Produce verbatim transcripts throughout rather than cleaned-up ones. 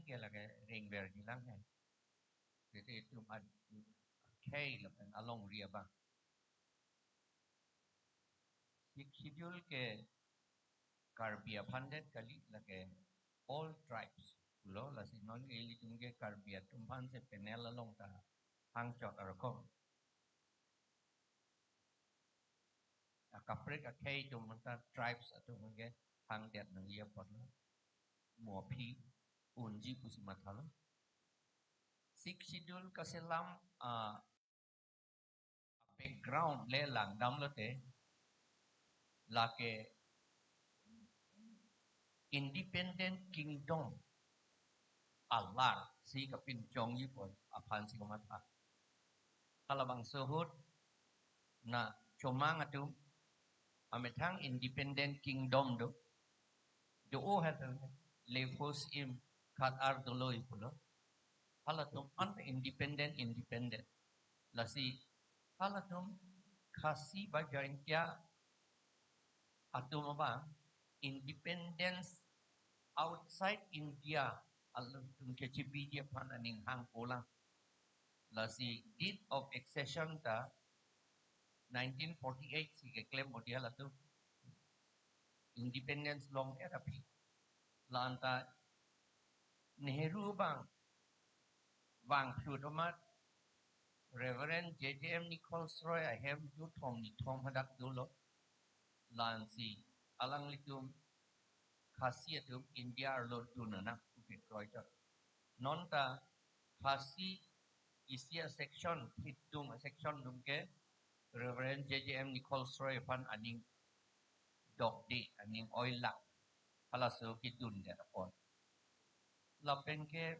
ke lake ringver jilang he. Titi itum ad khei lapen alongri abang. Sixth Schedule ke Karbi aphan det kali, lake all tribes pulo, lasi non ke ilitum ke Karbi atum aphan si panel along ta hangchot arkom. Akaprek akhei atum anta tribes atum ke hangdet nangji apotlo. Mo aphi unji pusi mathalo. Sixth Schedule kaselam, ah, background le langdamlote, lake independent kingdom alar si kapinchongji apot aphan si kamatha. Halabangso ahut na chomang atum amethang independent kingdom do. Do-o halatum, Lefos Im Khatar Doloi pulo. Halatum an independent, independent. Lasi halatum Khasi ba Jaintia atum abang independence outside India alangtum kechebiji aphan aning hangpo lang. Lasi deed of accession ta nineteen forty-eight si keklem odi halatum independence long-et aphi. La-anta Nehru abang vangphlut amat Reverend J J M Nichols Roy ahem dothom nithom hadak dolo. Lasi alanglitum Khasi atum India arlo dun nang puke kroichot. Non ta Khasi isi a-section, hitung a-section atum ke Reverend J J M Nichols Roy aphan aning dokde, aning oilak. Halaso kedundet apot. Lapen ke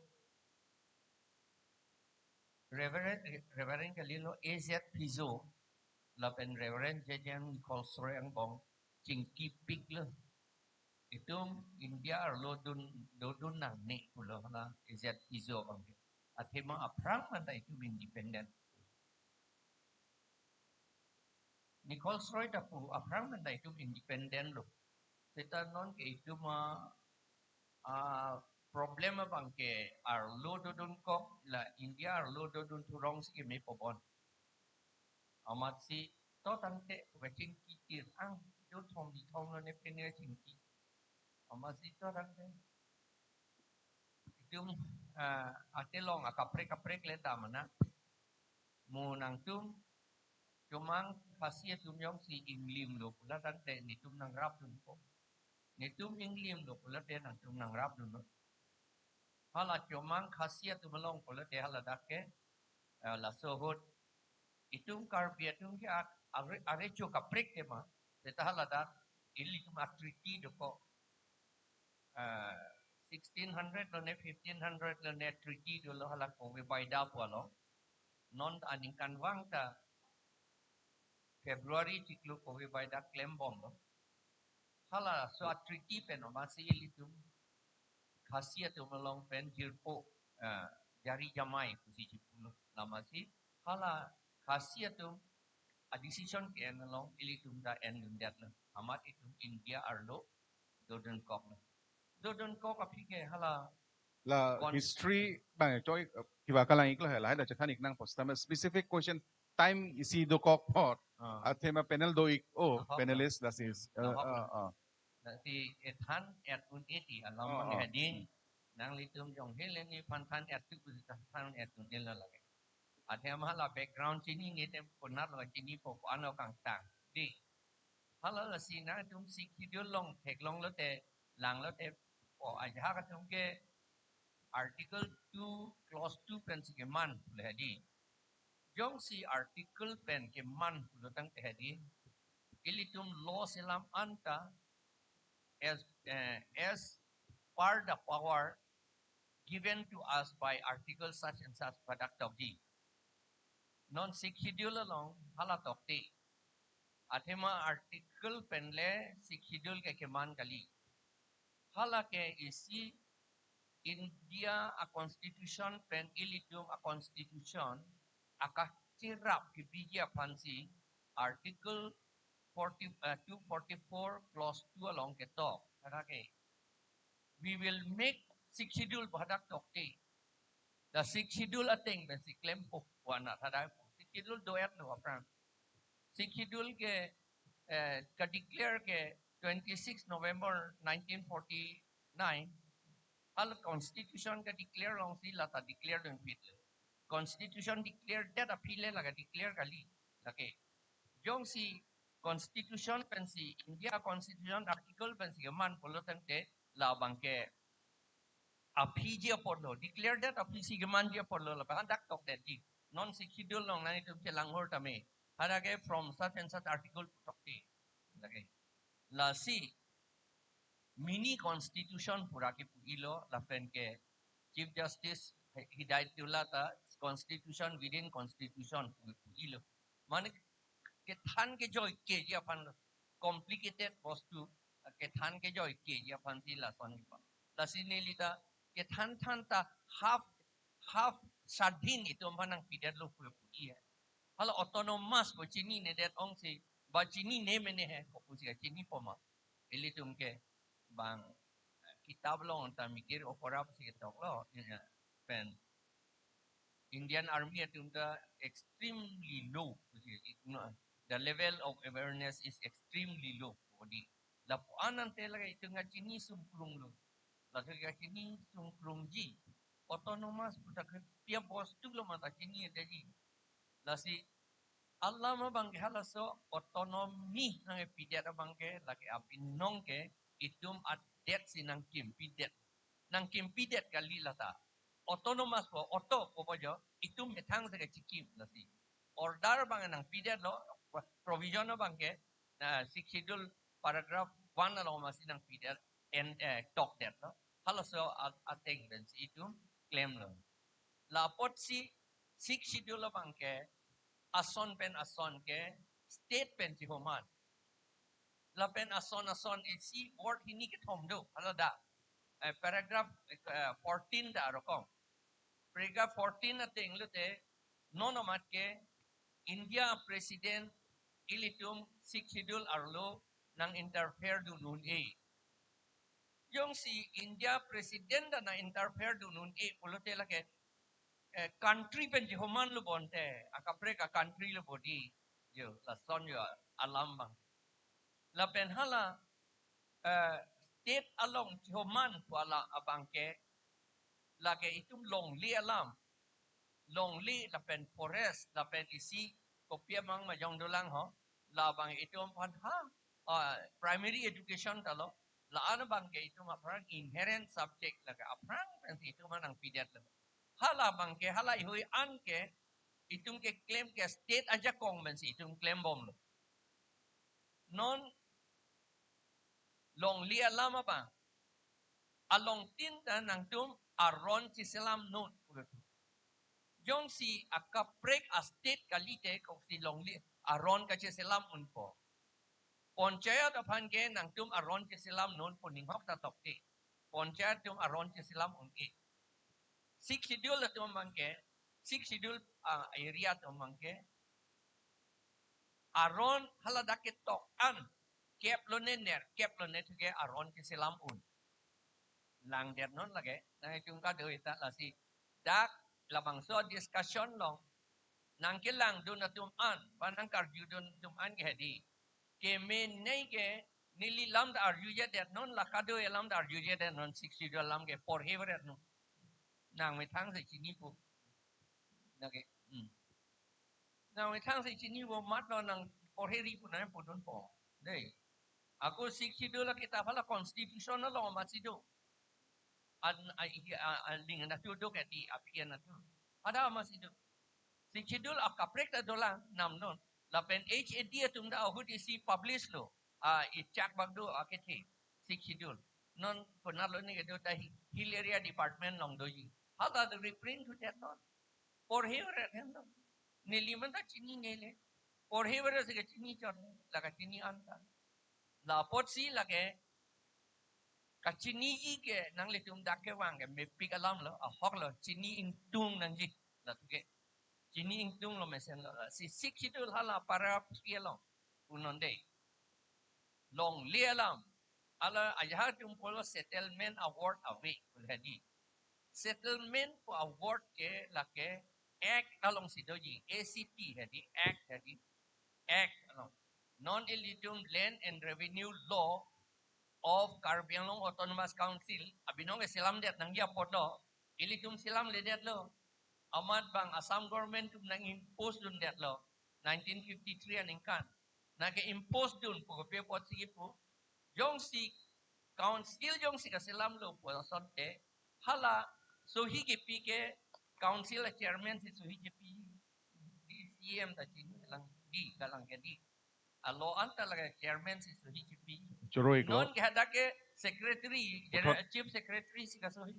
Reverend, Reverend kalilo A Z Phizo, lapen Reverend J J M Nichols Roy angbong chingkipiklo. Itum India arlo dun, dodun nangne pulo hala A Z Phizo abang ke. Athema aphrang manta itum independent. Nichols Roy ta pu aphrang manta itum independent lo. Seta non ke itum a, a problem abang ke arlo dodunkok, la India arlo dodun thurong si keme pobon. Amatsi to tangte kachingki tir ang dothom nithom lo ne pen kachingki. Amatsi to tangte itum, ah, atelong akaprek kaprek le dam nang. Mo nangtum chomang Khasi atum jongsi inglimlo pulo tangte netum nangrapdunpo. Netum inglimlo pulote nangtum nangrapdunnon. Hala chomang Khasi atum along pulote haladak ke, eh, laso ahut itum Karbi atum ke ak-, are, arecho kaprek tema. Seta haladak ilitum a-treaty dokok. Ah, sixteen hundred lo ne, fifteen hundred lo ne treaty dolo hala Kove Baida pu along. Non aningkanvang ta February chiklo Kove Baida klembomlo. Halaso a-treaty pen amatsi ilitum Khasi atum along pen jirpo, ah, jari jamai pusi chipulo. Lamatsi hala Khasi atum a-decision ke-en along ilitum ta endundetlo. Amat itum India arlo dodunkoklo. Dodunkok aphi ke hala la kon- history bang choi kiba kalang iklo hela hela chethan ik nangpo sitame specific question time isi dokok apot. Ah. Athema panel do ik o. Ahok. Panelist, that is. Uh, Ahok. Uh, uh. Lasi ethan et un-e ti alam Oh, bang oh. Hadi. Nanglitum jong hele ni phan than et tu than et un-e lo lake. Athema hala background chinine te konat lo chinipo ko-an lo kangtang. Di. Hala lasi nangtum Sixth Schedule along theklonglote, langlote, o ajahak atum ke Article two, Clause two pensi keman le hadi. Jongsi article pen keman pulo tangte hadi, ilitum law selam anta as, eh, as per the power given to us by article such and such pada tokji. Non Sixth Schedule along hala tokte. Athema article pen le Sixth Schedule ke keman kali. Hala ke isi India a-constitution pen ilitum a-constitution akacherap kebiji aphansi article forty, uh, two forty-four clause two along ketok. Hala ke, we will make Sixth Schedule pu hadak tokte. The Sixth Schedule ateng pensi klempo pu anat hadak. Sixth Schedule do-etlo aphrang. Sixth Schedule ke, eh, ka-declare ke twenty-six November nineteen forty-nine. Hala constitution ka-declare alongsi lata declare dun phitlo. Constitution declare det aphi le la ka-declare kali. Lake. Jongsi constitution pensi, India constitution article pensi keman pulo tangte labang ke aphiji apotlo, declare det aphisi kemanji apotlo, labang hadak tokdetji. Non Sixth Schedule along nanglitum chelang-or tame. Hadak ke from such and such article pu tokte. Lake. Lasi mini constitution pu ra kepu-ilo, lapen ke Chief Justice Hidayatullah ta constitution within constitution pu, pu-ilo. Mane kethan kejoikeji aphan, complicated bostu kethan kejoikeji aphansi lason kipa. Lasi neli ta kethan than ta half, half sadhin itum aphan nangpidetlo pu pu-i he. Hala autonomous pu chininedet ongsi, ba chinine mene he, kopusi kachinipo ma. Ilitum ke bang, eh, kitab along ta Mikir Okora pusi ketoklo, eh, pen Indian Army atum ta extremely low. The level of awareness is extremely low. Odi. Lapu-an ante lake itum kachini sungkrunglo. Lake kachini sungkrungji. Autonomous pu ta ke pia bostu lo mata chinidetji. Lasi alam abang ke halaso autonomy nangkepidet abang ke lake abinong ke itum adetsi nangkimpidet. Nangkimpidet kali lata. Autonomous pu auto pu bojo, itum methang si kachikim lasi. Order abang nangpidetlo, provision abang ke, na Sixth Schedule paragraph one along masi nangpidet, en, eh, tokdetlo. Halaso a-, ateng pensi itum klemlo. Lapotsi Sixth Schedule abang ke, ason pen ason ke, state pen chihoman. Lapen ason ason isi word hini kethom do, hala da. Eh, paragraph, eh, fourteen da rokom. Paragraph fourteen ateng lote, non amat ke India President ilitum Sixth Schedule arlo nang-interfere dun un-e. Jongsi India President ta nang-interfere dun un-e pulote lake, eh, country pen chihomanlo bonte, akaprek a-country lo bodi. Jo, lason jo alam abang. Lapen hala, eh, state along chihoman pu alam abang ke, lake itum longle alam. Longle lapen forest, lapen isi kopi amang majong dolang ho. Labang itum aphan ha, ah, primary education ta lo. La-an abang ke itum aphrang inherent subject lake aphrang pensi itum aphan nangpidetlo. Hala abang ke, hala ihui an ke, itum keklem ke state ajakong pensi itum klembomlo. Non longle alam abang, alongtin ta nangtum aron chiselam non. Jongsi akaprek a-state kalite koksi longle aron kachiselam unpo. Panchayat aphan ke nangtum aron chiselam non pu ninghok ta tokte. Panchayat atum aron chiselam un-e. Sixth Schedule atum abang ke, Sixth Schedule, ah, area atum abang ke, aron haladak ketok an, kep lone nerkep lone thu ke aron chiselam un. Langdet non lake, nangtum kadoi ta lasi. Dak labangso discussion along, nangkelangdun atum an, ba nangkarjudun atum an ke hedi. Kemenei ke neli alam ta arjujedet non, la kadoi alam ta arjujedet non, Sixth Schedule alam ke porheveret non. Nangmethang si chinipo. Lake, hmm. Nangmethang si chinipo, matlo nang porheri pu nangpudunpo. Dei. Ako Sixth Schedule akitap hala constitution along masi do. An, a, i, a, a, ling na tu do ke di apian na tu. Ada masi do. Sixth Schedule akaprek ta dolang namnon. Lapen H A D atum ta ahut isi publish lo. A, ichak bak do akethe. Sixth Schedule. Non konatlo ni kedo ta hi-, Hill Area Department along doji. Hala ta reprint thudet non. Porheveret henlo. Neli man ta chininele. Porheveret si kachini chot, la kachini an ta. Lapotsi lake kachiniji ke nanglitum dak kevang ke mepik alam lo, ahok lo, chini ingtung nangji. Latum ke chini ingtunglo mesen lo. Si Sixth Schedule hala paragraph three along punon dei. Longle alam. Hala ajahak atum pulo settlement award ave, pulo hedi. Settlement pu award ke lake Act alongsi doji, A C T hedi, Act hedi, Act along. Non ilitum Land and Revenue Law of Karbi Anglong Autonomous Council, abinong ke selamdet nangji apotlo, ilitum selamledetlo. Amat bang Assam government atum nang-impose dundetlo, nineteen fifty-three aningkan. Nang ke-impose dun pu kopi apotsi kipu, jongsi council jongsi kaselamlo pu asonte, hala sohi kepi ke council a chairman si sohi kepi, D C M ta chini lang di, kalang ke di. A law anta lake chairman si sohi kepi. Choro-iklo. Non ke hadak ke secretary, general, Puthot. Chief secretary si kasohi.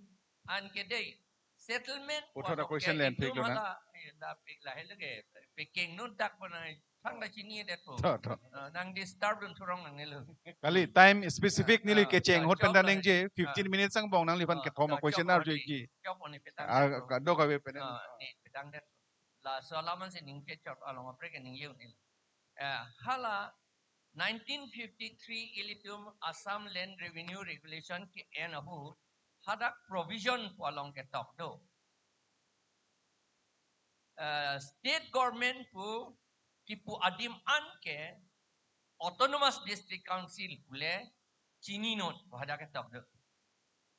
Anke dei, settlement Puthot a question alen pik lo na. Hala, eh, da pik lahelo ke, pik keng non dak pona, thang da chinidet po. Tho, tho. Ah, nang-disturb dun thurong nangnelo. Kali, time specific neli, ah, kecheng ah, ahut pen chok da nangji, ah, fifteen minutes angbong nangliphan, ah, kethom a, ah, question chok arju-ikji. Chok pon ni petang, ah, det po. Kado kave pen. Ah, ni petangdet. Laso alam ansi ningkechot along kaprek ke ningje un-e. Eh, hala nineteen fifty-three ilitum Assam Land Revenue Regulation ke-en ahut hadak provision pu along ketok do. Eh, state government pu kipu adim an ke Autonomous District Council pule chininon pu hadak ketok do.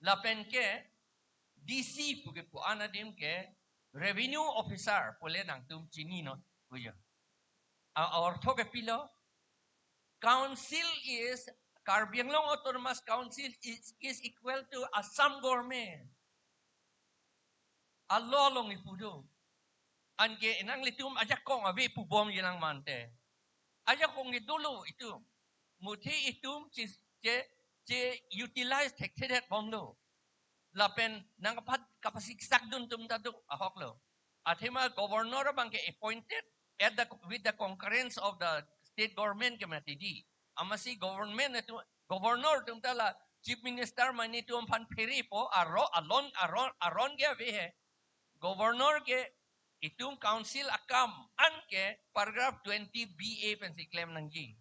Lapen ke D C pu kipu an adim ke revenue officer pule nangtum chininon pu jo. A, ortho ke pilo? Council is, Karbi Anglong Autonomous Council is, is equal to Assam government. A law along kipu do. Anke nanglitum ajakong ave pubom jenang mante. Ajakong ke dolo itum. Muthe itum che, che, che utilize thekthedet bomlo. Lapen nang kapat kapasiksak dun atum ta do ahok lo. Athema governor abang ke appointed at the, with the concurrence of the state government ke mati di. Amatsi government atum, governor atum ta la chief minister mane atum aphan pherepo, aro, alon, aron, aron ke ave he. Governor ke itum council akam an ke paragraph twenty B A pensi klem nangji.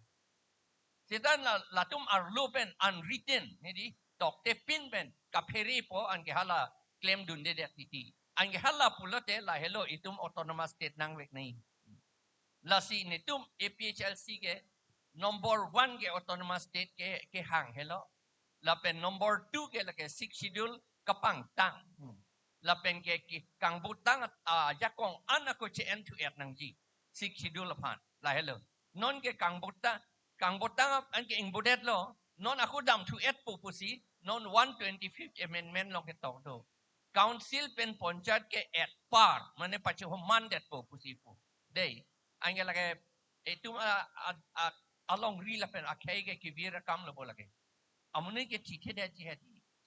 Seta la, latum arlo pen unwritten, nidi, toktepin pen kapherepo, anke hala klem dundedet titi. Anke hala pulote lahelo itum autonomous state nangvek nai. Lasi netum A P H L C ke number one ke autonomous state ke, kehang helo. Lapen number two ke lake Sixth Schedule kapangtang. Hmm. Lapen ke, ke kangbutang, ah, ajakong an ako che-en thu-et nangji. Sixth Schedule aphan. Lahelo. Non ke kangbutang, kangbutang an ke ingbudetlo. Non ako dam thu-etpo pusi, non one twenty-fifth Amendment along ketok do. Council pen panchayat ke at par, mane pachehomandetpo pusi pu. Dei, anke lake, itum a, a, a, alongri lapen akhei ke kevir akam lo bo lake. Amonit ke thithedet ji he,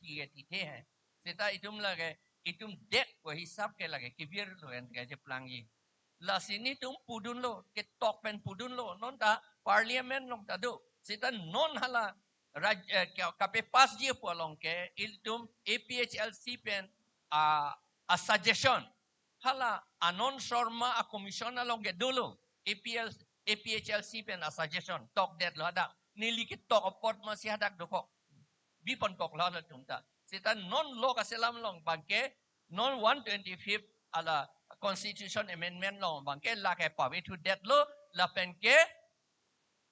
thi ke thithe he. Seta itum lake, itum det ko hisap ke lake, kevirlo en ke je plangji. Lasi netum pudunlo, ketok pen pudunlo, non ta parliament along ta do. Seta non hala, raj, eh, ka, kape-passji pu along ke, ilitum A P H L C pen, ah, a suggestion. Hala Anand Sharma a commission along ke dolo, A P L, A P H L C pen a suggestion. Tokdetlo hadak. Neli ketok apot masi hadak dokok. Bipon toklo latum ta. Seta non law kaselam along abang ke, non one twenty-fifth ala constitution amendment along abang ke lake pave thudetlo, lapen ke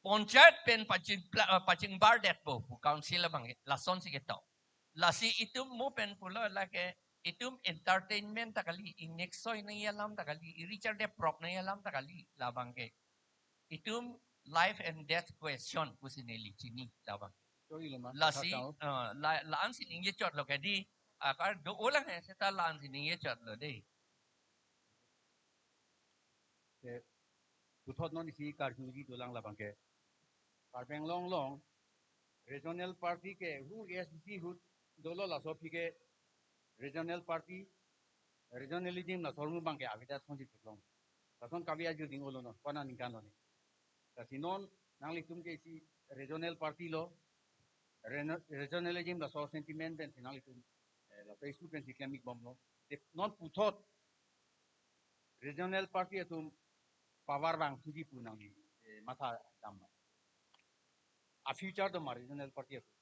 panchayat pen paching pla-, eh, pachingbardetpo pu council abang ke, lasonsi ketok. Lasi itum mo pen pulo lake, itum entertainment ta kali, ingnek soi nangji alam ta kali, i-Richard de prop nangji alam ta kali, labang ke. Itum life and death question pusi neli chini labang. Choro-iklo ma, lasi, kachao. Eh, la, la-ansi ningjechotlo ke di, akar do-olang he, seta la-ansi ningjechotlo dei. Ke, puthot non isi karjuji dolang labang ke. Karbi Anglong along, regional party ke, hu A S D C ahut dolo laso aphi ke, regional party, regionalism laso ahormu abang ke avedet thongji theklong. Lason kave arju ding-olo non, kona ningkan lo ni. Lasi non, nanglitum ke isi regional party lo, reno-, regionalism laso sentiment pensi nanglitum, eh, laso issue pensi klem-ik bomlo. Te non puthot regional party atum power vangthuji pu nangli, eh, matha dam ma? A future do ma regional party atum?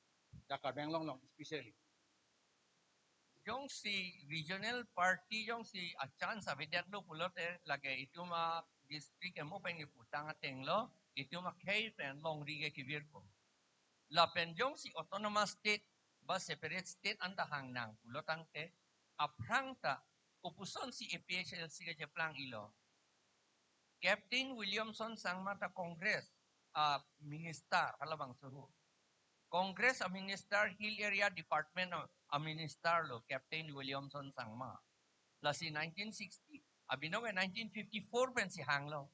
Dak Karbi Anglong along especially. Jongsi regional party jongsi a-chance avedetlo pulote lake itum a-district amo pen keputang atenglo, itum akhei pen longri ke kevirpo. Lapen jongsi autonomous state ba separate state anta hang nang pulo tangte, aphrang ta opusonsi A P H L C kacheplang-ilo. Captain Williamson Sangma ta Congress a-minister halabangso ahut. Congress a-minister, Hill Area Department a-, a-minister lo Captain Williamson Sangma. Lasi nineteen sixty, abinong ke nineteen fifty-four pensi hanglo.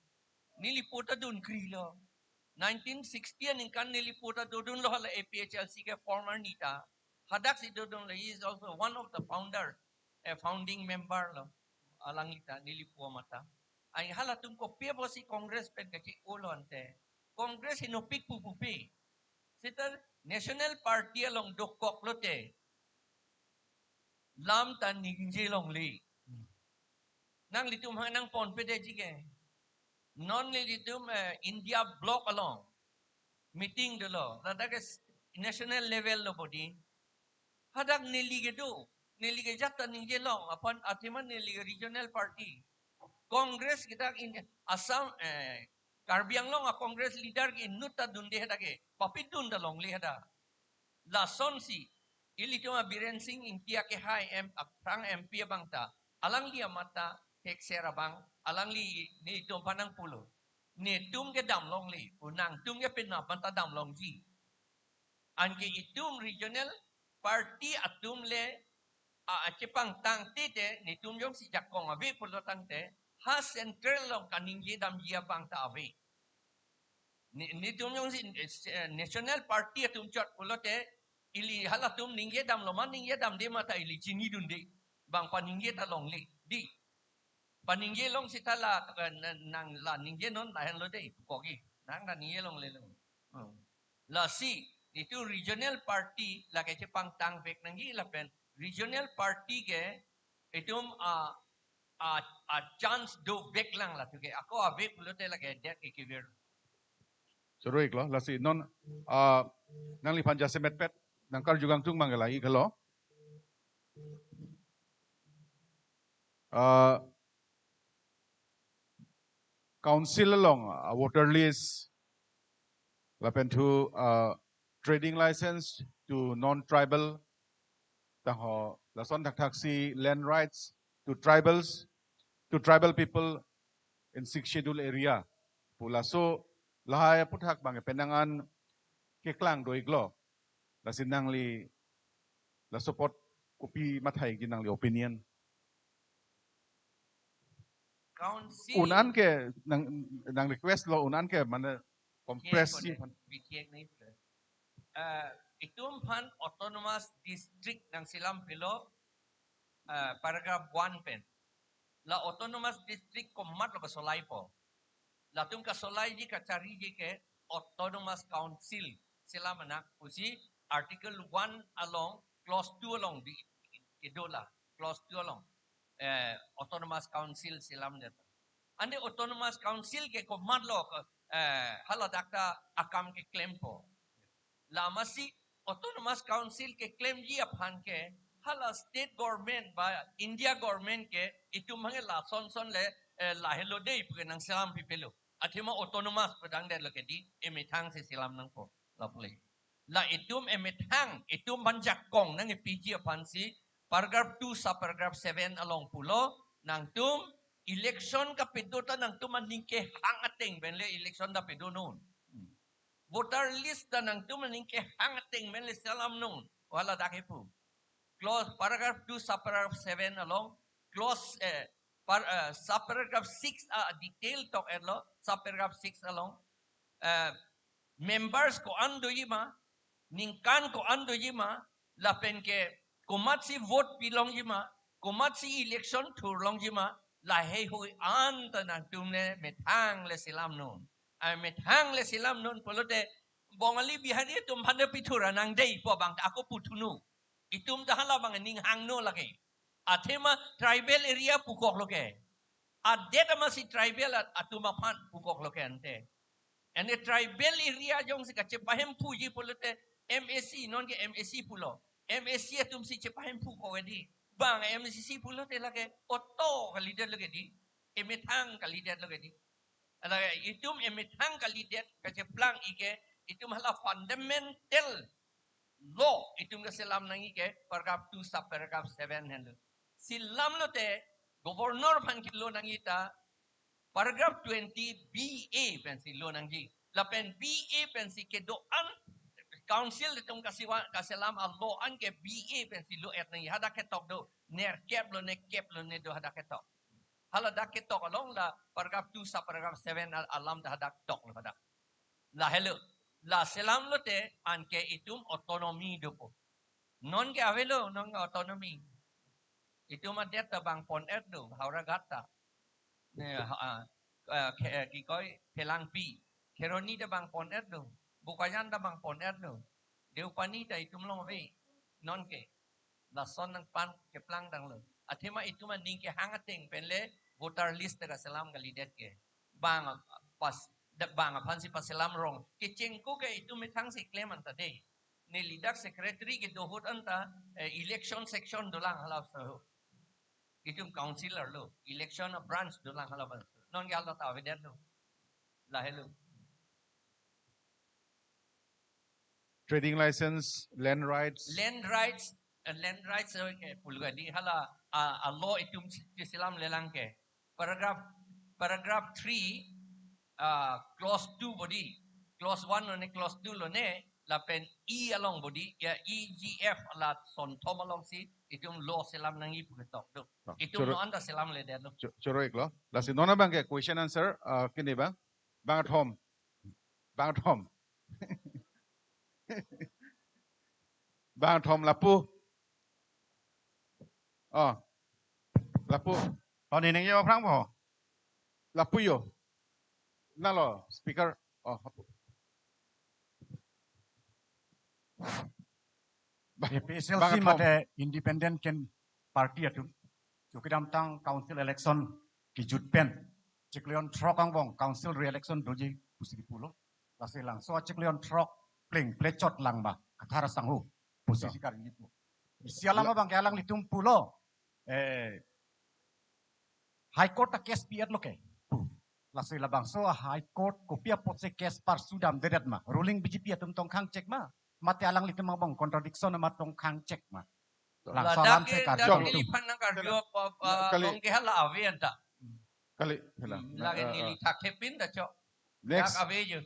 Nelipo ta dunkrilo. Nineteen sixty aningkan nelipo ta dodunlo hala A P H L C ke former neta. Hadaksi dodunlo, he is also one of the founder, a founding member lo. Alangli ta nelipo amat ta. Ai halatum kopi apotsi Congress pen kachi-olo ante. Congress inopik pupupi. Seta National Party along dokok lote lam ta ningje longle. Nanglitum hang nangponpedetji ke. Non nelitum, eh, India bloc along meeting dolo. Ladak ke s-, national level lo body. Hadak neli kedo, neli kejat ta ningje long, aphan athema neli regional party. Congress kita in Assam, eh, Karbi Anglong a-Congress leader ke inut ta dunde hadak ke, papidun ta longle hadak. Lasonsi, ilitum a-Biren Singh Engti akehai M, aphrang M P abang ta, alangli amat ta thekser abang, alangli nelitum aphan nangpulo. Netum ke dam longle, pu nangtum ke penap amat ta dam longji. Anke itum regional party atum le a, achepangtang tete, netum jongsi jakong ave pulo tangte, ha central along kaningje damji abang ta ave. Ne-, netum jongsi, eh, national party atum chot pulote, ili halatum ningje damlo ma ningje damde ma ta ili chinidunde. Bang paningje ta longle. Di. Paningje long seta la, eh, na-, nang la ningjenon lahenlo dei, kogi. Nang la ningje longlelo. Hmm. Lasi, itum regional party lake chepangtang vek nangji lapen regional party ke itum a, a, a-chance dovek lang latum ke. Ako ave pulote lake det ke kevir. Suruik lo, lasi non, ah, nangliphan jasemetpet, nangkarju kangtung mang ke lahei ke lo. Ah, council along, ah, voter list, lapen thu, ah, trading license to non-tribal, tangho lason thakthaksi land rights to tribals, to tribal people in Sixth Schedule area. Pu laso lahai aphuthak bang penang an keklang do-iklo. Lasi nangli laso apot kopi mathai-ikji nangli opinion? Council. Un-an ke nang, nang-request lo, un-an ke mane compress. Bichek si kone, aphan. Bichek nangji. Eh, itum aphan autonomous district nangselam pilo, eh, paragraph one pen. La autonomous district komatlo kasolaipo? Latum kasolaiji kachariji ke autonomous council selam nang pusi article one along clause two along di kedo la, clause two along, eh, autonomous council selamdet. Ante autonomous council ke komatlo ke, eh, haladak ta akam keklempo? Lamasi autonomous council keklemji aphan ke hala state government ba India government ke itum aphan ke lasonson le, eh, lahelo dei pu ke nangselam pipelo. Athema autonomous pedang detlo ke di, emethang si selam nangpo. Lovely. La itum emethang, itum aphan jakong nangkepiji aphansi paragraph two subparagraph seven along pulo, nangtum election kapado ta nangtum aning kehang ateng pen le election ta padonon. Voter list ta nangtum aning kehang ateng pen le selamnon. Haladak kepu. Clause paragraph two subparagraph seven along, clause, eh, par-, eh, subparagraph six a detail tok-etlo, subparagraph six along, eh, members ko-an doji ma, ningkan ko-an doji ma, lapen ke komatsi vote pilongji ma, komatsi election thurlongji ma, lahei hui an ta nangtum le methang le selamnon. Ai methang le selamnon pulote Bongali Bihari atum aphan ta pithur nang dei pu abang ta ako puthunon. Itum ta halabang ning hangno lake. Athema tribal area pukoklo ke. Adet amatsi tribal at-, atum aphan pukoklo ke ante. Ante tribal area jongsi kachepahemphuji pulote M A C, non ke M A C pulo. M A C atum si chepahemphu ko ke di. Bang M A C pulote lake auto kalidet lo ke di. Emethang kalidet lo ke di. Lake itum emethang kalidet kacheplang ike, itum hala fundamental law itum kaselam nangji ke paragraph two sub paragraph seven henlo. Selam lote governor aphan kelo nangji ta paragraph twenty B A pensi lo nangji. Lapen B A pensi kedo-an council atum kasiwa kaselam a-law an ke B A pensi lo-et nangji. Hadak ketok do. Nerkep lo, nerkep lo ne do hadak ketok. Hala dak ketok along la paragraph two sub paragraph seven al-, alam ta hadak tok lo hadak. Lahelo. La selam lote anke itum autonomy dopo. Non ke avelo, non ke autonomy. Itum adet ta bang pon-et do, Howraghat ta. Ne, ha, ah, ah, ke, eh, ki koi, Phelangpi. Kheroni ta bang pon-et do. Bokajan ta bang pon-et do. Deopani ta itum along ave. Non ke. Lason nangpan keplang tanglo. Athema itum aning kehang ateng pen le voter list ta kaselam kalidet ke. Bang pas, da bang aphansi paselam rong. Kechengko ke itum methang si klem anta de. Neli dak secretary kedo ahut anta, eh, election section dolang hala so. Itum councillor lo, election a-branch dolang hala bang. Non ke hala ta avedet lo. Lahelo. Trading license, land rights. Land rights, eh, land rights, eh, ke pulga di hala, ah, a-law itum si-, selam lelang ke. Paragraph, paragraph three, ah, clause two bodi. Clause one lo ne, clause two lo ne, lapen E along bodi, ya E G F la sonthom alongsi, itum law selam nangji pu ketok do. Ah, itum choro-, no anta selam ledet lo. Cho-, choro-ik lo. Lasi non abang ke question answer, ah, kini bang. Bang thom. Bang thom. Bang thom lapu. Oh. Lapu. Oh, ne nangji aphrang po. Lapu yo. Nalo, speaker. Oh, lapu. Ba-, A P H L C bang thom. Mate independent can party atum. Chokidamtang council election kejut pen chiklo jon throk angbong council re-election doji pusi pulo. Lasi langso chiklo jon throk pleng plechot lang ba Kathar sangho pusi. To. Sikar ini pu. Isi alam la- abang ke alanglitum pulo. Eh, High Court ta case pi-et lo ke. Pu. Lasi labangso a High Court kopi apotsi case parsudamdedet ma. Ruling B J P atum tong khangchek ma. Mate alanglitum angbong contradiction ma tong khangchek ma. Langso ladak alam ke, se dak karjong. Neliphan nangkarju. Kali, apa, apa, kali. Along ke hala ave anta. Kali, hala. Hmm, lagi, eh, neli, eh, thakthepin ta chok. Next. Dak ave jo.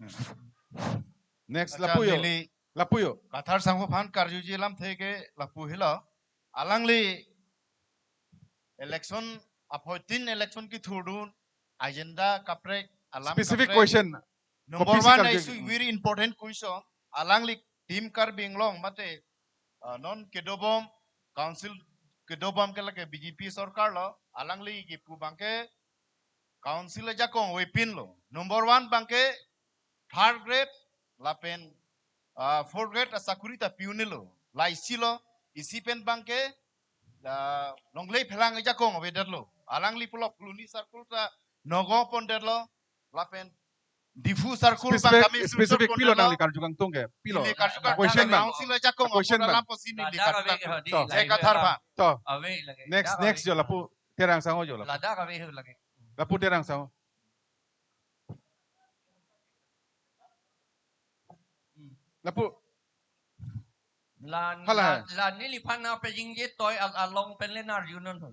Hmm. Next, accha, lapu yo. Neli lapu yo. Kathar sangho aphan karjuji alamthe ke lapu helo. Alangli election, aphoitin election kethurdun, agenda kaprek, alam specific kaprek. Question. Number kopisi one, karju-, issue, hmm, very important question. Alangli Team Karbi Anglong mate, ah, non kedobom, council kedobom ke lake B J P sorkar lo, alangli kipu abang ke council ajakong avepin lo. Number one abang ke third grade lapen, ah, fourth grade asakuri ta pi-un-e lo. La isi lo, isi pen abang ke, ah, Longlei Phelang ajakong avedet lo. Alangli pulo Phuloni circle ta nogo pondet lo. Lapen Diphu circle abang specific, kami specific sulsur pilo pondet lo. Nangli karju kangtung ke? Pilo. Neli karju kang question abang. Council ajakong question abang. Alam pusi neli ladak karju ave ke kangtung. Hadi, to. Jai ladak Kathar ave. Abang. To. Ave lagi. Next, ladak next ave. Jo lapu Terang sangho jo lapu. Ladak ave ho lagi. Lapu Terang sangho. Hmm. Lapu. La, hala. La, la neliphan nangpajingje toi al-, along pen le nang-arju non ho.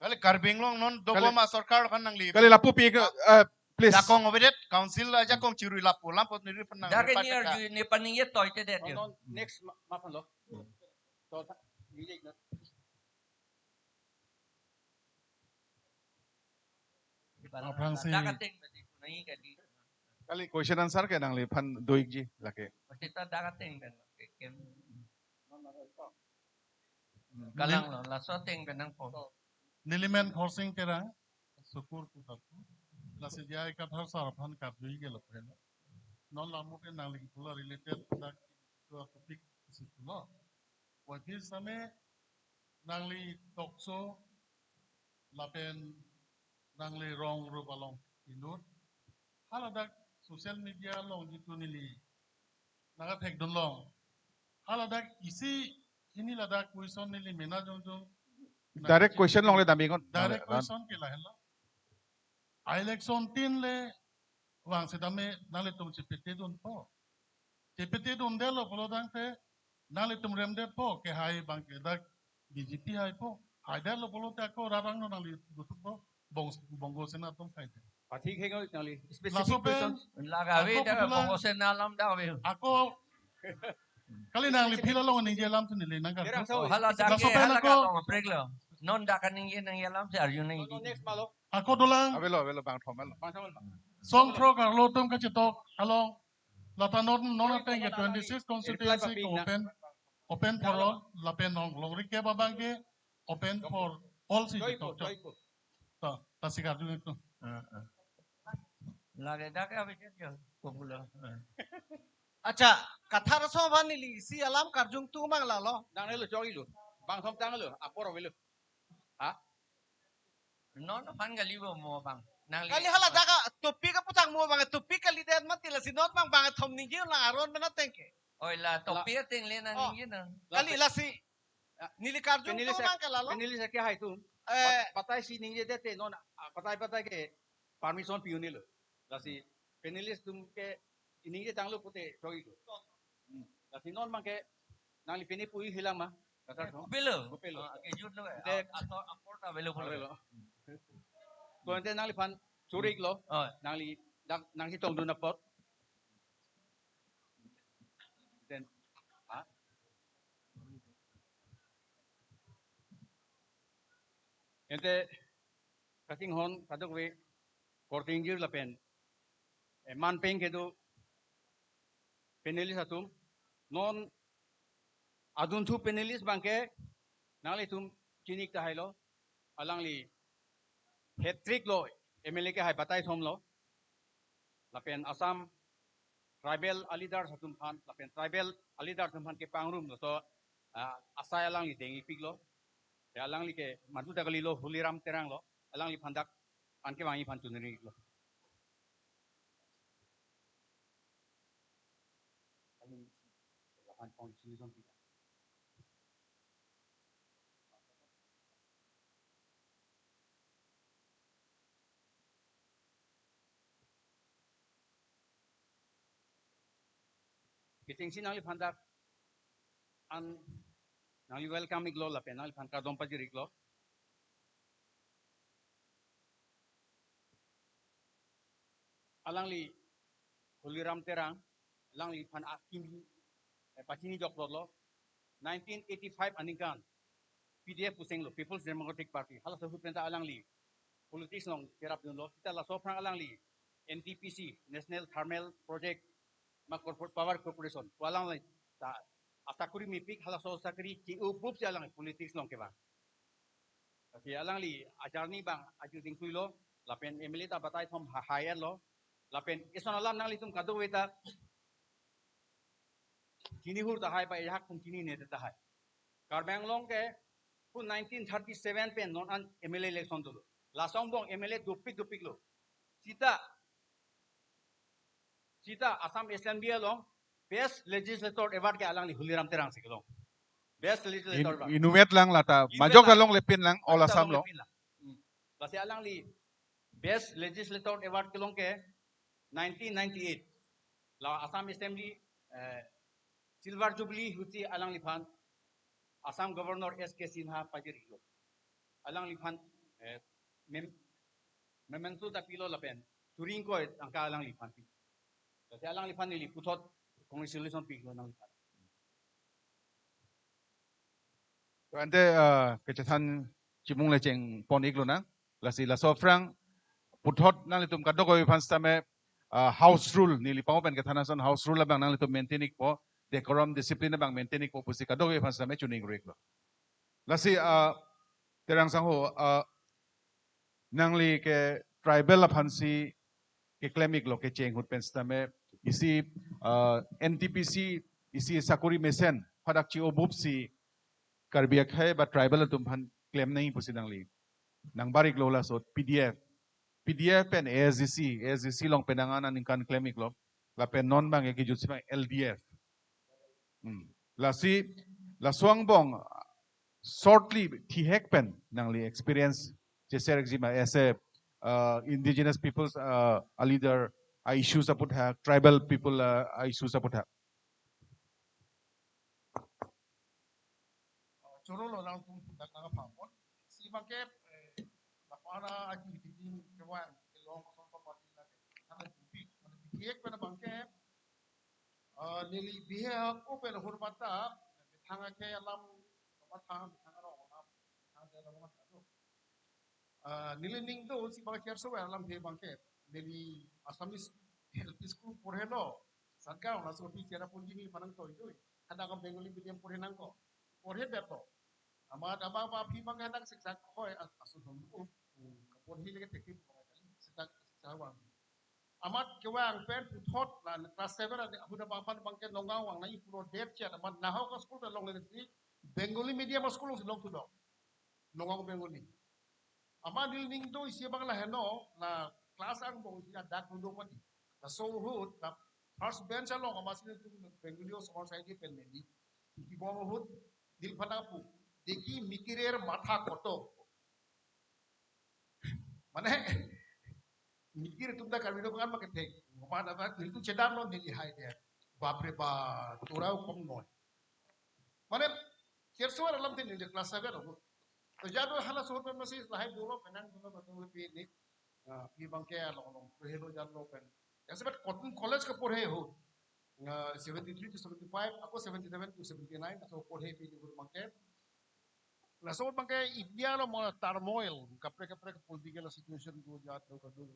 Kali Karbi Anglong non, kali, dobom asorkar aphan nangli. Kali lapu pi ke, eh, please. Jakong avedet, council ajakong chirui lapu, lapu neliphan nang. Dak ke ni arju, ne paningje toitedet yo. Non, non, next ma, ma aphan lo. To, sa, ni, ni, na. Aphrangsi. Dak ateng tadi punai kadi. Kali question answer ke nangliphan do-ikji lake. Pasti ta dak ateng pen ke, ke. Kalang lo, laso ateng pen nangpo. Neli men Khorsing Terang, Sukur Puthak. Lasi J I Kathar sir aphan karju-ik lo pen. Non lamu ke nangli pulo related dak topic isi pulo. Wajir same nangli talk show lapen nangli rong rup along inut. Haladak social media along jitu neli nangkathekdunlong. Haladak isi hini ladak question neli mena jongjong. Direct question longle dambi ngon. Direct question ke lahelo. A election tin le vang setame nanglitum chepetedunpo. Chepetedundetlo pulotangte nanglitum remdetpo, kehai abangke dak B J P haipo. Haidetlo pulote ako rat angno nangli duthukpo, Bong-, Bongo Sena atum haide. Pathik hengo nangli. Specific question. Laso pen ako dak pulang, Bongo Sena alam dak ave. Ako kali nangli phila long ningje alam si neli nangkar. Terang sawi. Oh, hala dak laso ke, pen hala ako ka tong aprek lo. Non dak kaningje nangji alam si arju nangji. No, no, next malo. Ako dolang. Avelo, avelo, bang thom alo. Bang thom alo. Songthrok arlo atum kachetok along. Lata non, non ateng ke twenty-six constituency ke open, open for all, lapen non longri kep abangke open for all si chetok. Joypur, Joypur. Ta, ta sikar juga itu. Lage dak ke abis ya, popular. Accha, Kathar Sabha neli isi alam karjungthu mang lalo. Dang nelo chok ilo. Bang thom tang lo, apor avelo. Ha? Non aphan kali bo mo bang. Nangli kali hala dak a topic aputang mo bang, topic kalidet mati lasi non bang bang thom ningje lang aron mena tengke. Oi la topic ateng le nang ningje nang. Kali lasi. Ya. Neli karjungthu mang ke lalo. Panelist ke hai atum. Eh. Bat-, batai si ningjedet te non, ah, batai batai ke permission pi-un-elo. Lasi panelist atum ke ningje tanglo pute chokilo. Hmm. Lasi non abangke nangli pini pu-i hilang ma? Dasar thom. Kopilo. Kopilo. Ah, kejut lo, eh. Dek. Ator apor ta avelo pulo. Avelo. To ante nangliphan churi-iklo. Oh. Nangli dak nangchetongdun apot. Then, ha? Ante kachinghon kadokave korte ingjir lapen, eh, manpeng kedo panelist atum, non adunthu panelist abangke nanglitum chini-ik tahailo, alangli hat-trick lo M L A kehai batai thomlo, lapen Assam tribal a-leaders atum aphan, lapen tribal a-leader atum aphan kepangrum lo, so, ah, asai alangli deng-ikpiklo. Ya, alangli ke madu ta kalilo, Holiram Terang lo, alangliphan dak an kevangji aphan choningri-iklo. Kechengsi nangliphan dak an nangli welcome-iklo lapen nangliphan kardom pajir-iklo. Alangli Holiram Terang, alangliphan akimi, eh, pachini joklo. Nineteen eighty-five aningkan P D F pusenglo, People's Democratic Party. Halaso ahut penta alangli politics along cherapdunlo. Seta laso aphrang alangli N T P C, National Thermal Project, ma Corpor-, Power Corporation, pu alangli ta asakori mepik, halaso asakori che-o-bup si alang politics along kevang. Lasi alangli a-journey abang ajuting puilo, lapen M L A ta batai thom ha-, hai-etlo, lapen ison alam nanglitum kadokave ta chinihur tahai ba ehak atum chinine tahai. Karbi Anglong ke pu nineteen thirty-seven pen non an M L A election dolo. Laso angbong M L A dopik dopiklo. Seta, seta Assam Assembly along Best Legislator Award ke alangli Holiram Terang si kelong. Best Legislator Award. Inutvet lang lata. Inutvet majok lang. Along lepin lang, all Majok Assam along along. Lepin lang. Hmm. Lasi alangli Best Legislator Award kelong ke nineteen ninety-eight. La Assam Assembly, eh, Silver Jubilee ahutsi alangliphan Assam Governor S K Sinha pajir-iklo. Alangliphan, eh, mem-, memento ta pilo lapen churi ingkoi tangka alangliphan pi. Lasi alangliphan neli puthot congratulation pi-iklo nangliphan. To ante, ah, kachethan chimung le chengpon-iklonang. Lasi laso aphrang puthot nanglitum kadokave aphan sitame, ah, house rule, neli pamo pen kethan ason house rule abang nanglitum maintain-ikpo, decorum, discipline abang maintain-ikpo pusi kadokave aphan sitame choningri-iklo. Lasi, ah, Terang sangho, ah, nangli ke tribal aphansi keklem-iklo kecheng ahut pen sitame isi, ah, N T P C isi sakori mesen hadak che-o-bup si Karbi akhei ba tribal atum aphan klem nangji pusi nangli nangbar-iklo laso P D F. P D F pen A S D C, A S D C along penang an aningkan klem-iklo. Lapen non abang ya kejutsi abang L D F. Hmm. Lasi, laso angbong, shortly, thihek pen, nangli experience, cheshare exima, as a, uh, indigenous peoples, uh, a leader, a-issues aphuthak, tribal people, uh, a-issues aphuthak. Choro lo lang tum dak nang aphan pon. Si abangke, eh, bapana aji didi kewang, kelong kosong kosong pati lagi. Sana tupi, mana thihek pen abangke, eh, neli bihe ako pen hur mata, bethang ake alam, mata, bethang aro alam, bethang ake alam mata tu. Ah, neli ning do si abang share so alam he abangke. Neli Assamese L P school porhelo. Sangka ona so pi chera punji ni manang toy toy. Ada ka Bengali medium porhe nangkok. Porhe beto. Amat abang ba phi abangke anak siksa koi as-, asu dong ko. Hmm, porhe lagi teknik porhe kali. Siksa, siksa wang. Amat kewang pen puthot la class seven ade abu da bang pan abangke Nagaon vang nai pulo det chet amat nahok school ta longle si Bengali medium school si long tu dok. Nagaon Bengali. Amat neli ning do isi abang la heno, la class angbong isi adak dun do mati. Laso ahut, la first bench along amat si nelitum Bengali osomar sai di pen neli. Kibom ahut, neliphan nangpu. Deki mikirer matha koto. Mane, mikir atum ta Karbi Anglong kan ma kethek. Mama nata nelitum chedam lo neli hai dia. Bapre ba, turau kom noi. Mane, kersuar alam tin neli class seven lo. To jadu halaso ahut masi lahai dolo penang dolo batu pi ni. Ah, pi abangke along along porhelo jadu pen. Yang sebab Cotton College ke porhe ahut. Ah, seventy-three to seventy-five, ako seventy-seven to seventy-nine, ako porhe pi ni ahut abangke. Laso ahut abangke India lo mo turmoil, kaprek kaprek political situation do jadu kado.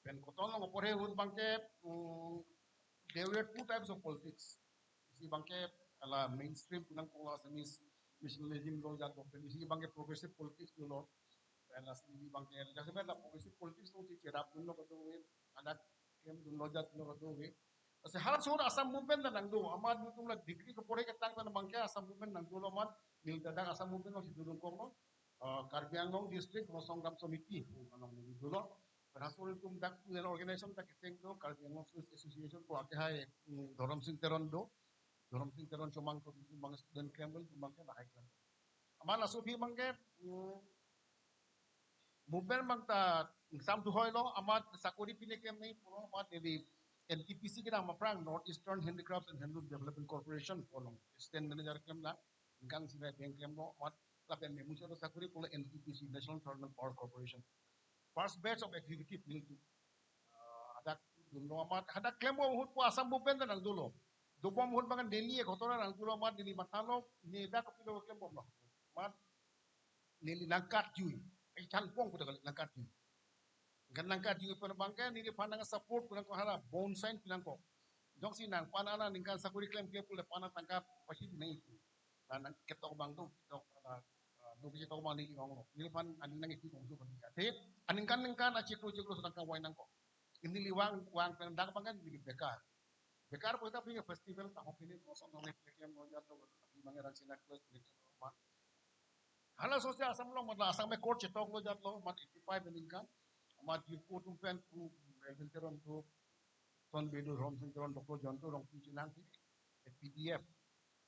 Pen Cotton lo porhe ahut abangke, mm, there were two types of politics. Isi abangke ala mainstream pu nangkok Assamese nationalism lo jadu pen isi abangke progressive politics lo. Pen lasi isi abangke, jase pen la progressive politics lo si cherap dunlo kado we, adak klem dunlo jadu lo kado we. Lasi halaso ahut Assam movement ta nangdo, amat nelitum la degree keporhe ketang ta abangke Assam movement nangdolo amat, neli ta dak Assam movement lo si dudun kong lo, ah, Karbi Anglong District Gana Sangram Samiti, anong neli dolo. Pen halaso ahut nelitum dak neli organization ta kecheng do, Karbi Anglong Students Association ko ake hai, mm, Dhorom Sing Teron do. Dhorom Sing Teron chomang to, nelitum abang student klem lo, nelitum abangke lahai klem. Amat laso aphi abangke, mm, movement abang ta sam tu hoi lo, amat sakori pine klem nangji pulo, amat neli N T P C kedam aphrang, North Eastern Handicrafts and Handloom Development Corporation pulo, assistant manager klem la, ningkan isi bank klem lo, amat lapen memu chalo sakori pulo N T P C, National Thermal Power Corporation. First batch of executive nelitum. Ah, hadak dunlo amat, hadak klempo ahut pu Assam movement ta nangdolo. Dobom ahut abang neli ek hotora nangdolo amat neli mathalo, ne dak kopilo klembom lo. Amat neli nangkat jui. Ai changpong kuda kali nangkat jui. Kan nangkat jui pen abangke neliphan nang support pu nangkok hala bond sign pu nangkok. Jongsi nangphan ana ningkan sakori klem ke pule pana tangka pasi nang itu. La nang ketok abang do, ketok la, ah, do ketok abang neli ong lo. Neliphan aning nang itu kongsu bang ya. Te, aningkan ningkan achiklo chiklo sedang kawai nangkok. Neli vang, vang pen dak abangke neli bekar. Bekar pu ta pi festival ta hok ini kosong nang nek kem lo jadu lo, tapi mangerang sinak plus nek lo ma. Halaso si Assam lo, amat la Assam Accord chetok lo jadu lo, amat eighty-five aningkan. Amat jirpo atum pen pu Elwin Teron do, Son Bey do, Dhorom Sing Teron, Doctor Jayanta Rongpi chenang si, P D F.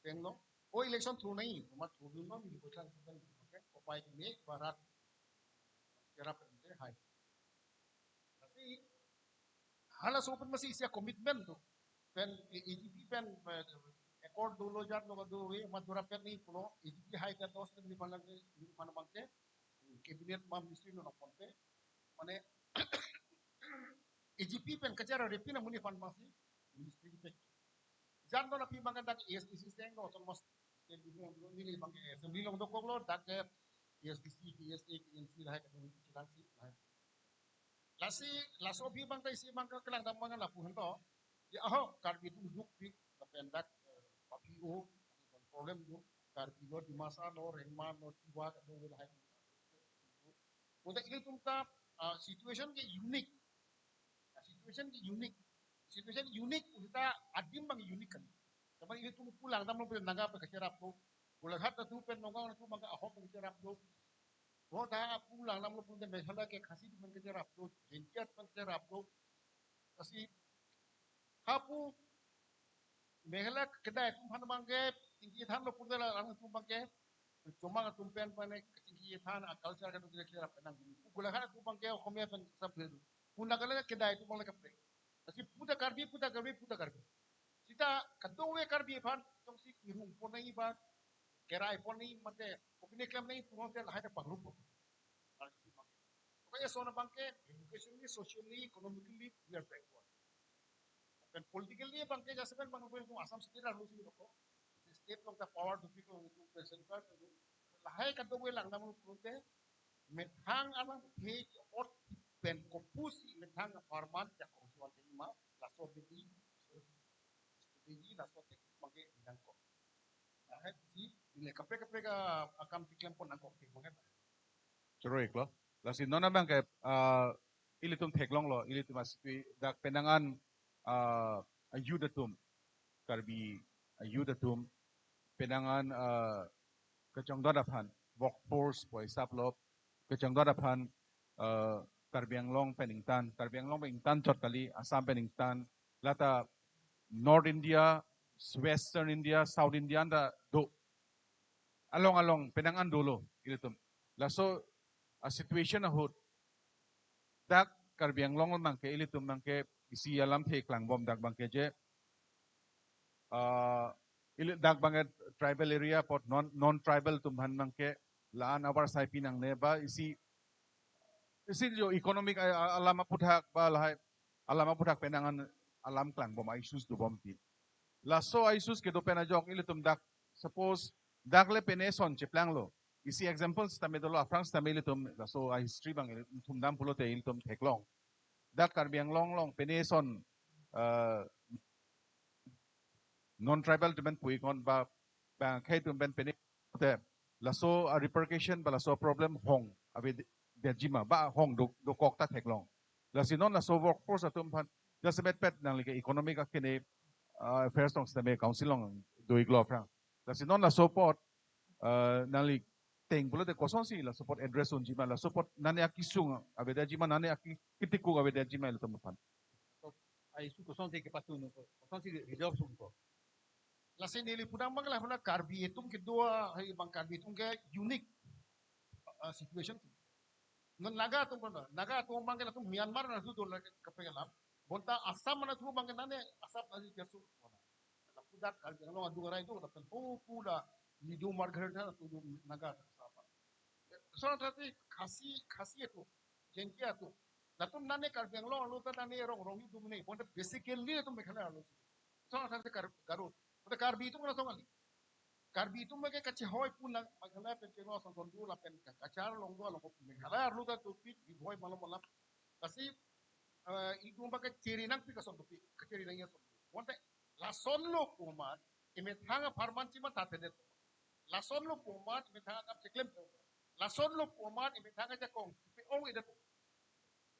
Peng lo, o election throw nangji, amat throw dunlo, neli bochang pen, okay, kopai kini, barat, kerap ente hai. Tapi, halaso pen masi isi a-commitment do. Pen, A G P pen, eh, accord dolo jadu lo kado we, amat dora pen nangji pulo, A G P hai ta dos pen neliphan lagi, neliphan abangke, cabinet ma ministry lo nangponpe. Mane, A G P pen kachera repi na amonit aphan masi, ministry ke. Jadu lo aphi abangke dak A S D C seng lo, autonomous state building lo, neli abangke assembly along dokok lo, dak ke A S D C, K S A, K N C lahai kado chelangsi, lahai. Lasi, laso aphi abang ta isi abang kelang dam abang lapu hento. Ya, aho, Karbi atum dukpik, lapen dak, eh, papi o, problem do, Karbi lo, Dimasa lo, Rengma lo, Tiwa lo, lahai. Bonta ilitum ta, ah, situation ke unique. Ah, situation ke unique. Situation unique, pu seta adim abang unique kan. Tapi ilitum pu langdam lo pen Naga pen kacherap lo. Golaghat atum pen Nagaon atum abang ahok pen kacherap lo. Bonta pu langdam lo pen Meghalaya ke Khasi atum pen kacherap lo. Jaintia atum pen kacherap lo. Lasi hapu Meghalaya kedai atum aphan abangke chingki thanlo pulote la alangtum abangke chomang atum pen pen chingki than a culture kedo kira kira penang. Golaghat atum abangke Oxomiya pen samphil. Pu Nagaland kedai atum abang le kaprek. Lasi puta Karbi, puta Karbi, puta Karbi. Seta kadokave Karbi aphan jongsi kirung pon nangji ba, kerai pon nangji mate, kopine klem nangji pulote lahai ta pangrup. Lasi abangke. Kaya ason abangke, educationally, socially, economically, we are backward. Pen politically abangke jasemet abang pen Assam state arlo si roko. State along ta power dopik along itu pen central itu. Lahai kadokave langdam pulote methang alamthe ot pen kopusi methang aparman jakong suan tengma laso bidi strategi laso teknik abangke nangkok. Lahai si neli kaprek kaprek akam tiklem pon nangkok tik abangke. Choro-iklo. Lasi non abangke, ah, ilitum theklonglo, ilitum aspi dak penang an, ah, a-youth atum, Karbi a-youth atum, penang an, ah, kachongdot aphan, workforce pu hisap lo, kachongdot aphan, ah, Karbi Anglong pen ingtan, Karbi Anglong pen ingtan chot kali, Assam pen ingtan, lata North India, Western India, South India anta do. Along along penang an dolo ilitum. Laso a-situation ahut dak Karbi Anglong abangke ilitum abangke isi alamthe klangbom dak abangke je, ah, ili dak abangke tribal area apot non, non tribal atum aphan abangke la-an avarsai pi nangne ba isi, isi jo economic a-, a-, alam aphuthak ba lahai alam aphuthak penang an alam klangbom a-issues dobom ti. Laso a-issues kedo pen ajok ilitum dak, suppose dak le pine ason cheplanglo. Isi example sitame dolo, aphrang sitame ilitum laso a-history abang ilitum thumdam pulote ilitum theklong. Dak Karbi Anglong along pine ason, eh, non tribal atum pen pu-ik non ba, ba akhei atum pen pine te laso a-repercussion ba laso problem hong avedetji ma ba hong do, dokok ta theklong. Lasi non laso workforce atum aphan jasemet pet nangli ke economic akene, ah, affairs along sitame council along do-iklo aphrang. Lasi non laso apot, ah, nangli ateng pulote kosonsi laso apot address unji ma, laso apot nane akesung avedetji ma, nane ake, ketekuk avedetji ma ilitum aphan. A-issue kosonsi kepathu nangkok, kosonsi resolve nangkok. Lasi neli pudam abang lahai puna Karbi atum kedo, hai abang Karbi atum ke unique, ah, situation. Non Naga atum pun, Naga atum abangke latum Myanmar anatthu do lake kaprek alam. Bonta Assam anatthu abangke nane Assam nasi jasu. Lapu dak Karbi Anglong adung arai do lapen ho pu da Lido Margareta anatthu do Naga atum Assam. Lason athak si Khasi, Khasi atum, Jaintia atum, latum nane Karbi Anglong arlo ta nane rong rong atum ne. Bonta basically latum Meghalaya arlo si. Lason athak si Kar-, Garo. Bonta Karbi atum kena song kali. Karbi atum ke kachehoi pun nang Meghalaya pen keno asong son do lapen ka-, kachar long do along ko Meghalaya arlo ta dopik, Ri-Bhoi malom malom. Lasi, eh, itum abangke chiri nangpi kason dopik, kachiri nangji ason. Bonta lasonlo pu amat, emethang apharman chima ta thedet. Lasonlo pu amat, emethang akam cheklem. Lasonlo pu amat, emethang ajakong pe-ong-edet.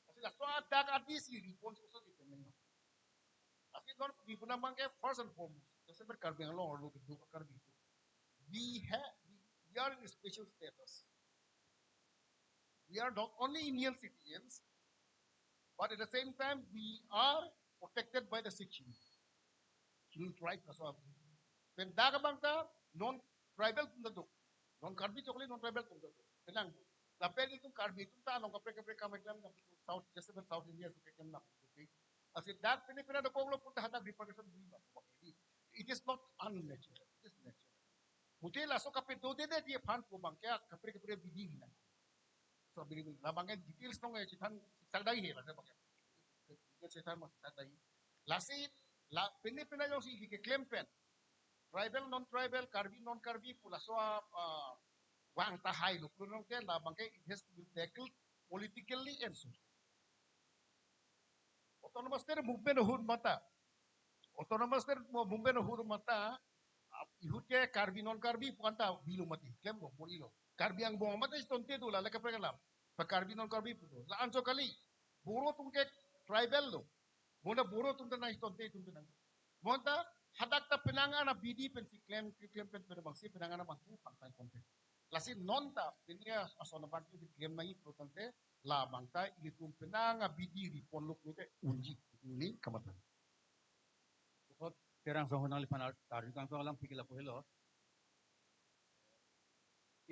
Lasi laso adak adi si ri pon si kosonsi pemeng. Lasi non neli pudam abangke first and foremost, jasemet Karbi Anglong arlo kedo Karbi atum, we have, we, we are in a special status. We are not only Indian citizens, but at the same time, we are protected by the Sixth Schedule. Scheduled tribe laso atum. Pen dak abang ta non tribal atum ta do. Non Karbi chokle non tribal atum ta do. Penang do. Lapen itum Karbi atum ta along kaprek kaprek kam keklem nang South, jasemet South India atum keklem nang. Lasi dak pine pine dokoklo puta hadak repercussion dui ba. It is not unnatural. It is natural. Mute laso kapedodedet aphan pu abangke kaprek kaprek bidi hinang. So bidi bidi. La abangke details along chethan chakdai he la abangke. Details chethan ma chakdai. Lasi la pine pine jongsi keklem pen tribal, non tribal, Karbi, non Karbi pu laso a, ah, vang tahai lo pulo tangte la abangke it has to be tackled politically and socially. Autonomous State movement ahut mata. Autonomous State mo-, movement ahut mata, ah, ihut ke Karbi non Karbi pu anta bilo mati, klemlo, mo-ilo. Karbi angbong mata istonte do la, la kaprek alam. Pa Karbi non Karbi pu do. La ancho kali. Boro atum ke tribal lo. Bonta Boro atum ta nang istonte atum ta nang. Bonta hadak ta penang an abidi pensi klem, klem pen pen abangsi penang an abangsi pangtai konten. Lasi non ta pini ason abangke klem nangji pulo tangte la abang ta ilitum penang abidi ri ponlo pulote unji, ning kamatha. Sot Terang song nangliphan ar-, arju kangso alam thik lapu helo.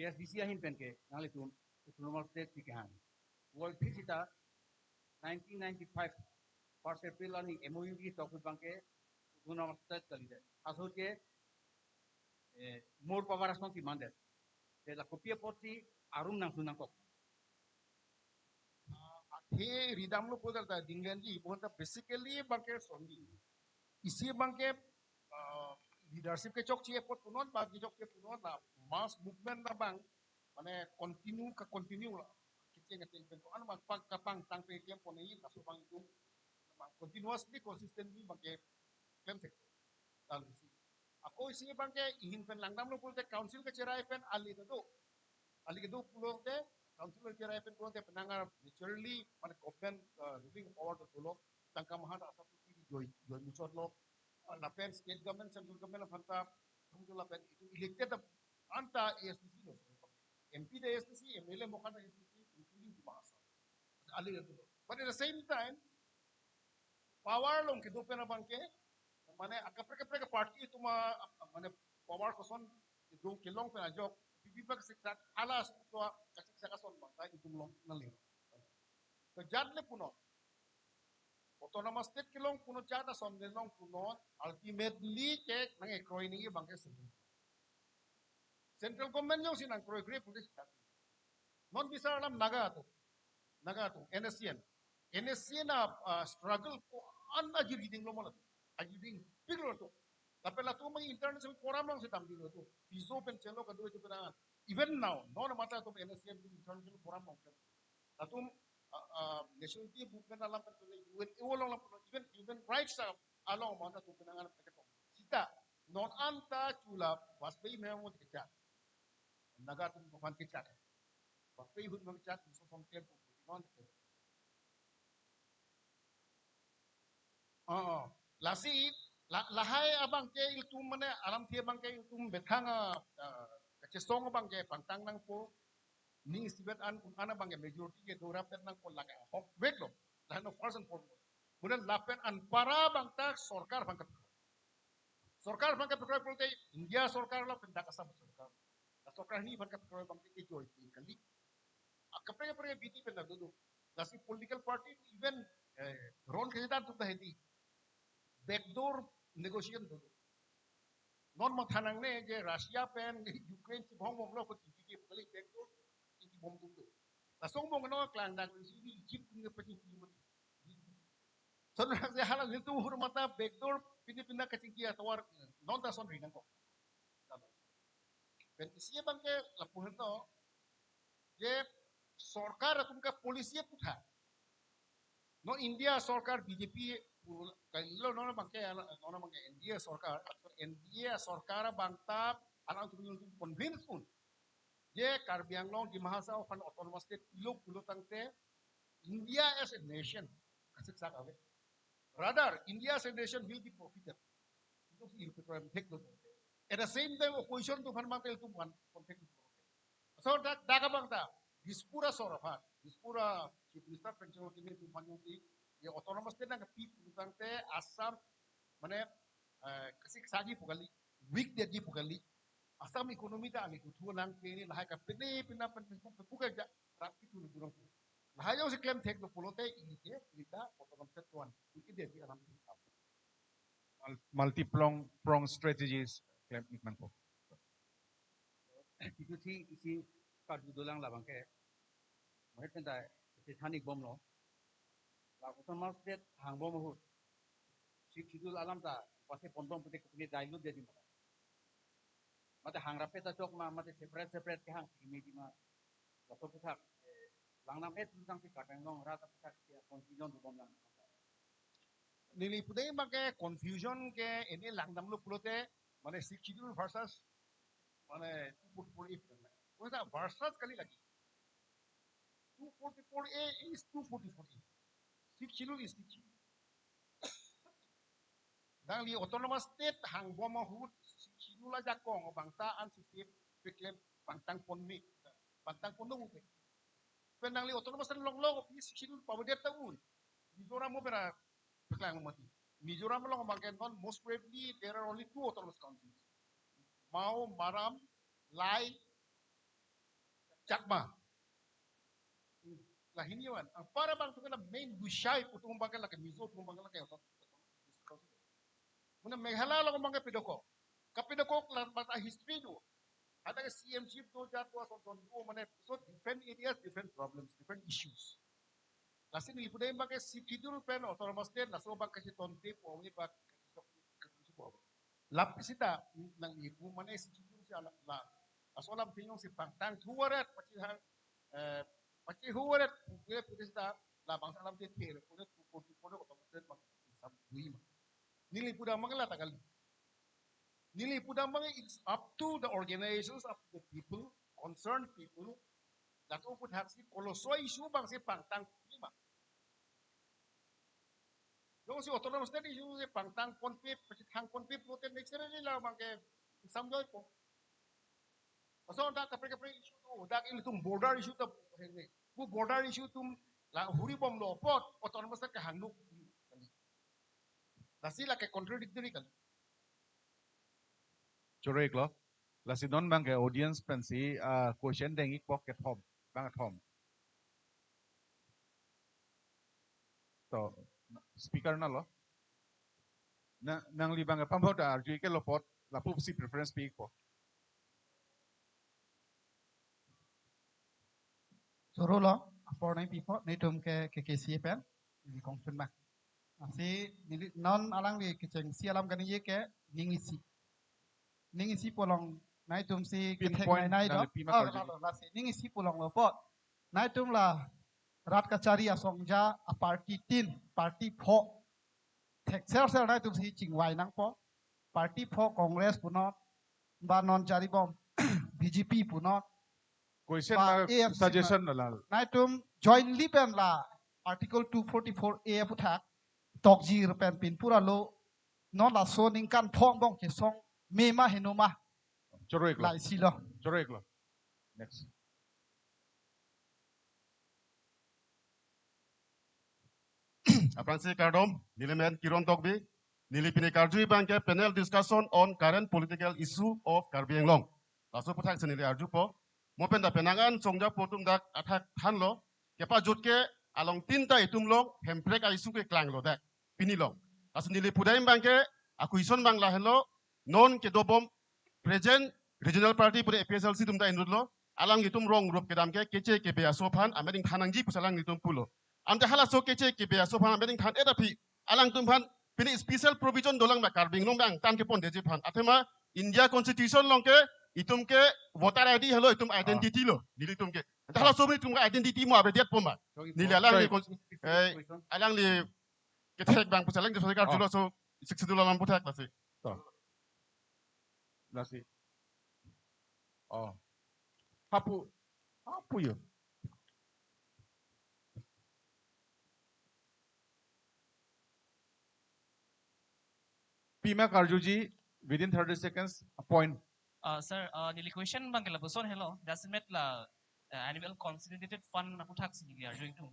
A S D C ahin pen ke nanglitum autonomous state si kehang. Wal phi sita nineteen ninety-five first April arni M O U ketok abang ke autonomous state kalidet. Aso ke, eh, more power ason si mandet. Te la kopi apotsi arum nangsun nangkok. Ah, athe ridamlo pulo ta Dinglenji, bonta basically abang ke sonni. Isi abang ke, ah, leadership kechokche apot punon, ba kechokche punon, la mass movement abang, mane continue ka continue la. Kecheng kecheng pen ko, an abang pang kapang tang pe klem pon-i, laso abang itum, abang continuously, consistently abang ke klem thek. Lalu isi. Ako isi abang ke ihin pen langdamlo pulote council kacherai pen ali kedo. Ali kedo pulote council kacherai pen pulote penang ar naturally mane government, uh, ruling power to dolo, tangka mahan rasa putih di joi, joi muchot lo. Uh, lapen state government, central government aphan ta, lapen itu elected anta A S D C lo. M P ta A S D C, M L A mokan ta A S D C, including Dima Hasao. Ali kedo. But at the same time, power along kedo pen abang ke, mane akaprek kaprek party atum a, mane power koson kedo kelong pen ajok, P P P kasiksak, hala aso kasiksak ason abang ta itum long nangli. Ke jat le punon. Autonomous state kelong punon, jat ason le long punon, ultimately ke nangkekroi nangji abang ke sini. Central government jongsi nangkroikre police. Non bisar alam Naga atum. Naga atum, N S C N. N S C N a, uh, struggle ko-an ajir hiding lo mo latum. Ajir hiding pik lo latum. Lapen latum abang international forum alongsi damji lo latum. Piso pen chelo kadu itu penangan. Even now, non mata atum N S C N international forum along. Latum, uh, uh, nationality movement alam pen U N along lapen even human rights along mata atum penangan pakai tong. Sita, non anta chula Vajpayee memo kechat. Naga atum aphan kechat. Vajpayee ahut memo kechat, so song tem non kechat. Oh, lasi, la-, lahai abang ke itum mane alamthe abang ke itum bethang, ah, ah, kachesong abang ke pangtang nangpo, ning sibet an, an abang ke majority ke dorap nangpo, lake ahokvek lo. Lahenlo first and foremost. Kemudian lapen anpar abang ta sorkar aphan kaprek. Sorkar aphan kaprek pulote India sorkar lapen dak Assam sorkar. La sorkar hini aphan kaprek abang ke joi pen kali. Akaprek kaprek abidi pen ta dodok. Lasi political party even, eh, Ron Kaidan atum ta hedi. Backdoor negotiation dodok. Non matha nangne je Russia pen Ukraine chibom bomlo ko chingki ke kali, backdoor chingki bom dodok. Laso angbong no klang dak si Egypt ni pachingki mo. Son rak je hala nelitum ahut mata backdoor pini pina kachingki atovar non ta son ri nangkok. Pen isi abang ke lapu henlo, je sorkar atum ke policy aphuthak. Non India sorkar B J P pu-, kalilo non abang ke, non abang ke N D A sorkar, N D A sorkar abang ta alangtum nelitum convince un. Je Karbi Anglong, Dima Hasao aphan autonomous state pilo pulo tangte India as a nation kasiksak ave. Rather, India as a nation will be profited. Itu si ilu petroleum thek lo. At the same time, opposition atum aphan mate itum aphan contact lo. So dak, dak abang ta Dispur asor aphan, Dispur a Chief Minister pen chenglo kimi atum aphan jongsi, ya autonomous state nangkepi pulo tangte Assam, mane, eh, kasiksak ji pu kali, weak detji pu kali. Assam economy ta ali tuthu nangkele, lahai kapine pina pen pepuk pepuk aja, rap itu lu durang pu. Lahai jongsi klem thek lo pulote ili ke, ili ta autonomous state tuan. Ini dia di alam ini. Mul-, multi-prong, prong strategies klem ik nangpo. Itu si, isi karju dolang labang ke. Mahet pen ta, isi thanik bomlo. La autonomous state hangbom ahut. Sixth Schedule alam ta, pasi pondong pute kupini dilute jadi mata. Mate hangrape ta chok ma, mate separate separate kehang si kimi di ma. Laso aphuthak, eh, langnam et tang si Karbi Anglong rat aphuthak si confusion dodun lang. Neli pudai abang ke confusion ke ini langdamlo pulote, mane Sixth Schedule versus, mane two forty-four A. Kota versus kali lagi. Two forty-four A is two forty-four A. Sixth Schedule is Sixth Schedule. Nangli autonomous state hangbom ahut Sixth Schedule ajakong abang ta an sisi peklem pangtang ponme, pangtang pondong upe. Pen nangli autonomous state longlong, Sixth Schedule pavedet ta un. Mizoram mo pera peklang mati. Mizoram along abangke non most probably there are only two autonomous councils. Mao, Maram, Lai, Chakma. Lahini wan. Anpar abang atum ke la main Bushai atum abangke lake Mizo atum abangke lake autonomous council. Muna Meghalaya along abangke pidoko. Kapidoko la bata history do. Ada ke C M ship do jat do ason son do mane so different areas, different problems, different issues. Lasi neli pudam abangke Sixth Schedule pen autonomous state laso abangke si tonte po ni bak. Lap sita nang ipu mane Sixth Schedule si ala la. Laso alam pinyong si pangtang thuaret pachihang, eh, pachihuaret pule pule sita labang salam te te pule pule pule autonomous state bang sam bui ma. Neli pudam abangke la ta kali. Neli pudam abangke it's up to the organizations, up to the people, concerned people. Latum aputhaksi koloso issue abang si pangtang lima. Jongsi autonomous state issue si pangtang ponpe, pachithang ponpe pulote next year la abangke samjoi po. Laso dak kaprek kaprek issue do, dak ilitum border issue ta hene. Bu border issue atum la huribomlo apot autonomous state kehangno. Lasi lake contradictory kali. Choro-iklo. Lasi non abangke audience pensi, ah, question deng-ikpo kethom, bang kethom. To, speaker nalo. Na, nangli abangke pambot arju-ik-lo apot, lapusi preference pi-ikpo. Choro-lo, apor nangpipo, netum ke, ke K C A pen, neli kongsun ma. Lasi, neli non alangli kechengsi alam kaningje ke, ning isi. Ning isi pu along, nangtum si kethek Pinpoint nai nai do. Nangli pima Oh, karju. Lalo, lasi, ning isi pu along lo apot. Nangtum la, rat kachari asong ja, a party tin, party pho. Thekser ser nangtum si chingvai nangpo. Party pho Congress punon, ba non charibom, B J P punon. Question Ba na A F C suggestion na lal. Nangtum jointly pen la Article two forty-four A aputhak tokjir pen pin pura lo non laso ningkan pho angbong kesong me ma heno ma. Choro-iklo. Laisi lo. Choro-iklo. Next. Aphrangsi kardom, neli men Kiron Tokbi, neli pini karju abangke panel discussion on current political issue of Karbi Anglong. Laso aputhak si neli arjupo, mo pen ta penang an songja atum dak athak thanlo, kepajut ke along tin ta itum along Hemprek a-issue keklanglo dak, pini along. Lasi neli pudam abangke, a-question abang lahelo, non kedobom, present regional party pura A P H L C atum ta inutlo, alanglitum rong rup kedam ke keche kebe aso aphan amening than nangji pusi alanglitum pulo. Ante halaso keche kebe aso aphan amening than-et aphi, alangtum aphan pini special provision dolang ma Karbi Anglong abang than kepondetji aphan. Athema India Constitution along ke itum ke voter I D helo itum identity lo, nelitum ke. Ante halaso itum ke identity mo avedetpo ma. Sorry, neli sorry. Alangli cons-, eh, alangli kethek abang pusi alangli sorry kar Oh. julo so Sixth Schedule alam aputhak lasi. To. Lasi. Oh. Hapu. Hapu yo. Pima karjuji within thirty seconds, a point. Uh, sir, uh, neli question abangke lapuson helo, jasemet la, uh, annual consolidated fund aputhak si neli arju ingtung.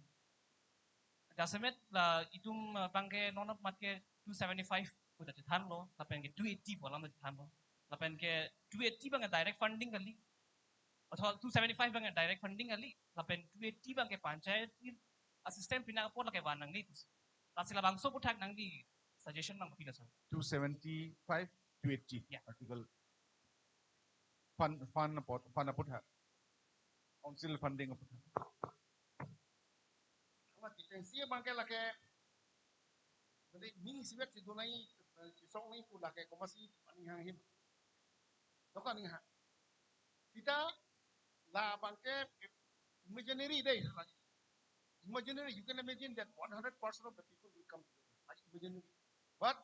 Jasemet la itum, uh, abangke non of mat ke two seventy-five pu ta thanlo, lapen ke two eighty pu alam ta thanlo. Lapen ke two eighty abangke direct funding kali. Atau two seventy-five abangke direct funding kali. Lapen two eighty abangke panchayat a-system pina apor lake van nangli. Lasi labangso aputhak nangli suggestion abang pilo, sir. Two seventy-five, two eighty. Yeah. Article fund, fund apot, fund aputhak. Council funding aputhak. Ama kiteng si abangke lake, jadi ning isivet si donai, eh, si song ni pu lake komatsi aning hang him. Doka ning ha. Sita labangke imaginary dei. Imaginary, you can imagine that one hundred percent of the people will come together. Like imaginary. But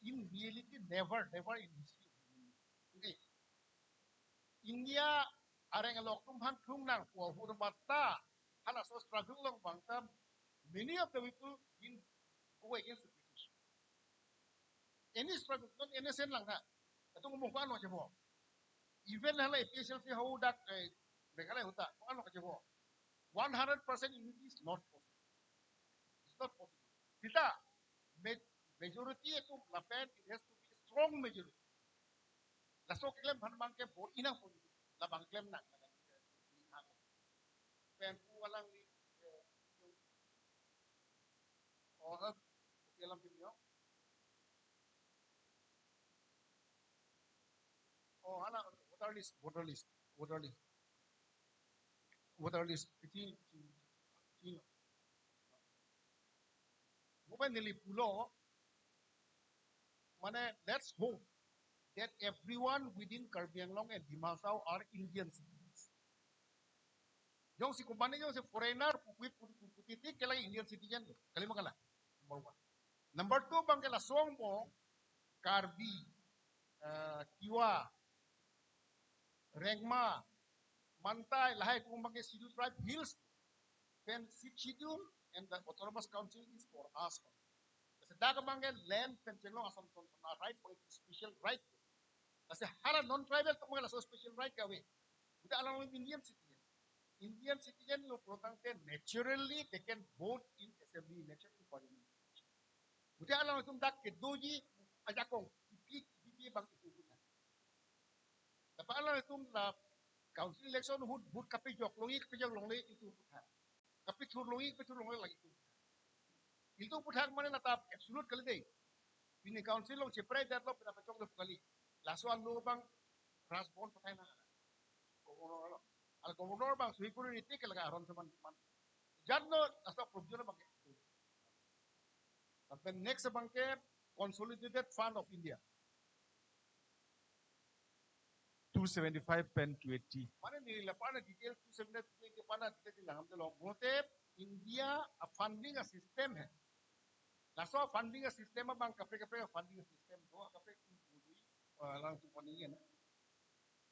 in reality, never, never in history. Okay. India areng alok atum aphan klung nangpo ahut mata halaso struggle along abang ta many of the people been go against the British. Any struggle, not N S N lang na. Atum mo ko-an lo chebo. Even hala A P H L C hadak, eh, Meghalaya ahut ta ko-an lo chebo. One hundred percent unity is not possible. It's not possible. Sita, me- Majority atum lapen it has to be strong majority. Laso keklem aphan abangke vote inang pon. Labang klem nang. Pen pu alangli, eh, oh, ha, okay, alam pin yo. Oh, hala, voter list, voter list, voter list. Voter list, iti, iti, iti. Mo pen neli pulo, mane, let's hope that everyone within Karbi Anglong and Dima Hasao are Indian citizens. Jongsi company jongsi foreigner pu pu pu pu pu titi ke la Indian citizen lo. Kalima kala. Number one. Number two, abangke laso angbong Karbi, eh, Tiwa, Rengma, Mantai, lahai atum abangke Scheduled Tribe Hills, then Sixth Schedule and the Autonomous Council is for us. Seta abangke land pen chenglong ason son son right, abangke special right. Lasi hala non-tribal atum abangke laso special right kave. Udah alang Indian citizen. Indian citizen lo pulotangte naturally they can vote in assembly election, in parliament election. Udah alanglitum dak kedoji ajakong, kipi, kipi abang itum puthak. Tapi alanglitum la council election ahut vote kapejok longji, kapejok longle itum puthak. Kapethur longji, kapethur longle lagi itum puthak. Itum puthak mane la ta absolute kali dei. Pini council along cheprai det lo, pina pachok lo kali. Laso alo abang Raj Bhavan pathai nang. Governor lo. Ala governor abang sui kuri riti ke laga aron seman man. Jadno laso provision abangke. Lapen next abangke Consolidated Fund of India. Two seventy-five pen two eighty. Mane neli lapu-an detail two seventy-five pen two eighty aphan detail nangdamde lo. Mote India a-funding a-system hai. Laso funding a-system abang kaprek kaprek funding a-system do, kaprek tu bului, eh, langsung funding ya na.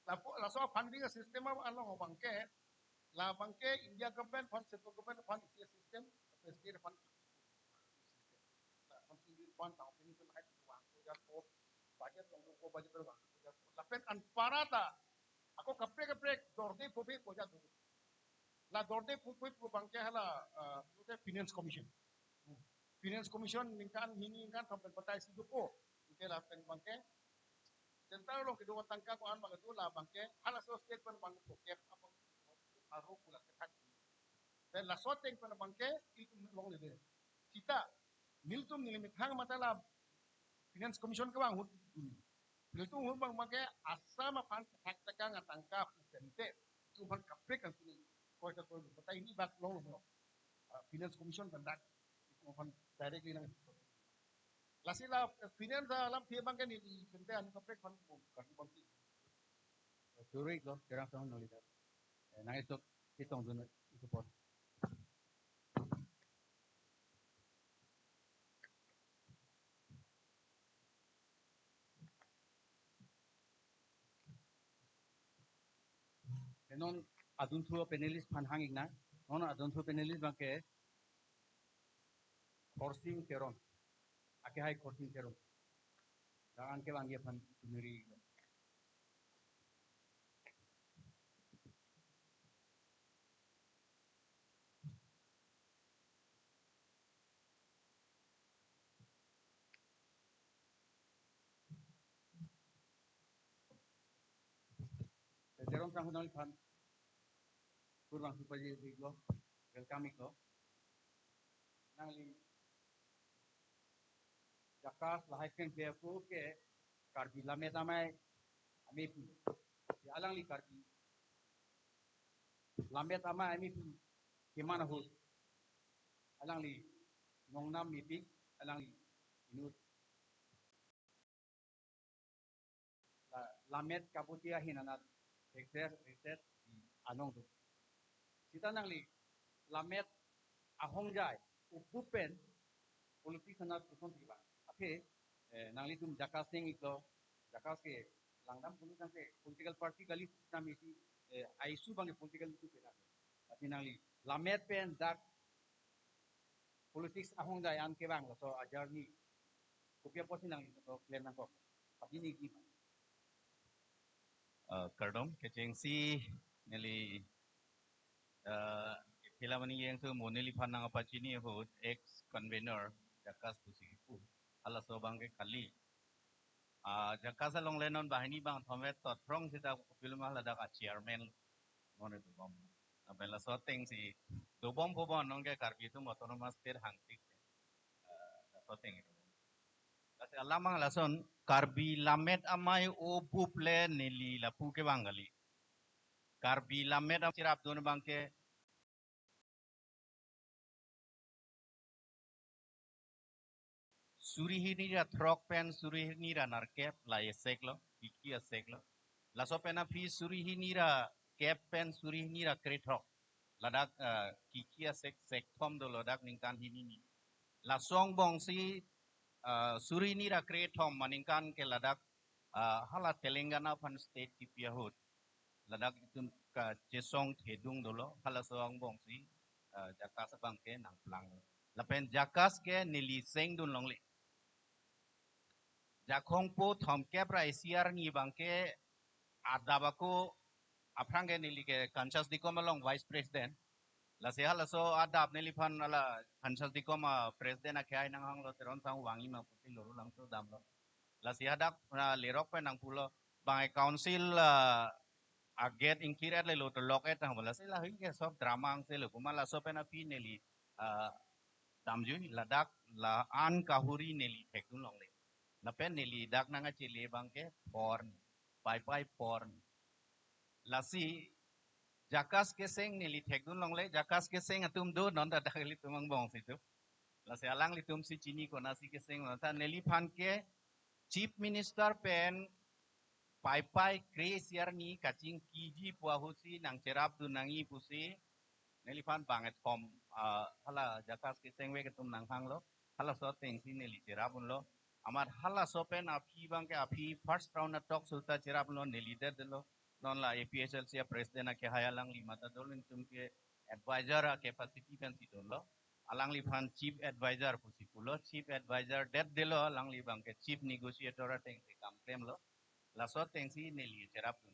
Lapu, laso funding a-system abang along abangke, labangke India government fund, central government fund isi a-system, state fund isi a-system. Nah, fund, fund, fund, fund, fund, fund, budget, budget, lapen anparta ako kaprek kaprek dorde phope pojat do. La dorde phope pu abangke hala, ah, pute Finance Commission. Finance Commission ningkan hini ningkan thom pen patai si dopo. Ite lapen abangke center along kedo tangka ko-an abang kedo, labangke halaso state pen abang pocket abang aro pula kethak. Then laso ateng pen abangke ilitum longle dei. Seta nelitum neli methang mate la Finance Commission kevang ahut, nelitum ahut abang abangke Assam aphan kethak tekang atangka pu pente itum aphan kaprek kan sini. Koi ka koi lo, patai hini bak longlo. Ah, Finance Commission pen dak itum aphan directly nang. Lasi la finance alamthe abangke neli pente an kaprek aphan bom kan bom ti. Churi lo, cherang sang noli dak. Eh, nang isok, itong dun, isok pot. Non adunthu panelist aphan hang-ik nang. Non adunthu panelist abangke Khorsing Teron. Akehai Khorsing Teron. Dak an kevangji aphan tumiri. Teron sangho nangliphan kurvangthu pajir-iklo, welcome-iklo. Nangli JACAS lahai keng pe ako ke Karbi Lammet Amei ameiphu. Ya, alangli Karbi Lammet Amei ameiphu keman ahut alangli nongnam mepik, alangli inut la-, lammet kaboti ahin anat ekser ekser anong do. Seta nangli lammet ahongjai upupen politics anat koson si bang. Aphi, eh, nanglitum JACAS teng-iklo, JACAS ke langdam politics ke political party kali, nam isi, eh, a-issue abang political issue ke na. Tapi nangli lammet pen dak politics ahongjai an kevang laso a-journey kopi apotsi nangli laso klem nangkok? Padi ni ki. Eh, kardom, kechengsi neli, eh, Philamoni Gangthu mo neliphan nangpachini ahut ex convener JACAS pusi kipu. Halaso abangke kali. Ah, JACAS along le non banghini bangthom vet tot phrong sita kopiloma ladak a chairman non dobom. Lapen laso ateng si dobom po bon non ke Karbi atum autonomous state hangtik. Ah, laso ateng itu. Lasi alam abang lason Karbi Lammet Amei o bup le neli lapu kevang kali. Karbi Lammet Amei cherapdun abangke suri hini ra throk pen suri hini ra nerkep la esek lo, Kiki asek lo. Laso pen aphi suri hini ra kep pen suri hini ra krethrok. Ladak, eh, Kiki asek sekthom dolo dak ningkan hini ni. Laso angbong si, eh, suri hini ra krethom aningkan ke ladak, eh, hala Telangana aphan state kipi ahut. Ladak itum kachesong thedung dolo, halaso angbong si, eh, JACAS abangke nangplang. Lapen JACAS ke neli sengdun longle. Jakhong po thomkep ra isi arni abangke adap ako aphrang ke neli ke Kansas Dekom along vice president. Lasi halaso adap neliphan hala Kansas Dekom a president akhai nanghanglo, Teron Sangho vangji ma pusi lorulangso damlo. Lasi hadak, ah, lerok pen nangpulo, bang council, ah, a gate ingkir-et lelo to lock-et nang bola. Lasi lahei ke sob drama angse lo, komat laso pen aphi neli, ah, damjui, ladak la-an kahuri neli thekdun longle. Lapen neli dak nangkachele abangke porn, paipai porn. Lasi JACAS keseng neli thekdun longle, JACAS keseng atum do non ta dak ilitum angbong si do. Lasi alanglitum si chini konatsi keseng lo, ta neliphan ke Chief Minister pen paipai kre-isi arni kachingkiji pu ahut si nangcherapdun nangji pusi neliphan bangkethom, ah, hala JACAS kesengvek atum nanghanglo, halaso ateng si neli cherapdunlo. Amat halaso pen aphi abangke aphi first round a talks ahut ta cherapdunlo, neli det detlo. Non la A P H L C a president akhai alangli mata dolo, nelitum ke advisor a capacity pensi dunlo. Alangliphan chief advisor pusi pulo, chief advisor det detlo, alangli abangke chief negotiator ateng si kam klemlo. Laso ateng si neli cherapdun.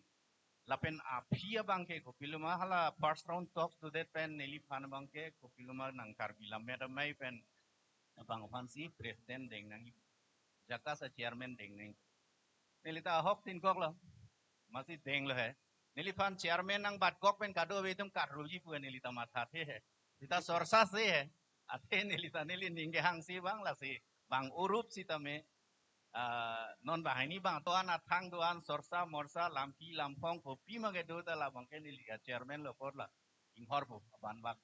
Lapen aphi abangke kopiloma hala first round talks dodet pen neliphan abangke kopiloma nang Karbi Lammet Amei pen abang aphansi president deng nangji, JACAS a chairman deng nangji. Neli ta ahok tin kok lo, masi denglo he. Neliphan chairman nangbat kok pen kadokave atum karruji pu nelita mathathe he. Sita sorsa se he. Athe nelita neli ning kehangsi abang lasi bang urup sitame, ah, non banghini bang to-an athang do-an sorsa morsa lampi lamphong kopi ma kedo ta labangke neli a chairman lo apot la inghorpo aban bak.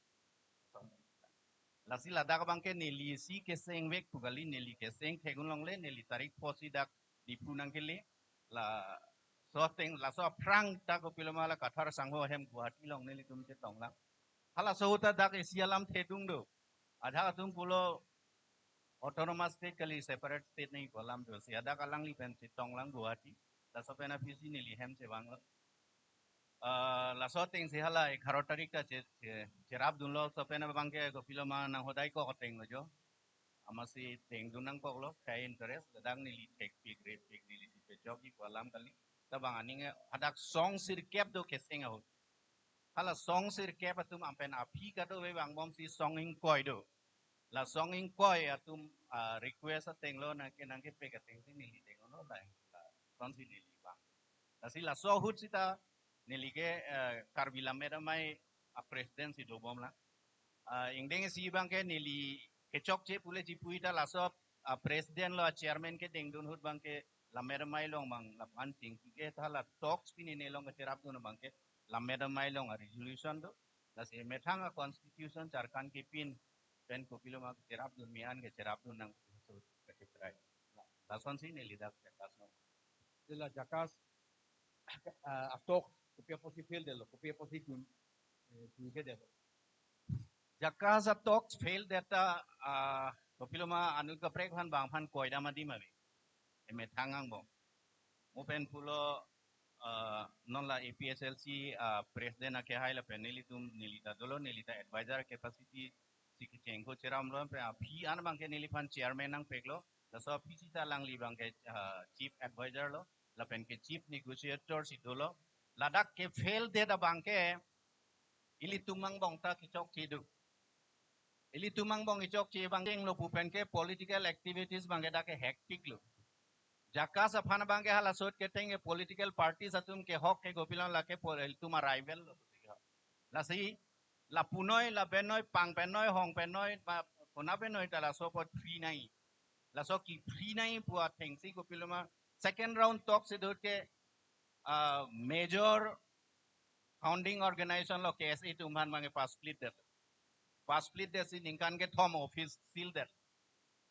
Lasi ladak abangke neli si kesengvek pu kali, neli keseng thekdun longle, neli tarik pho si dak Diphu nangkele. Laso ateng, laso aphrang ta kopiloma la Kathar Sangho ahem Guwahati along nelitum chetonglang. Halaso ahut ta dak isi alam thedung do. Ajahak atum pulo autonomous state kali, separate state nangji pu alam do. Si hadak alangli pen chetonglang Guwahati. Laso pen aphi si neli hem chevanglo. Ah, laso ateng si hala egharo tarik ta che, che, cherapdunlo, laso pen abangke kopiloma nang hodai kok ateng lo jo. Amatsi dengdun nangkoklo, kai interest, ladak neli thekpik, repik, neli si pejokji pu alam kali. Ta bang aning hadak song sirkep do keseng ahut. Hala song sirkep atum ampen aphi kadokave vangbomsi song ingkoi do. La song ingkoi atum, ah, request ateng lo nangke nangkepek ateng si neli denglo la, lasonsi neli vang. Lasi laso ahut sita neli ke, eh, Karbi Lammet Amei a president si dobomlang. Ah, ingdeng isi abangke neli kechokche pule chipuji ta laso, ah, president lo a chairman kedengdun ahut abangke Lammet Amei along bang lapan chingki ke ta la talks pini ne along kecherapdun abangke Lammet Amei along a resolution do. Lasi methang a constitution Jharkhand kepin pen kopiloma kecherapdun, mi-an kecherapdun nang so kachiprai. Lasonsi neli dak JACAS no. Ila JACAS, ah, a talks kopi apotsi fail detlo, kopi apotsi chun, eh, chunke detlo. JACAS a talks fail det ta, ah, kopiloma anut kaprek aphan bang aphan koidam adim ave. Emethang angbong. Mo pen pulo, ah, non la A P H L C, ah, president akhai lapen nelitum, neli ta dolo, neli ta advisor capacity si kechengko cheramlo, pen aphi an abangke neliphan chairman nangpeklo, laso aphi sita alangli abangke, ah, chief advisor lo, lapen ke chief negotiator si dolo. Ladak ke fail det abangke ilitum angbong ta kechokche do. Ilitum angbong kechokche abang chenglo pu pen ke political activities abang ke dak ke hectic lo. JACAS aphan abang ke hala asot keteng ke political parties atum kehok ke kopilo lake pol-, ilitum arrival lo. Lasi la punoi, la benoi, pang penoi, hong penoi, ba kona penoi ta laso apot free nai. Laso ke free nai pu athengsi kopilo ma second round talk si dot ke, ah, major founding organization lo KSA atum aphan abang ke pasplit det. Pasplit detsi ningkan kethom office seal det.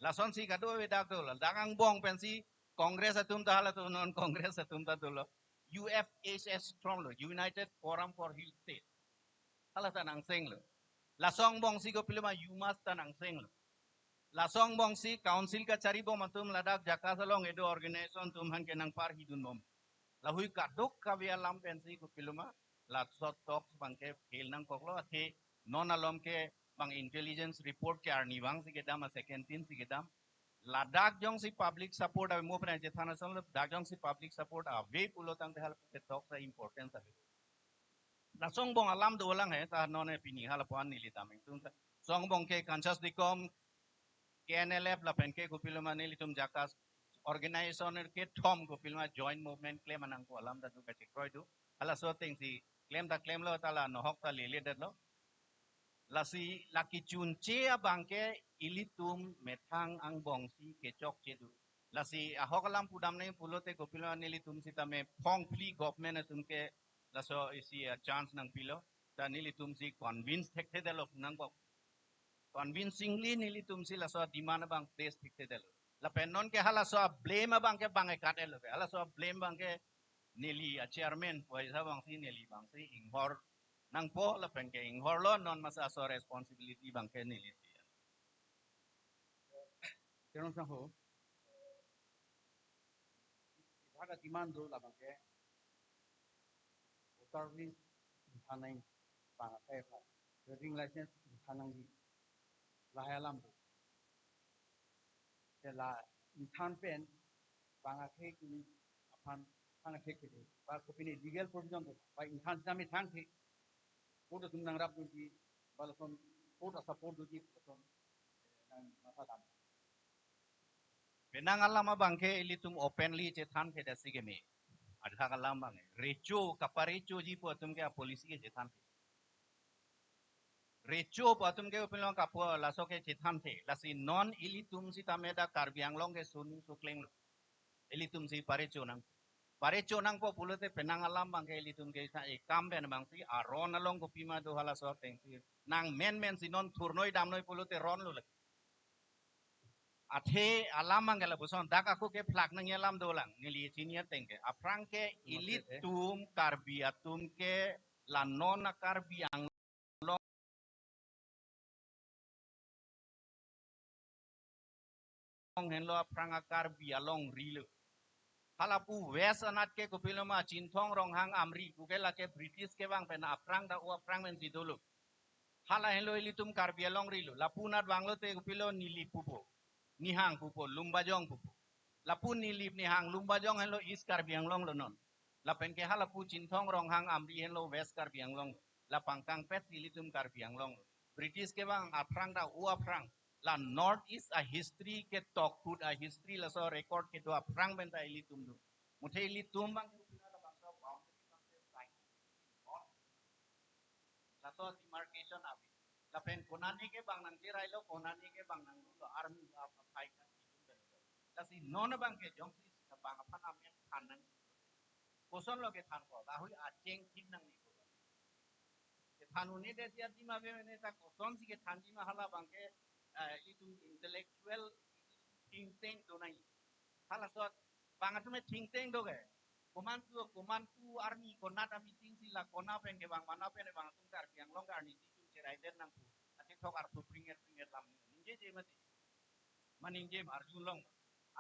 Lasonsi kadokave dak dolo. Dak angbong pensi Congress atum ta hala to non Congress atum ta dolo. U F H S from lo, United Forum for Hill State. Hala ta nangseng lo. Laso angbongsi kopilo ma UMass ta nangseng lo. Laso angbongsi council kachari bom atum ladak JACAS along edo organization atum aphan ke nangparhidun bom. Lahui kadokave alam pensi kopilo ma laso talks abang ke fail nangkoklo, athe non alom ke bang intelligence report ke arnivang si kedam, a second tin si kedam. Ladak jongsi public support ave mo pen chethan ason lo, dak jongsi public support ave pulo tangte hala ke talks a importance ave. Laso angbong alam dolang he, ta non e pini hala aphan neli dameng tung ta. Laso angbong ke Kansas Dekom, K N L F lapen ke kopilo ma nelitum JACAS organization kethom kopilo ma joint movement klem anang ko alam ta do kachekroi do. Halaso atengsi klem ta klemlo ta la nohok ta lele detlo. Lasi la kechunche abang ke ilitum methang angbongsi kechokche do. Lasi ahok alam pudam nai pulote kopilo nelitum sitame phongphli government atum ke laso isi, ah, chance nangpilo. Ta nelitumsi convince thekthe detlo nangkok. Convincingly nelitumsi laso demand abang place thekthe detlo. Lapen non ke halaso blame abang ke bang ekat elo ke. Halaso blame abang ke neli a chairman pu hisab abangsi neli abangsi inghor nangpo lapen ke inghorlo, non masa laso responsibility abang ke neli si. Chairman sangho, dak a demand do labang ke voter list ingthan nang, bang akai aphan trading license ingthan nangji, lahai alam do. Te la ingthan pen bang akai kini aphan thang akai kini, ba kopine legal provision do, ba ingthan sami thangthe court atum nangrap doji, ba lason court a support doji, lason, eh, nang masa dam. Penang alam abang ke ilitum openly chethan ke dasi keme. Ajak alam abang ke recho, kaparechoji pu atum ke a policy ke chethan ke. Recho pu atum ke opinion kapo laso ke chethan the. Lasi non ilitum sitame dak Karbi Anglong ke sonu sukleng lo. Ilitumsi parecho nang. Parecho nangpo pulote penang alam abang ke ilitum ke sa ekam pen abangsi aron along kopima do halaso atengsi nang menmensi non thurnoi damnoi pulote ronlo lagi. Athe alam abang ke lapuson dak ako ke phlak nangji alam dolang, neli chini ateng ke. Aphrang ke ilitum Karbi atum ke la non a Karbi Anglong henlo aphrang a Karbi alongri lo. Halapu West anat ke kopilo ma Chinthong, Ronghang, Amri pu ke lake British kevang pen aphrang ta o aphrang pensi dolo. Hala henlo ilitum Karbi alongri lo. Lapu anat vanglote kopilo Nilip pupo, Nihang pupo, Lumbajong pupo. Lapu Nilip, Nihang, Lumbajong henlo East Karbi Anglong lo non. Lapen ke halapu Chinthong, Ronghang, Amri henlo West Karbi Anglong. La pangkangpet ilitum Karbi Anglong. British kevang aphrang ta o aphrang. La North East a history ketok ahut a history laso record kedo aphrang pen ta ilitum do. Muthe ilitum abang laso demarcation ave. Lapen konane ke bang nangcherailo, konane ke bang nangrulo, army a, a fight nang ilitum pen. Lasi non abang ke jongsi bang aphan amen than nang. Kosonlo kethanpo, lahui acheng thip nangji. Kethan un-e det ya dima be ne ta kosonsi kethanji ma hala abang ke, eh, itum intellectual think tank do nangji. Hala asot bang atum e think tank do ke. Komantu, komantu army konat a meeting si la kona pen kevang, mana pen kevang atum Karbi Anglong ke arnisi atum cherai det nangpo. Ati thok arthu pringet pringet lam ningjeje mati. Maningje ma arjulong.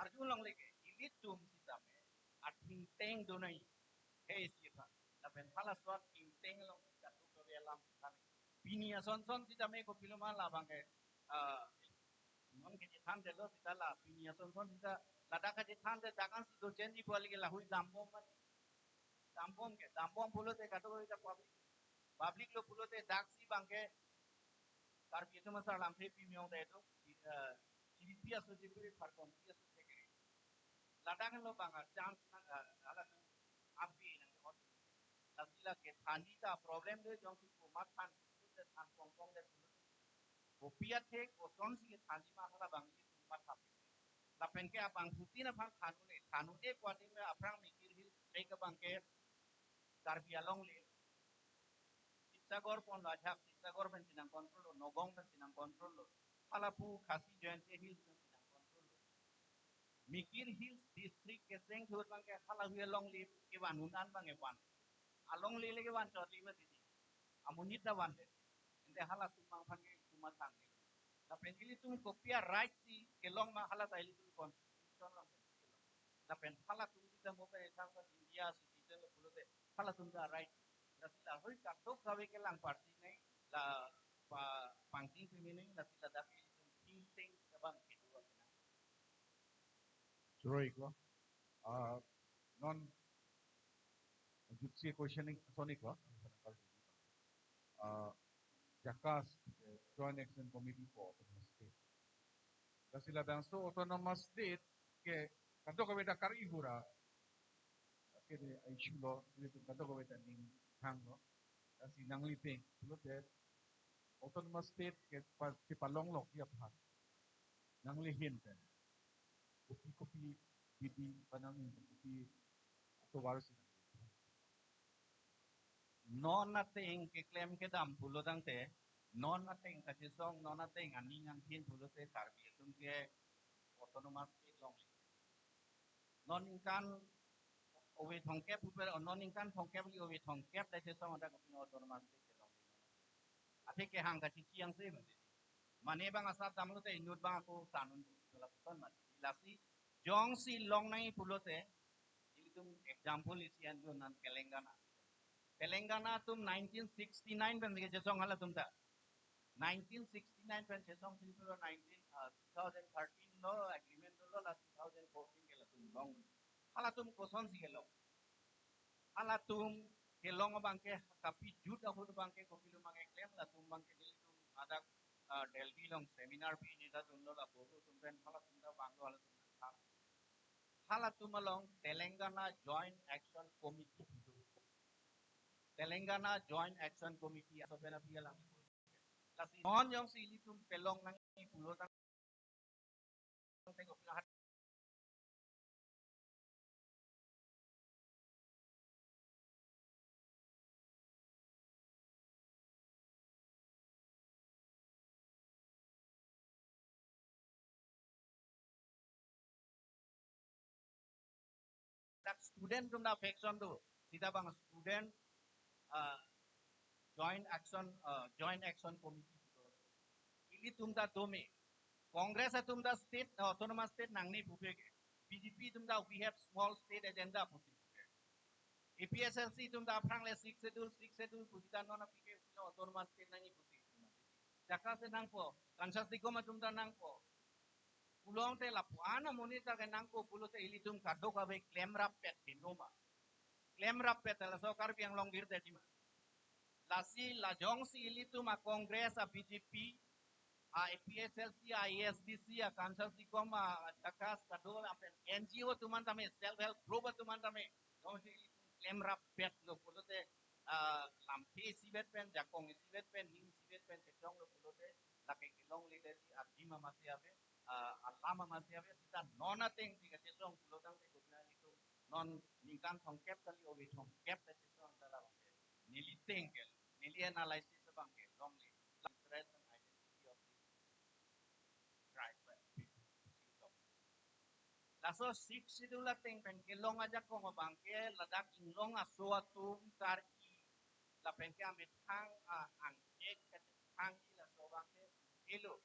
Arjulongle ke ilitum sitame a think tank do nangji. He isi aphan. Lapen hala asot think tank along kadokave alam than. Pini asonson sitame kopilo ma labang ke, ah, non kachethan detlo sita la pini asonson sita ladak kachethan det dak ansi dojenji pu kali ke lahui dambom mati. Dambom ke, dambom pulote kadokave ta public. Public lo pulote daksi abang ke Karbi Cuma salam happy miong dai do, eh, G D P aso jipuri, Parkom P aso jipuri. Ladak lo bang a chance nang, eh, ala tu ambi nang ot. Lasi la kethan ta problem de jongsi komat than, tu de than pong pong de tu. Kopi athek, kosonsi kethan ma hala bang ilitum matha. Lapen ke abangphutin aphan than un-e, than un-e ko adim aphrang Mikir Hills trek abang ke Karbi alongle. Sibsagar pon lo, ajahak Sibsagar pen si nang control lo, Nagaon pen si nang control lo, hala pu Khasi Jaintia Hills pen si nang control lo. Mikir Hills district kecheng thur abang ke hala hui alongle kevan un-an abang kevan. Alongle le kevan chot li ma titi. Amonit ta van le. Ante halatum abang aphan ke itum athang ke. Lapen ilitum kopi a right si kelong ma, hala ta ilitum constitution along si kelong. Lapen halatum kita mo pen ithang ta India citizen lo pulote halatum ta right. Lasi la hui kadokave kelang party nai, la pa pangting pemene nai, lasi ladak ilitum ting ting abang kedo abang. Choroi ko. Ah, non jutsi question ni, sorry ko. Ah, JACAS, eh, Joint Action Committee for Autonomous State. Lasi labangso Autonomous State ke kadokave ta kari hura. Ke de issue lo, ke de kadokave ta ning hang lo. Lasi nangli te, pulote Autonomous State ke pa, kepalong lo ya aphan. Nangli ahin pen. Kopi kopi bidi panang kopi atovar si nang. Non ateng keklem kedam pulo tangte, non ateng kachesong, non ateng aning angthin pulote Karbi atum ke Autonomous State long. Non ningkan ove thomkep pupe, non ningkan thomkep li ove thomkep ta chesong ada kopi Autonomous State kelong. Athe kehang kachichi angse mane. Mane bang asat damlo te inut bang ako sanun lapuson mati. Lasi jongsi long nangji pulote, ilitum example isi an dun an Telangana. Telangana atum nineteen sixty-nine pen kechesong halatum ta. Nineteen sixty-nine pen chesong si pulo nineteen, ah, two thousand thirteen lo agreement lo, la two thousand fourteen ke latum long. Halatum kosonsi kelong. Halatum kelong abang ke kapi jut ahut abang ke kopilo abang ke klem, latum abang ke nelitum adak, ah, Delhi along seminar pi neta dunlo, la boru atum pen halatum ta vanglo, halatum ta thang. Halatum along Telangana Joint Action Committee. Telangana Joint Action Committee aso pen api alang. Lasi non jongsi ilitum kelong nangji pulo tangte kopilo hat. Dak student atum ta faction do, sita bang student, ah, joint action, ah, joint action committee do. Ilitum ta dome. Congress atum ta state, ah, autonomous state nangne pupe ke. B J P atum ta we have small state agenda pusi pupe. A P H L C atum ta aphrang le sixth schedule, sixth schedule pusi ta non aphi ke autonomous state nangji pusi. JACAS nangpo, Kansas Degom atum ta nangpo. Pulote lapu-an amonit ta ke nangpo pulote ilitum kadokave klemrappet hinoma. Klemrappet laso Karbi Anglong girdet ma. Lasi la jongsi ilitum a Congress, a B J P, a A P H L C, a A S D C, a Kansas Degom, a JACAS, kado lapen N G O atum an tame, self help group atum an tame, jongsi ilitum klemrappet lo pulote, ah, lamthe isivet pen, jakong isivet pen, ning isivet pen, kechong lo pulote, lake kelongle desi adim amatsi ave, ah, alam amatsi ave, sita non ateng si kachesong pulo tangte kopilo ilitum non ningkan thomkep kali ove thomkep ta chesong ta la abang ke. Neli ateng ke, neli analysis abang ke longle. Interest and identity of the tribe and people. Laso sixth schedule ateng pen kelong ajakong abang ke ladak inglong aso atum Karbi lapen ke amethang, ah, angkek kachethangji laso abang ke helo.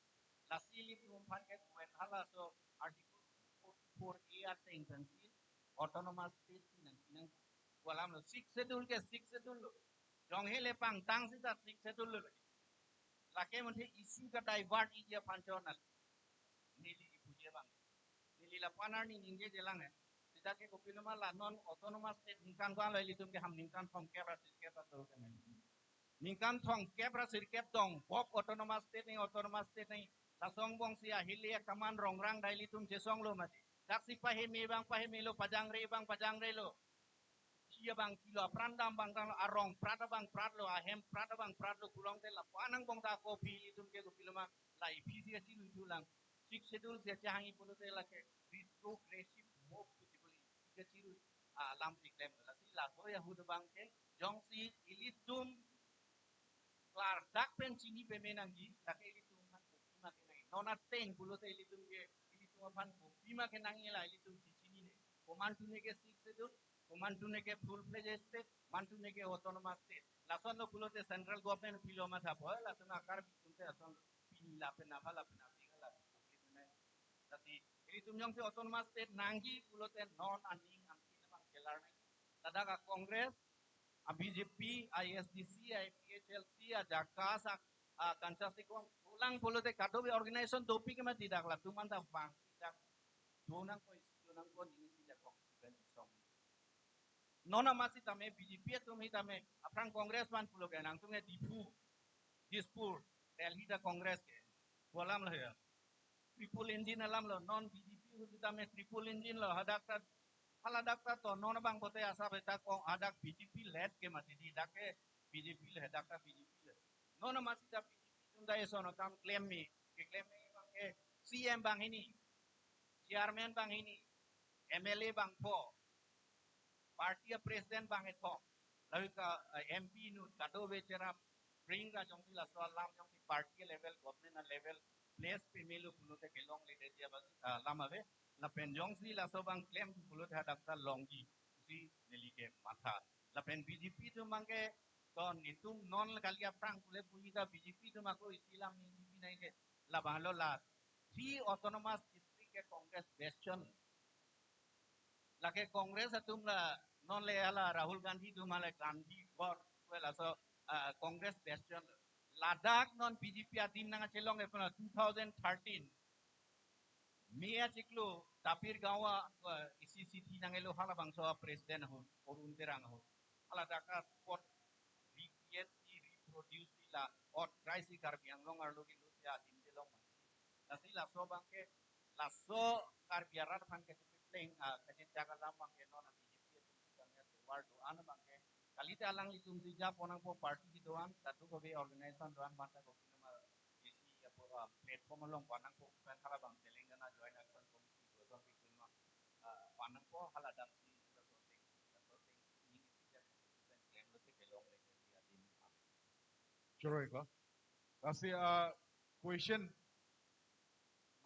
Lasi ilitum aphan ke kuwen halaso Article forty-four A ateng pensi autonomous state si nang, nang, ko alam lo, sixth schedule ke sixth schedule lo. Jong hele pangtang sita sixth schedule lo. Lake monthe issue ka divert iji aphan chonal. Neli ipuji abang. Neli lapu-an arni ningje jelang eh. Sita ke kopiloma la non autonomous state ningkan ko-an lo, ilitum ke ham ningkan thomkep ra sixth schedule ke nai. Ningkan thomkep ra sirkep dong, bok autonomous state nangji, autonomous state nangji. Laso angbong si ahile kaman rongrang dai ilitum chesonglo mati. Daksi paheme abang pahemelo, pajangre abang pajangrelo. Thi abang thilo, apran dam abang damlo, arong prat abang pratlo, ahem prat abang pratlo, pulote lapu-an angbong ta ako aphi ilitum ke kopilo ma, la aphi si kachirui thulang. Sixth Schedule si kachehangji pulote lake retrogressive move pusi buli, kachirui, ah, alam si klemlo. Lasi laso ahut abang ke, jongsi ilitum klardak pen chini peme nangji, lake ilitum aphan kopima kenangji. Non ateng pulote ilitum ke, ilitum aphan kopima kenangji, la ilitum si chinine. Komantu ne ke Sixth Schedule, komantu ne ke full fledged state, komantu ne ke autonomous state. Lason lo pulote central government pilo matha po, lason akar bitung te ason pini lapen apha lapen aphi lapen aphi ne. Tadi ilitum jongsi autonomous state nangji pulote non aning angki namang kelar nangji. Ladak a Congress, a B J P, a A S D C, a A P H L C, a JACAS, a, a Kanchas Tikong, pulang pulote kadokave organization dopik ke mati, dak latum anta bang, dak donangpo, isi donangpo, neli si dak kong ben isong. Non amatsi tame B J P atum hi tame, aphrang Congress van pulo ke nangtum ke Diphu, Dispur, Delhi ta Congress ke. Pu alam lo ya. Triple engine alam lo, non B J P ahut tame triple engine lo, hadak ta, haladak ta to, non abang pote asa beta kong, hadak B J P led ke mati di, dak ke B J P le, hadak ta B J P le. Non amatsi ta B J P atum ta eson akam klem me, keklem me abang ke C M banghini, chairman banghini, M L A bangpho, party a president bangkethom, lalu ke, eh, M P inut, kadokave cherap, bring ra jongsi laso alam jongsi party level, government level, place pemelo pulote kelongledet aja bagi, ah, alam ave. Lapen jongsi laso abang klem pulote hadak ta longji, si neli ke matha. Lapen B J P atum abang ke, to netum non kali aphrang pule puji ta B J P atum ako isi alam B J P nangji ke, labang lo la three autonomous district ke Congress bastion. Lake Congress atum la, non le hala Rahul Gandhi atum hala Gandhi Ghar, well, laso, ah, Congress bastion. Ladak non B J P adim nangkachelong ke puna two thousand thirteen. May achiklo, Tapir Gaon, ah, isi sithi nangkelo halabangso president ahut, Arun Terang ahut. Haladak apot recreate si, reproduce si la, ot try si Karbi Anglong arlo kilo si adim chelong. Lasi laso abang ke, laso Karbi arat aphan kachepepleng, ah, kachechak alam abang ke non a B J P atum si kami atovar do-an abang ke. Kalite alanglitum si japon nangpo, party kedo-an, kadokave organization do-an, mata kopinama isi apo, ah, platform along pon nangpo, pen halabang Telangana Joint Action Committee do-an si kunma, ah, pon nangpo, haladak si, laso ateng, laso ateng, ning isi jak, pen klem lo si kelongle ke si adim. Choro-ik lo. Lasi, ah, question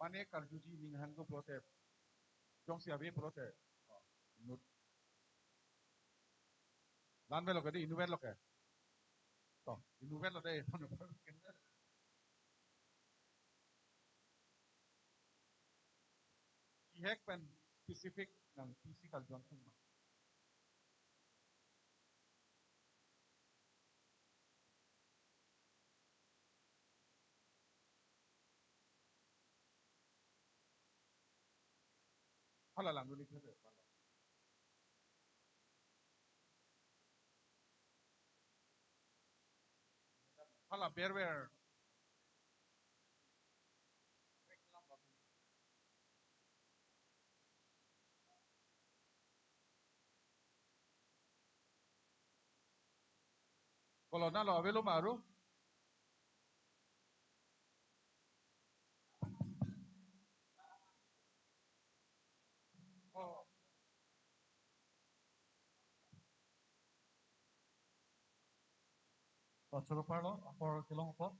mane karjuji ning hangko pulote, jongsi ave pulote, oh, inut. Lan velo ke di, inut velo ke. To, inut velo de. Bihek pen specific nangpisi kaljuan thung ma. Hala lang dun ik hebe, hala. Hala berber. Kolo nalo avelo ma aro? Oh. Kachoro parlo, apor kelong apot.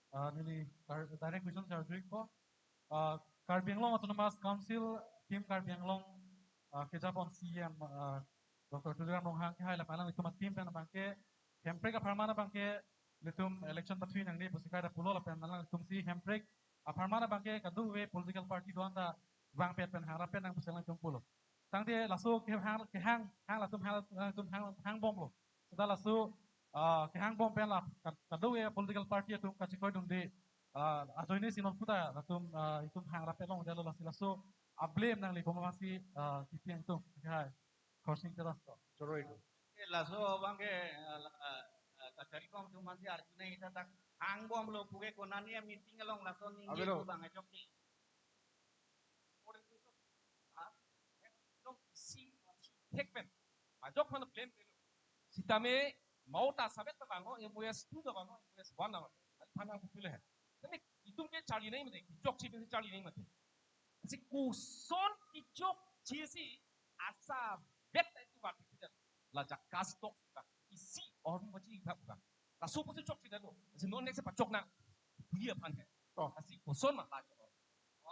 Ah, neli tar-, direct question charge ko. Ah, Karbi Anglong Autonomous Council, Team Karbi Anglong, ah, kejapon C E M, ah, Doctor Tuliram Ronghang kehai lapen alanglitum a-team pen abangke, Hemprek apharman abangke, ilitum election pathui nangne pusi kaita pulo lapen alanglitum si Hemprek apharman abangke kadokave political party do-an ta vangpet pen hangrap pen nang pusi alanglitum pulo. Tangte laso kehang, kehang, hang latum hang, latum hang, hangbomlo. Seta laso, ah, kehangbom pen la, ka-, kadokave political party atum kachekroidunde, ah, ajoine si non puta latum, ah, itum hangrap pen longdetlo, lasi laso a-blame nanglibom amatsi, ah, kipi nangtum. Hai. Khorsing Terang. Choro-ik. Eh, laso abangke, ah, la-, ah, ah, Kachari kong atum aphansi arjunang, ita dak hangbomlo puke konani a-meeting along lason ningje Avelo. Pu bang ajok ke. Ha? Ekdom isi thek pen. Majok aphan blame delo. Sitame mauta sabet ta bang ho, M O S two ta bang ho, M O S one ta bang ho. Aphan nangpupilo he. Tame itum ke charli nangji mate, kechokche pensi charli nangji mate. Si koson kechokche si asabet ta itum artificial. La JACAS talk ta isi or machi ta bukan. Laso pusi chokche detlo. Si non next pachok nang. Bui aphan he. Oh. Lasi koson ma lajok.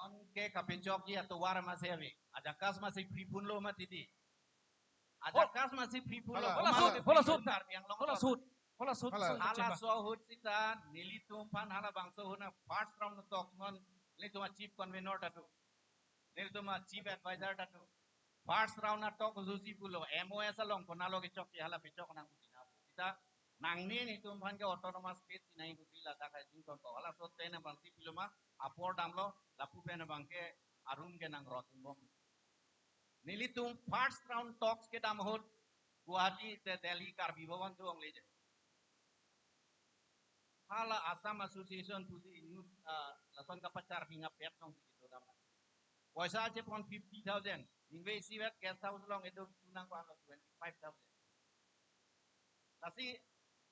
Anke kapachokji atovar masi ave. A JACAS masi free phone lo mati di. A JACAS masi free phone lo. Hala. Hala sut, hala sut. Karbi Anglong. Hala sut. Hala sut. Hala. Hala sut. Halaso ahut sita nelitum aphan halabangso ahut na first round talk non nelitum a-chief convener ta do. Nelitum a-chief advisor ta do. First round a-talk susi pulo, M O S along konatlo kechokche hala pachok nang pusi na. Sita nangne nelitum aphan ke autonomous state si nangji pusi ladak hai jington ko. Halaso ten abangsi pilo ma, apor damlo, lapu pen abang ke arum ke nangrot ingbom. Nelitum first round talks kedam ahut Guwahati te Delhi Karbi Bhawan do-ong leje. Hala Assam Association pusi inut, ah, lason kapachar hinga pet nong si kedo dam. Poisa chepon fifty thousand. Ningve isivet guest house along edo tunang ko alo twenty-five thousand. Lasi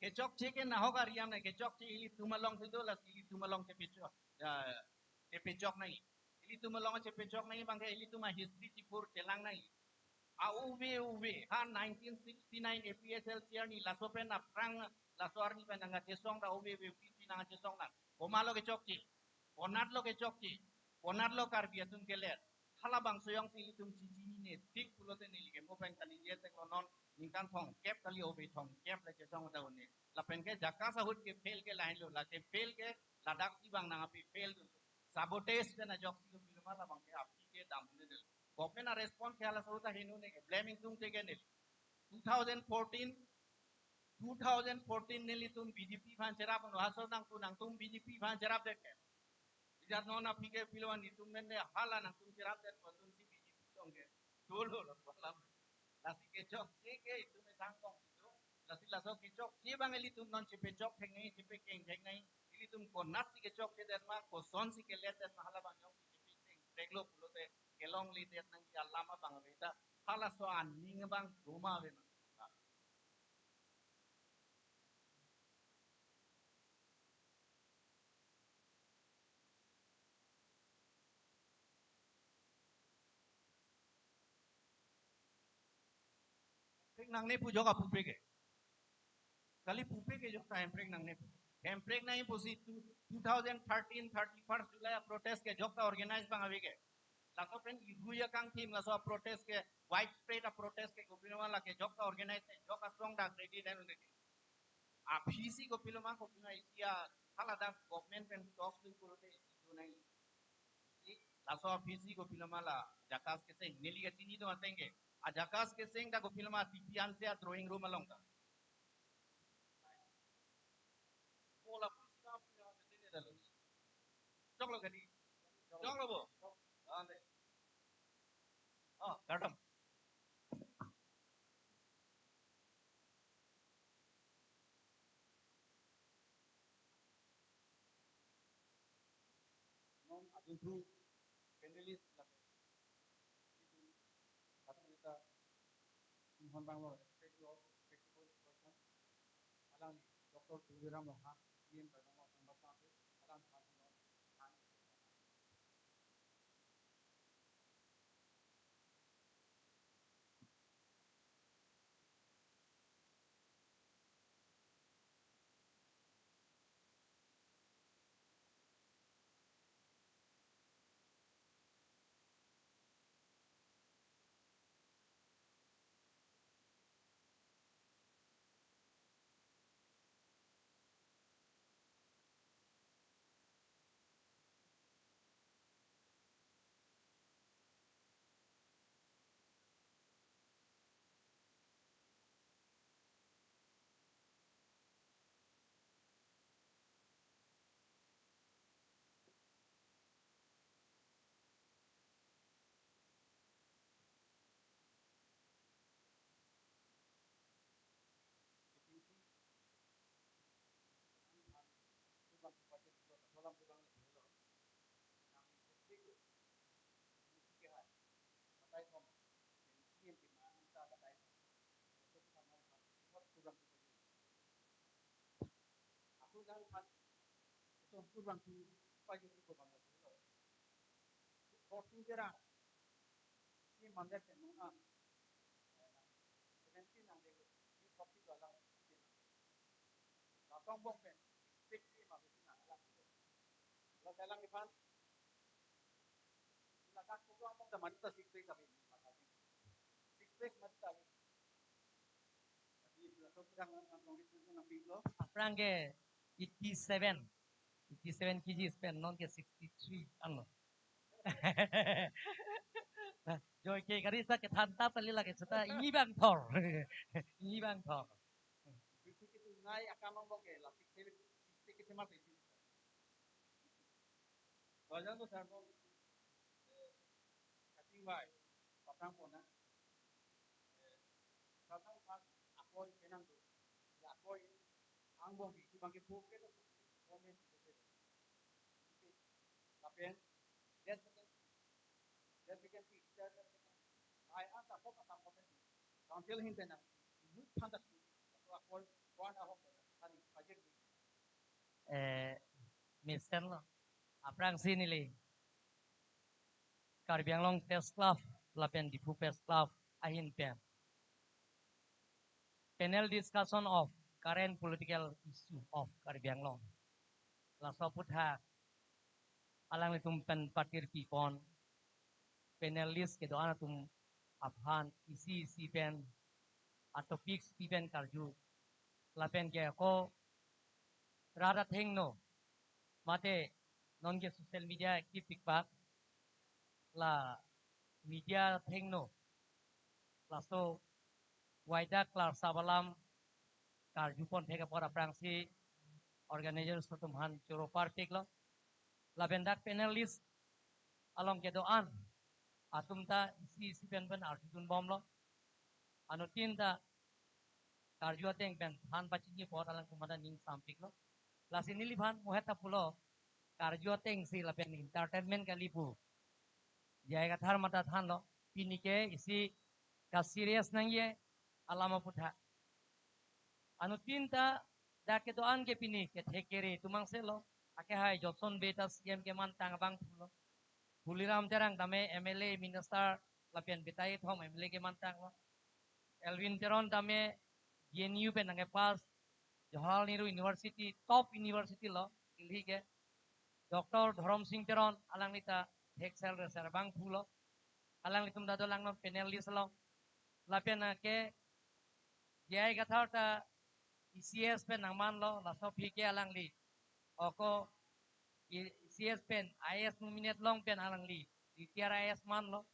kechokche ke nahok ariam na kechokche ilitum along si do, lasi ilitum along chepechok. Ya, chepechok nangji. Ilitum along chepechok nangji abang ke ilitum a-history chipur chelang nangji. A-uve uve, ha nineteen sixty-nine A P H L C arni laso pen aphrang laso arni pen nangkachesong ta uve uve P P nangkachesong nang. Komatlo kechokche, konatlo kechokche, konatlo Karbi atum kelet. Halabangso jongsi ilitum chichinine thik pulote neli ke mo pen kaningje teklo, non ningkan thomkep kali, uve thomkep le chesong ta une. Lapen ke JACAS ahut ke fail ke lahenlo, lake fail ke ladak si bang nangpi fail do. Sabotage pen ajoksi kopilo ma labang ke aphi ke dam ne del. Government a-response ke halaso ahut ta heno ne ke, blame ingtungte ke neli. Two thousand fourteen, two thousand fourteen nelitum B J P aphan cherap no, halaso nangtum nangtum B J P aphan cherapdet ke. Ijat non aphi ke pilo an itum men ne hala nangtum cherapdet ko atum si B J P along ke. Dolo lo alam. Lasi kechokche ke itum ethang kong itum. Lasi laso kechokche abang ilitum non chepechok thek nangji, chepekeng thek nangji. Ilitum konatsi kechokchedet ma, kosonsi keletdet ma, halabang jongsi chepekeng theklo pulote kelongledet nangji alam abang ave ta. Halaso aning abang doma ave ma. Hemprek nangne pu ajok apupe ke. Kali pupe ke ajok ta hemprek nangne pu. Hemprek nangji pusi two, two thousand thirteen thirty-first July a-protest ke ajok ta organize abang ave ke. Laso pen iru ya kangthim laso a-protest ke widespread a-protest ke kopilo ma lake ajok ta organize, ajok asong ta credit dan unde ke. Aphi si kopilo ma kopilo isi a haladak government pen talks do pulote isi do nangji. Isi laso aphi si kopilo ma la JACAS keseng, neli kachini do ateng ke. A JACAS keseng ta kopilo ma T P anse a-drawing room along ta. Bola pusi ka punya betene dalo. Choklo kadi. Choklo bo. Ande. Oh, kardom. Non ajunthu panelist lake. Kadokave ta inghon banglo respect lo, respectable person. Alangli Doctor Tuliram Ronghang, C E M Karbi Anglong Assam Basa, alangli Kurang tu paju ko bang lo. Ko tu jera. Ni mandar ke nung an. Seventeen ang deh. Ni kopi ko alang. Lapang bong pen. Pik ni ma pik na alang. Lo dalang ipan. Ladak ko bong pen mati ta six six kami. Six six mati ta. Aphrang ke eighty seven. Eighty seven kg pen non ke sixty three ano. Joike kari sa kethan ta pali lake seta ini bang thor. Ini bang thor. Itu kita nai akan ngomong ke la sixty six kita mati. Wajan tu sarbo. Kating bai. Patang pona. Patang pas akoi penang tu. Akoi angbong di bang ke puk ke tu. Komen tu ke. Lapen. Then we can, then we can see. Ai anta pok atam komen. Council hin tenang. Mut phandak. Akoi kuan ahok tenang. Tadi pajir. Eh, mesen lo. Aphrangsi neli Karbi Anglong Press Club lapen Diphu Press Club ahin pen panel discussion of current political issue of Karbi Anglong. Laso aputhak alanglitum pen patir pipon panelist kedo-an atum aphan isi isi pen atopics pi pen karju. Lapen ke ako rat athengno mate non ke social media active pikpak la media athengno laso waidak klar sabalam karju pon thek apor aphrangsi organizers atum aphan choro parpik lo. Lapen dak panelist along kedo-an atum ta isi isi pen pen arjudun bom lo. Anuttin ta karju ateng pen than pachini apot alangtum mata ning sampik lo. Lasi neliphan mohet ta pulo karju ateng si lapen entertainment kali pu. J I Kathar mata thanlo, pini ke isi ka serious nangji alam aputhak. Anuttin ta dak kedo-an ke pini kethek kere atum angselo. Akehai Johnson Bey ta C M kemantang abangphu lo. Tuliram Terang tame M L A minister lapen betai thom M L A kemantang lo. Elwin Teron tame J N U pen nangkepass, Jawaharlal Nehru University, top university lo, Delhi ke. Doctor Dhorom Sing Teron alangli ta thek sel reser abangphu lo. Alanglitum ta dolang non panelist lo. Lapen ke J I Kathar ta E C S pen nangmanlo, laso aphi ke alangli ako E C S pen I A S nominate long pen alangli retire I A S manlo.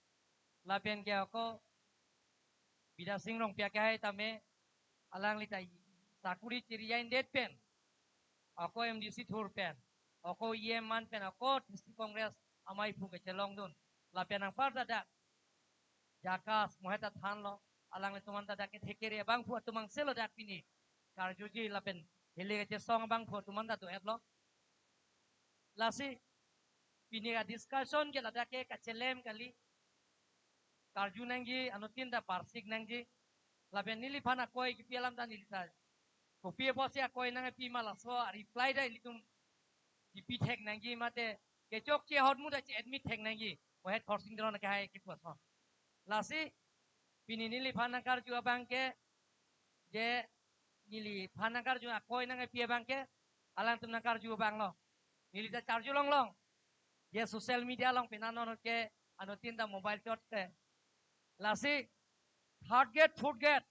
Lapen ke ako Bidya Sing Rongpi akehai tame alangli ta sakuri chiri-indet pen ako M D C thur pen ako E M man pen ako District Congress amei aphu kechelongdun. Lapen anparta dak JACAS mohet ta thanlo, alanglitum anta dak kethek kere abangphu atum angselo dak pini karjuji lapen hili kachesong abangphu atum anta do-etlo. Lasi pini ka discussion ke ladak ke kachelem kali, karju nangji, anuttin ta parsik nangji. Lapen neliphan akoi kipi alam ta neli ta kopi apotsi akoi nangpi ma laso reply ta ilitum kipi thek nangji mate kechokche ahormu ta che-admit thek nangji. Mohet Khorsing Teron akehai kipu ason. Lasi pini neliphan nangkarju abang ke je neliphan nangkarju akoi nangpi abang ke alangtum nangkarju abang lo. Neli ta charju longlong. Je social media along pini non ke anuttin ta mobile chot ke. Lasi third grade, fourth grade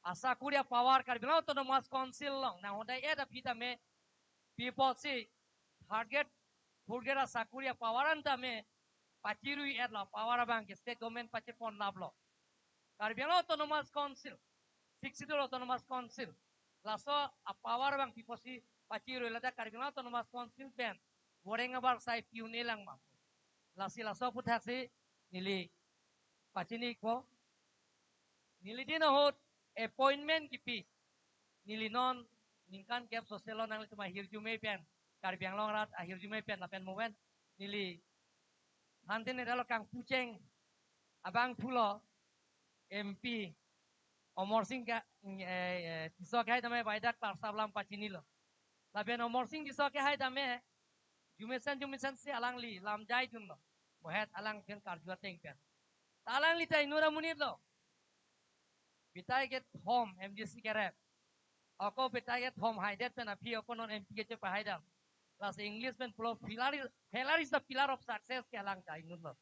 asakuri apower Karbi Anglong Autonomous Council along nanghodai-et aphi tame pi apotsi third grade, fourth grade asakuri apower an tame pachirui-etlo, power abang ke state government pachepon laplo. Karbi Anglong Autonomous Council, Sixth Schedule Autonomous Council, laso apower abang pi apotsi pachirui, ladak Karbi Anglong Autonomous Council pen voreng abar sai pi-un-e lang ma. Lasi laso aputhaksi neli pachini ko. Neli din ahut appointment kipi. Neli non ningkan kep soselo nanglitum ahirjume pen, Karbi Anglong arat ahirjume pen lapen moven neli thantin edalo kangpucheng abangphu lo M P Amarsing Tisso akehai tame waidak klar sabalam pachinilo. Lapen Amarsing Tisso ke hai tame, jumesen jumesen si alangli lamjai dunlo. Mohet alang pen karju ateng pen. Ta alangli ta inut amonit lo. Pitai kethom M D C kerep. Ako pitai kethom haidet pen aphi ako non M P ke chepahaidam. Lasi English pen pulo pillar is, failure is the pillar of success ke alang ta inut lo.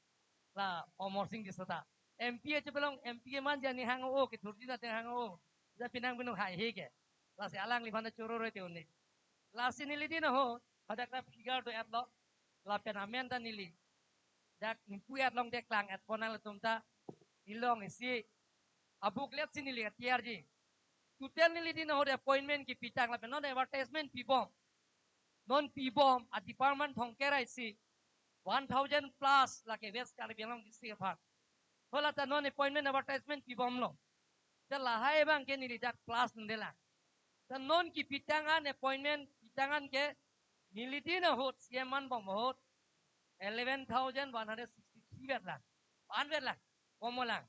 La Amarsing Tisso ta. M P ache belong M P ke man jani hang o ke thurji na te hang o. Ja pinang binong haihe ke. Lasi alangliphan ta choro roi te unik. Lasi neli din ahut, hadak ta figure do-etlo. Lapen amen ta neli. Dak ingpu-et long de klang-et pon nanglitum ta. Ilong isi. Abuk let si neli atiarji. Total neli din ahut appointment kipitang lapen non advertisement pibom. Non pibom a department thomkep ra isi. One thousand plus lake West Karbi Anglong district aphan. Hala ta non appointment advertisement pibomlo. Ta lahai abang ke neli dak plus ndelang. Ta non kipitang an appointment pitang an ke neli din ahut C M man bom ahut eleven thousand one hundred sixty-three vetlang. Pan vetlang. Komolang.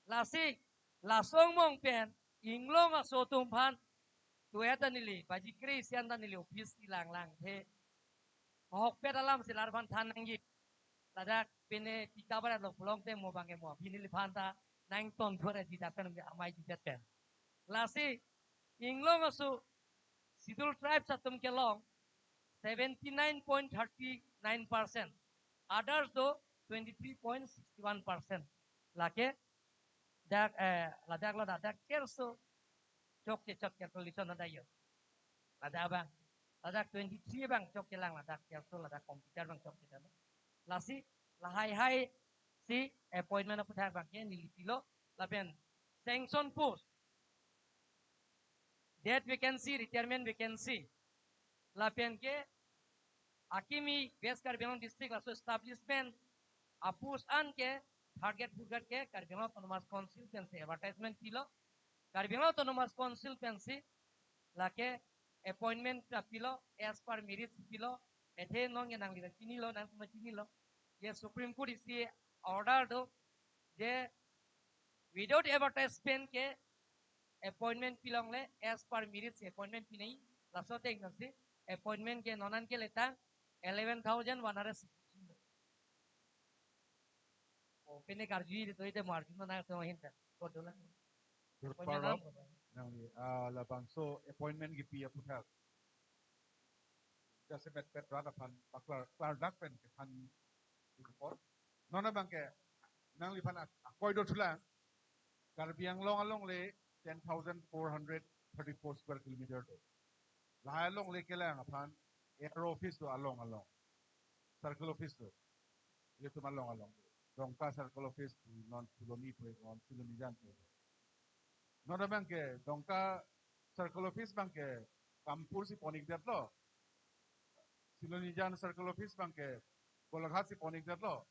Lasi, laso angbong pen, inglong aso atum aphan, tu-et ta neli, baji kre-isi an ta neli office ti langlang the. Ahokpet alam si larphan than nangji. Ladak pine tika barat lo pulote mo abang ke mo aphi neliphan ta nangton thore di dapen amei di dapen. Lasi, inglong aso Scheduled Tribes atum kelong seventy-nine point thirty-nine percent. Others do twenty-three point sixty-one percent. Lake, dak, eh, ladak lo ladak kerso chokche chok calculation ada yo. Ladak abang. Ladak twenty-three abang chokchelang ladak kerso ladak computer abang chokche tame. Lasi lahai hai si appointment aputhak abang ke neli pilo lapen sanction post, death vacancy, retirement vacancy. Lapen ke akimi West Karbi Anglong district laso establishment a-post an ke target phugat ke Karbi Anglong Autonomous Council pensi advertisement pilo. Karbi Anglong Autonomous Council pensi lake appointment ta pilo, as per merit pilo. Athe non ke nangli ta chinilo, nangtum ta chinilo. Ye Supreme Court isi order do, je without advertisement ke appointment pilongle as per merit si appointment pinai, laso ateng nangsi appointment ke non an ke letang eleven thousand one hundred sixty-three. O pine karju ri to ite margin na to hinta. Ko dola. Durparap nangli, ah, labangso appointment kipi aputhak. Jasemet pet rat aphan paklar, klardak pen kethan report. Non abang ke nangliphan ak-, akoi do thulang. Karbi Anglong alongle ten thousand four hundred thirty-four square kilometer do. Lahai alongle kelang aphan A R O office do along along. Circle office do. Ilitum along along. Dongka Circle Office pu non Phuloni pu non Phulonijan pu. Non abang ke Dongka Circle Office abang ke Kampur si pon-ikdetlo. Phulonijan Circle Office abang ke Golaghat si pon-ikdetlo.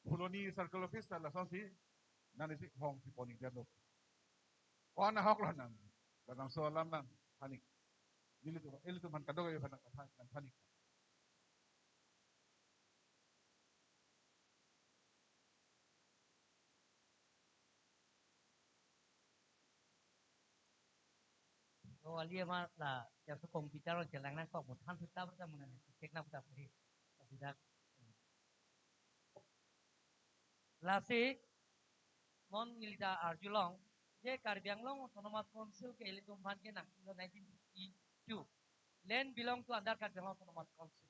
Phuloni Circle Office ta lasonsi nani si hong si pon-ikdetlo. Ko-an ahok lo nang. Labangso alam nangthan-ik. Nelitum, ilitum aphan kadokave aphan nangthan, nangthan-ik. Oh, ali ama la, ya so computer lo chelang nangkok mo than suta berta muna ni, cek nang suta sih. Sudah. Lasi, non neli ta arjulong, je Karbi Anglong Autonomous Council ke ilitum aphan ke nangpilo nineteen fifty-two. Land belong to under Karbi Anglong Autonomous Council.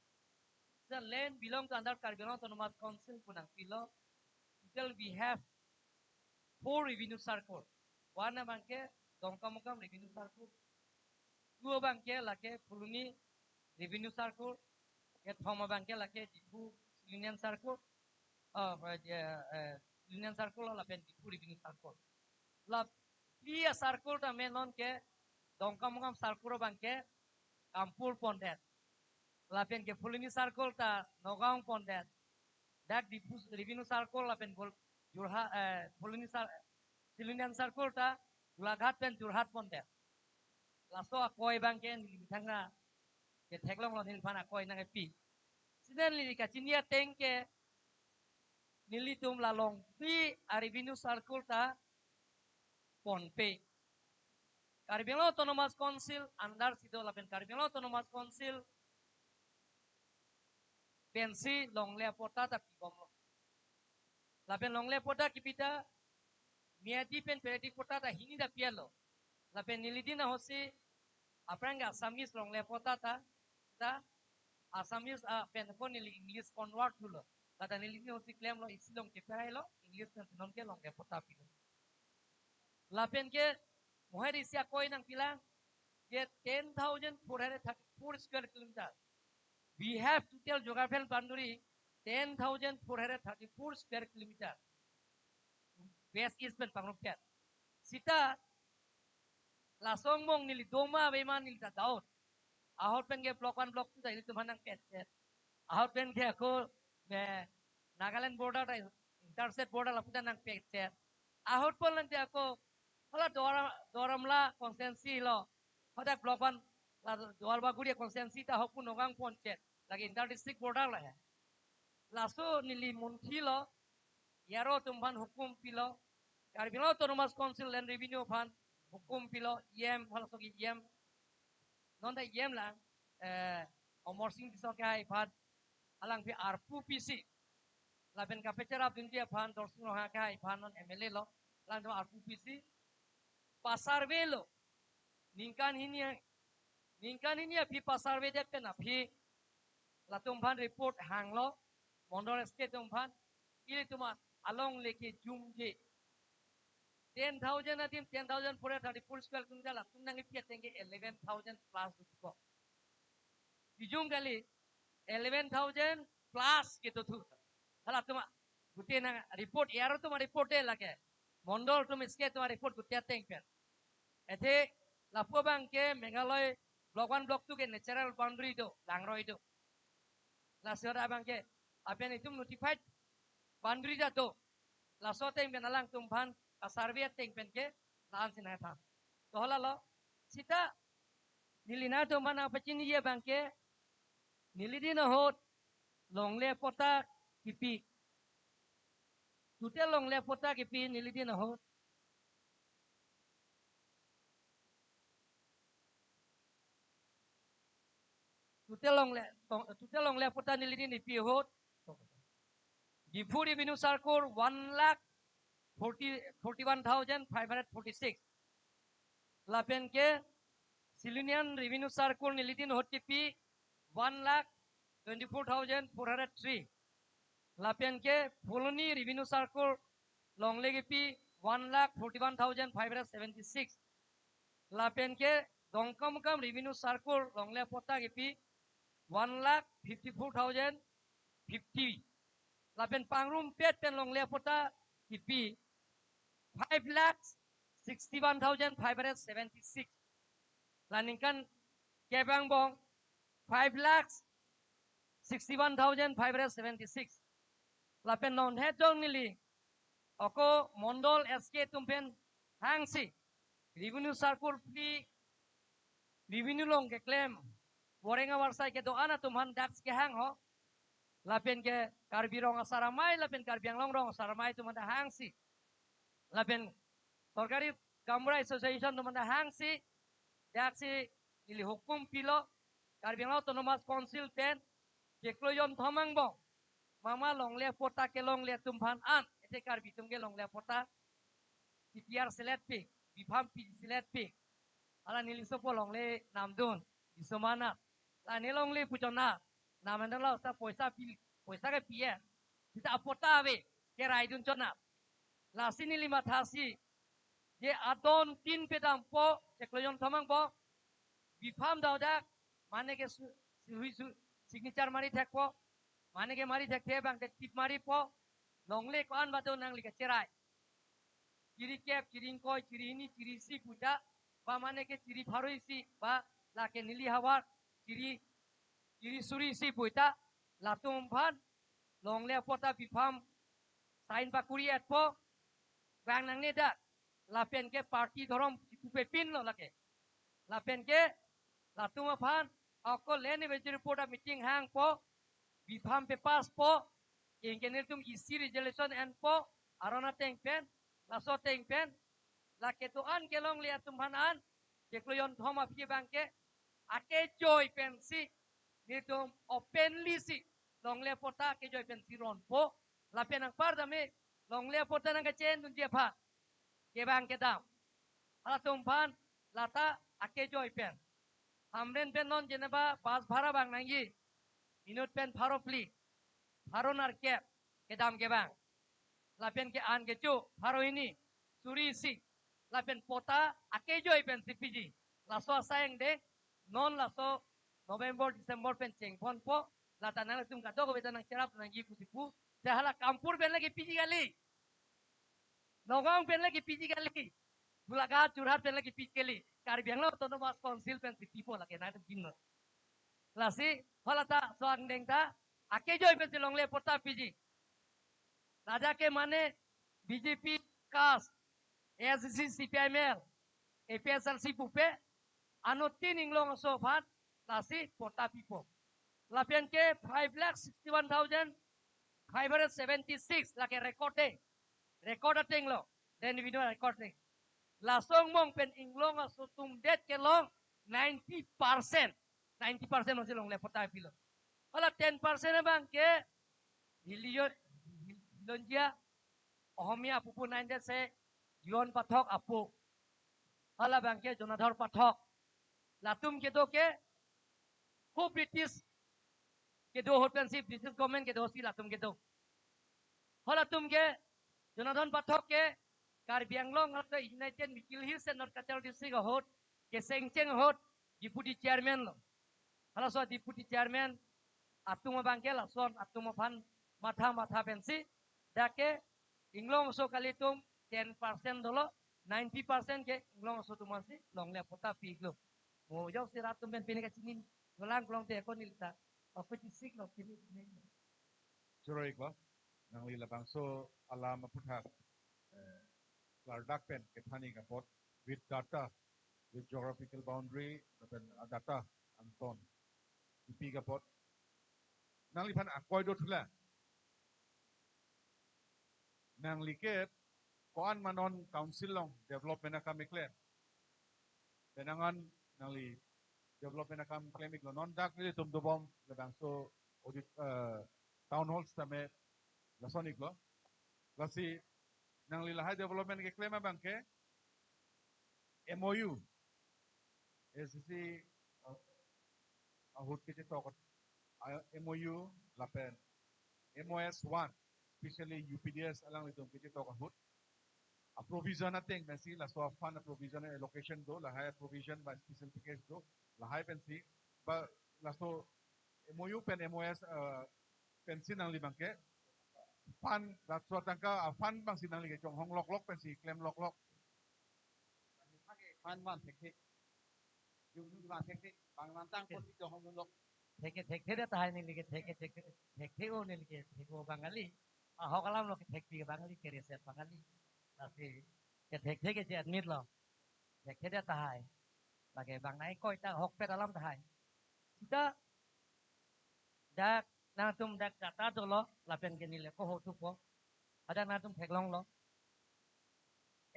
The land belong to under Karbi Anglong Autonomous Council pu nangpilo. Total we have four revenue circle. One abang ke Dongkamukam Revenue Circle. Two abang ke lake Phuloni Revenue Circle. Kethom abang ke lake Diphu Silonijan Circle. Oh, eh, eh, Silonijan Circle lapen Diphu Revenue Circle. La phli a-circle tame non ke Dongkamukam Circle abang ke Kampur pondet. Lapen ke Phuloni Circle ta Nagaon pondet. Dak Diphu Revenue Circle lapen Gol-, Jorhat, eh, Phuloni Cir-, Silonijan Circle ta Golaghat pen Jorhat pondet. Laso akoi abang ke neli methang na ketheklonglo neliphan akoi nangkepi. Siden neli kachini ateng ke nelitum la longpi a-revenue circle ta ponpe. Karbi Anglong Autonomous Council under si do lapen Karbi Anglong Autonomous Council pensi longle apatta ta pibomlo. Lapen longle apatta kipi ta miyadi pen periodic patta ta hini ta pi-etlo. Lapen neli din ahut si aphrang ke Assamese longle apatta ta, ta Assamese, ah, pen ko neli English convert thulo. Lata neli din ahut si klemlo, isi along keperailo, English pen non ke longle apatta pilo. Lapen ke mohai isi akoi nangpilang ke ten thousand four hundred thirty-four square kilometer. We have total geographical boundary ten thousand four hundred thirty-four square kilometer. West East pen pangrumpet. Sita laso angbong neli do ma ave ma neli ta doubt. Ahut pen ke block one, block two ta ilitum aphan nangpet-et. Ahut pen ke ako, eh, Nagaland border ta interstate border lapu ta nangpet-et. Ahut pen lante ako hala Duar-, Duaramla constituency lo. Hadak block one la Duar Bagori constituency ta ahut pen nokang pon-et. Lake inter district border lo he. Laso neli munthilo, E R O atum aphan hukum pilo, Karbi Anglong Autonomous Council Land Revenue aphan hukum pilo, E M, halaso ke E M. Non ta E M lang, eh, Amar Sing Tisso akehai aphan, alangphi arpu pisi. Lapen kapecherap dunji aphan, Dorsing Ronghang akehai aphan non M L A lo, alangtum arpu pisi. Pasurvey lo, ningkan hini, ningkan hini aphi pasurvey det pen aphi latum aphan report hanglo, Mondol S K atum aphan, ilitum alongle kejumje. Ten thousand adim, ten thousand four hundred thirty-four square kilometer latum nangkepi ateng ke eleven thousand plus dothupo. Kejum kali, eleven thousand plus kedothu. Halatum a-, gute nang report, E R O atum a-report-e lake. Mondol atum S K atum a-report gute ateng pen. Athe lapu abang ke Meghalaya block one, block two ke natural boundary do, langroi do. Laso abang ke, lapen itum notified boundary ta do. Laso ateng pen alangtum aphan, a-survey ateng pen ke, la-an si nangthan. To halalo, sita neli nangtum aphan nangpachiniji abang ke, neli din ahut longle apatta kipi. Total longle apatta kipi neli din ahut. Total longle, total longle apatta neli din kipi ahut. Diphu Revenue Circle one lakh forty, forty-one thousand five hundred forty-six. Lapen ke Silonijan Revenue Circle neli din ahut kipi one lakh twenty-four thousand four hundred three. Lapen ke Phuloni Revenue Circle longle kipi one lakh forty-one thousand five hundred seventy-six. Lapen ke Dongkamukam Revenue Circle longle apatta kipi one lakh fifty-four thousand fifty. Lapen pangrumpet pen longle apatta kipi five lakh sixty-one thousand five hundred seventy-six. La ningkan kep angbong five lakh sixty-one thousand five hundred seventy-six. Lapen non het jong neli ako Mondol S K atum pen hangsi Revenue Circle phli, revenue along keklem, boreng avarsai kedo-an atum aphan daksi kehang ho. Lapen ke Karbi Rong Asar Amei, lapen Karbi Anglong Rong Asar Amei atum aphan hangsi, lapen Sorkari Gaonbura Association atum aphan hangsi, daksi neli hukum pilo, Karbi Anglong Autonomous Council pen chiklo jonthom angbong mama longle apatta kelongle atum aphan an, ete Karbi atum ke longle apatta T P R selet pik, bipham pi selet pik. Hala neli sopo longle namdun, bisomana. La ne longle pu chona, namdun lo sa poisa pi, poisa kepi-e. Sita apatta ave, keraidun chona. Lasi neli mathasi, je adon tin pedampo, chiklo jonthom angbong, bipham dodak, mane ke su, su, su, signature mari thekpo, mane ke mari thekthe abang te tip maripo, longle ko-an ba do nangli kecherai. Chiri kep, chiri ingkoi, chiri hini, chiri isi pu ta, ba mane ke chiri pharo isi, ba lake neli havar, chiri, chiri suri isi pu ta, latum aphan longle apatta bipham sign pakuri-etpo, vang nangne dak, lapen ke party dhorom chipupe pinlo lake. Lapen ke latum aphan ako Land Availability Report a-meeting hangpo, bipham pe-pass po, ingke nelitum isi resolution enpo, aron ateng pen, laso ateng pen, lake do-an kelongle atum aphan an, chiklo jonthom aphi abangke akejoi pensi, nelitum openly si longle patta akejoi pensi ronpo. Lapen anpar tame longle patta nangkachin dunji aphan kevang kedam, halatum aphan lata akejoi pen, Hamren pen non jeneba bus bhara vang nangji, inut pen pharo phli, pharo nerkep kedam kevang, lapen ke-an kecho pharo hini, suri isi, lapen patta akejoi pensi piji. Laso asai angdeng non laso November, December pen chengponpo. Lata nangtum kadokave ta nangcherap nangji pusi pu. Te hala Kanpur pen lake piji kali, Nagaon pen lake piji kali, Golaghat, Jorhat pen lake piji kali, Karbi Anglong Autonomous Council pensi pipo lake nangtum kinlo. Lasi hala ta laso angdeng ta akejoi pensi longle patta piji. Ladak ke mane B J P, CAST, A I C C, C P I M L, A P H L C pupe, anuttin Inglong aso aphan lasi patta pipo. Lapen ke five lakh sixty-one thousand five hundred seventy-six lake record de, record ateng lo, then we know record de. Laso angbong pen Inglong aso atum det kelong ninety percent, ninety percent masih longle patta pilo. Hala ten percent abangke Hilio-, Hilonjia, Ohomia pupu nine det se John Pathak apo. Hala abangke Jonadhor Pathak. Latum kedo ke ko British kedo ahut pensi, British government kedo si latum kedo. Halatum ke Jonadhor Pathak ke Karbi Anglong halaso United Mikir Hills and North Cachar District ahut kesengcheng ahut Deputy Chairman lo. Halaso Deputy Chairman atum abangke lason atum aphan matha matha pensi dak ke Inglong aso kalitum ten percent dolo, ninety percent ke Inglong aso atum ansi longle patta pi-iklo. Mo jok si rat atum pen pini kachini, dolang klong te ko neli ta, apa chisik lo pini pini. Choro-iklo, nangli labangso alam aputhak, eh, klardak pen kethan-ik apot, with data, with geographical boundary, lapen data angton kipi-ik apot, nangliphan akoi do thulang. Nangli ke ko-an ma non council along development akam keklem? Penang an nangli development akam klem-iklo, non dak nelitum dobom labangso audit, eh, town hall tame lason-iklo. Lasi nangli lahai development keklem abangke M O U, A I C C, uh, ahut kechetok, uh, M O U lapen M O S one, especially U P D S alanglitum kechetok ahut aprovision ateng pensi, laso fund aprovision allocation do, lahai provision ba special package do, lahai pensi, ba laso M O U pen M O S, uh, pensi nangli abangke fund, laso atangka a-fund abangsi nangli kechonghong loklok pensi klem loklok. Fund van thekthe. Jung jung van thekthe. Bang van tang pon di kechonghong lok. Thekthe, thekthe det tahai neli ke thekthe, thekthe, thekthe-o neli ke, thekthe-o abang kali. Ahok alam lo ke thekpi abang kali, ke reset abang kali. Lasi ke thekthe ke je admit lo. Thekthe det tahai. Lake bang nai koi ta ahokpet alam tahai. Sita dak nangtum dak data dolo, lapen ke neli ako ho thupo. Hadak nangtum theklonglo.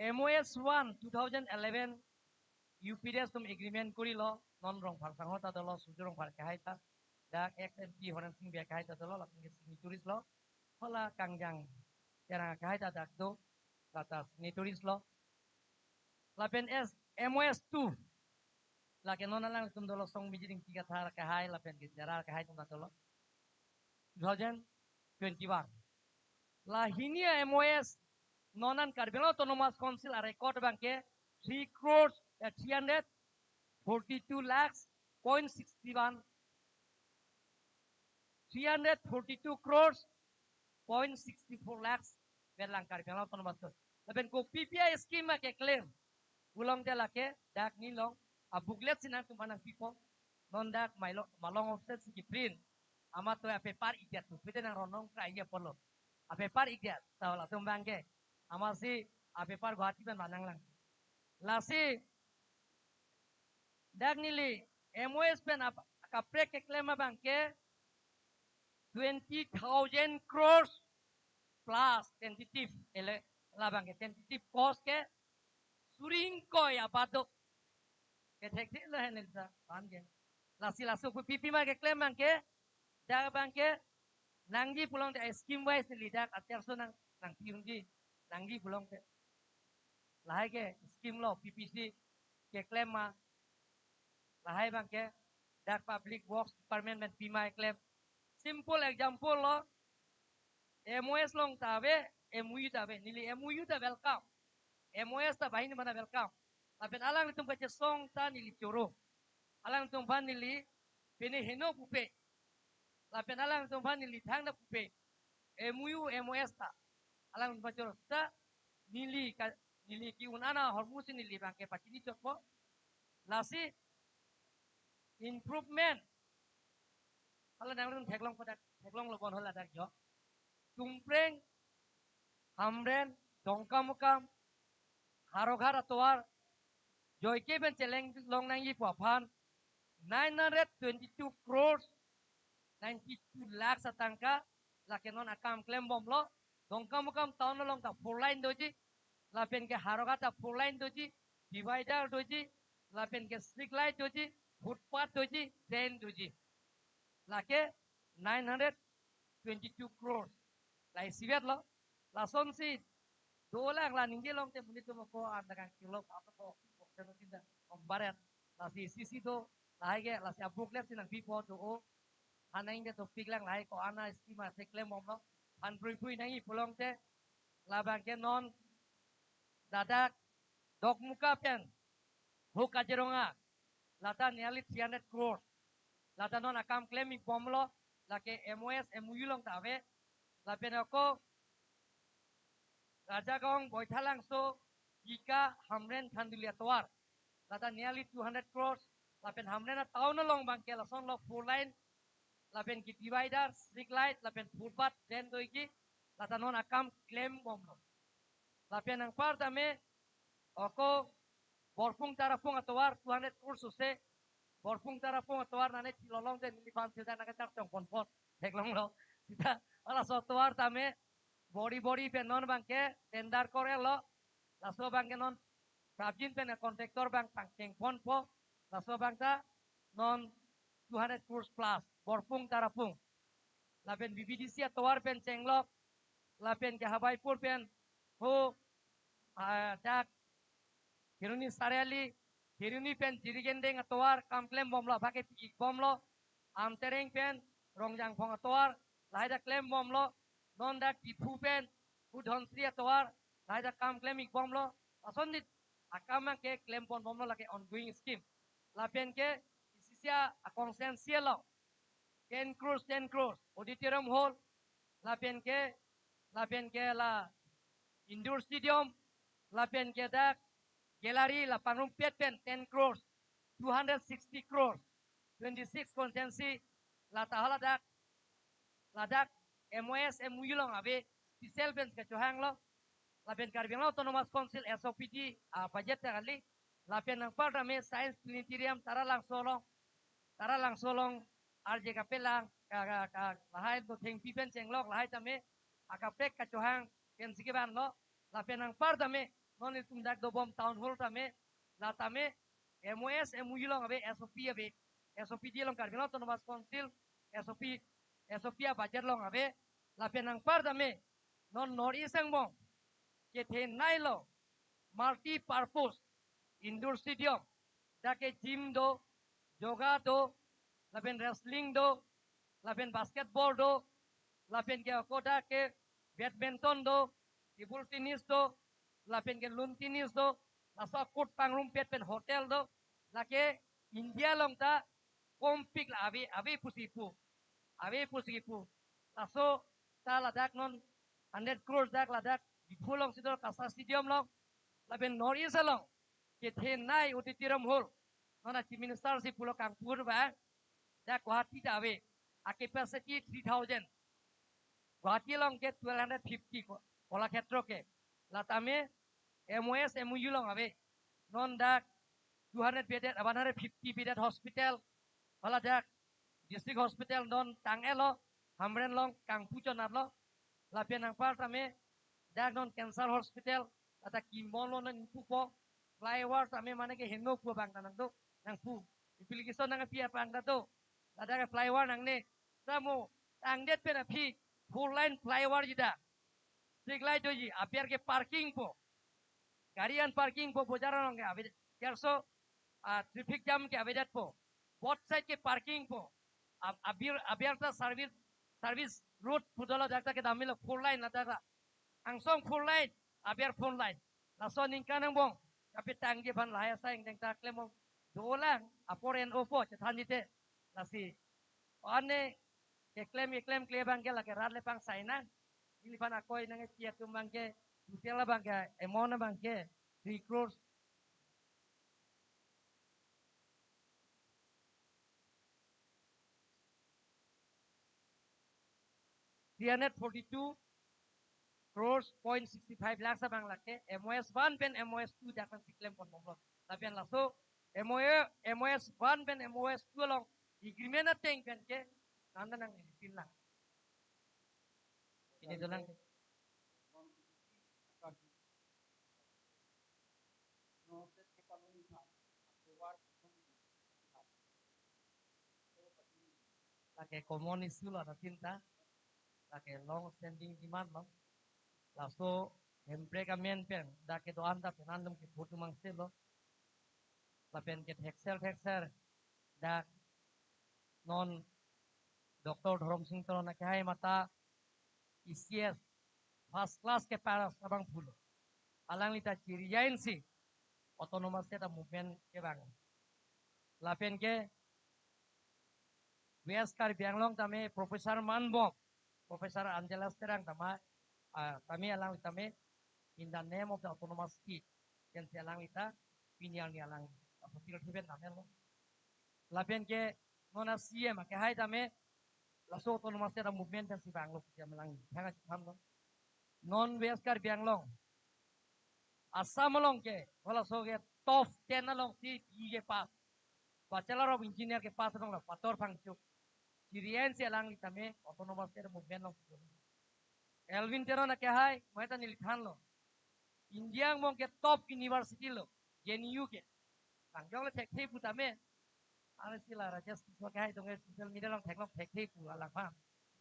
M O S one two thousand eleven U P D S atum agreement korilo, non Rongphar sangho ta dolo, Surjya Rongphar akehai ta, dak ex M P Horen Sing Bey akehai ta dolo, lapen ke signatories lo. Hala Kangjang Terang akehai ta dak do, lata signatories lo. Lapen S, M O S two, lake non alangtum dolo, Song Mijing Ingti Kathar akehai, lapen ke Jara akehai atum ta dolo, two thousand twenty-one. La hini a-M O S non an Karbi Anglong Autonomous Council a-record abangke three crores, eh, three hundred forty-two lakhs point sixty-one, three hundred forty-two crores point sixty-four lakhs pen lang Karbi Anglong Autonomous Council. Lapen kopi pi a-scheme ma keklem, pulote lake dak neli along a-booklet si nangtum aphan nangpipo. Non dak malong, malong office si keprint. Amat to a-paper ikdet tu, pite nang ronong krai ya polo. A-paper ikdet, ta latum abangke. Amatsi a-paper Guwahati pen vanang lang. Lasi dak neli M O S pen ap-, kaprek keklem abangke twenty thousand crores plus tentative, ele, labangke tentative cost ke suri ingkoi abat do. Thekthe lo hen neli ta pan ke. Lasi laso pu P P ma keklem abang ke, dak abang ke nangji pulote scheme wise neli dak aterso nang nangpi unji, nangji pulote. Lahai ke scheme lo P P C keklem ma. Lahai abang ke dak Public Works Department pen pima keklem. Simple example lo, M O S along ta ave, M O U ta ave, neli M O U ta welcome. M O S ta banghini mana welcome. Lapen alanglitum kachesong ta neli choro. Alanglitum aphan neli pine heno pupe. Lapen alanglitum aphan neli thangta pupe. M O U, M O S ta. Alangtum aphan choro ta neli ka, neli ke-un an ahormu si neli abang ke pachini chotpo. Lasi improvement. Hala nangtum theklong pada theklong lo bon hala dak jo. Tumpreng, Hamren, Dongkamukam, Howraghat atovar, joike pen cheleng long nangji pu aphan, nine hundred twenty-two crores, ninety-two lakhs atangka, lake non akam klembomlo, Dongkamukam town along ta four lane doji, lapen ke Howraghat ta four lane doji, divider doji, lapen ke street light doji, footpath doji, drain doji. Lake nine hundred twenty-two crores. Lahai isivet lo. Lasonsi dolang la ningje longte monit atum ako anda kangkilok apa ko, ko, ko, ko, ombaret. Lasi isi isi do, lahai ke, lasi a-booklet si nangpipo do o. Hanang ke topik lang lahai ko-an a-scheme ase klembomlo. Aphan phrui phrui nangji pulote. Labang ke non ladak Dokmoka pen ho Kaziranga, lata nearly three hundred crores. Lata non akam klem-ikbomlo, lake M O S, M O U along ta ave. Lapen ako Rajagaon, Baithalangso, Dika, Hamren, Khanduli atovar, lata nearly two hundred crores. Lapen Hamren atown along abang ke lasonlo four lane, lapen ke divider, street light, lapen footpath, drain doji, lata non akam klembomlo. Lapen anpar tame ako Borpung Tarapung atovar two hundred crores ose, Borpung Tarapung atovar nane thilolong te neliphan thilda nangkachar chongponpon, theklonglo. Sita halaso atovar tame Boribori pen non abang ke tender kor-etlo. Laso abang ke non prapjin pen contractor abang pangchengponpo. Laso abang ta non two hundred crores plus, Borpung Tarapung. Lapen B B D C atovar pen chenglok, lapen ke Habaipur pen ho, ah, dak Kheroni Sariali, Kheroni pen Jirikindeng atovar kam klembomlo, bhake pi-ikbomlo, Amtereng pen Rongjangphong atovar, lahai ta klembomlo, non dak Diphu pen ho Dhansiri atovar, lahai ta kam klem-ikbomlo, lasonsi akam abang ke klemponbomlo, lake ongoing scheme. Lapen ke isi isi a-constituency along ten crores, ten crores, auditorium hall, lapen ke, lapen ke la indoor stadium, lapen ke dak gallery la pangrumpet pen ten crores, two hundred sixty crores, twenty-six constituency, lata haladak, ladak M O S, M O U along ave, special pen kachohanglo, lapen Karbi Anglong Autonomous Council S O P D, ah, budget ta kali, lapen anpar tame Science Planetarium Taralangso along, Taralangso along arje kapelang, ka, ka, ka, lahai do thengpi pen chenglok, lahai tame akaprek kachohang pensi kevanlo, lapen anpar tame non itum dak dobom town hall tame, la tame M O S, M O U along ave, S O P ave, S O P D along Karbi Anglong Autonomous Council, S O P, S O P a-budget along ave, lapen anpar tame non North East angbong kethenei lo multi-purpose indoor stadium, dak ke gym do, yoga do, lapen wrestling do, lapen basketball do, lapen ke ako dak ke badminton do, table tennis do, lapen ke lawn tennis do, laso a-court pangrumpet pen hotel do, lake India along ta kompik la ave, ave pusi pu, ave pusi pu. Laso ta ladak non hundred crores dak ladak Diphu alongsi do, KASA Stadium along, lapen North East along kethenei auditorium hall, non a-Chief Minister si pulo Kangpur ba, dak Guwahati ta ave, a-capacity three thousand. Guwahati along ke twelve hundred fifty ko, Kolakhetro ke. La tame M O S, M O U along ave, non dak two hundred bedded, one hundred fifty bedded hospital, haladak district hospital non tang-etlo, Hamren along kangpu chonatlo, lapen anpar tame dak non cancer hospital, lata kimbomlo, non ingpupo, flyover tame mane ke heno pu abang ta nangdo. nangpu. Application nangpi apang ta do. Ladak flyover nangne. Samo tangdet pen aphi four lane flyover jida. Street light doji, aber ke parking po. Gari an parking po, bojar along ke ave, kerso, ah, traffic jam ke avedet po. Both side ke parking po. Ab-, abir, aber ta service, service road pu dolo, dak ta kedam melo four lane ladak ta. Angsong four lane, aber four lane. Laso aningkan angbong kapetangji aphan lahai asai ingdeng ta klem dolang, apor en opo chethan jite. Lasi ane keklem keklem kle abang ke lake rat le pangsaina. Neliphan akoi nangkepi atum abang ke, total abang ke, amount abang ke three crores, three hundred forty-two crores point sixty-five lakhs abang lake M O S one pen M O S two dak pen si klem pon bomlo. Lapen laso M O A, M O S one pen M O S two along agreement ateng pen ke nanda nang tin lang. Ini dolang. Lake common issue lo, ada tinta. Lake long standing demand lo. Laso Hemprek amen pen dak kedo-an ta penang dum ke phutu mangse lo. Lapen ke thekser thekser dak non Doctor Dhorom Sing Teron akehai mata E C S first class ke pass abang pulo. Alangli ta chiri jain si autonomous state movement kevang. Lapen ke West Karbi Anglong tame Professor manbom, Professor Angeles Terang tama, ah, tame alangli tame in the name of the autonomous state. Ken si alangli ta pini alangli alang apatil thiben tame lo. Lapen ke non a C M akehai tame laso autonomous state movement pen si vanglo pu alam alangli thang achi thanlo. Non West Karbi Anglong, Assam along ke, halaso ke top ten along si B E ke pass, Bachelor of Engineer ke pass along la Pator Phangcho. Chiri jain si alangli tame autonomous state movement along. Elwin Teron akehai, mo ta neli thanlo. India angbong ke top university lo, J N U ke. Kangjong le thekthe pu tame. Are si la Rajesh Kishore akehai tong social media along theklong thekthe pu alang phan.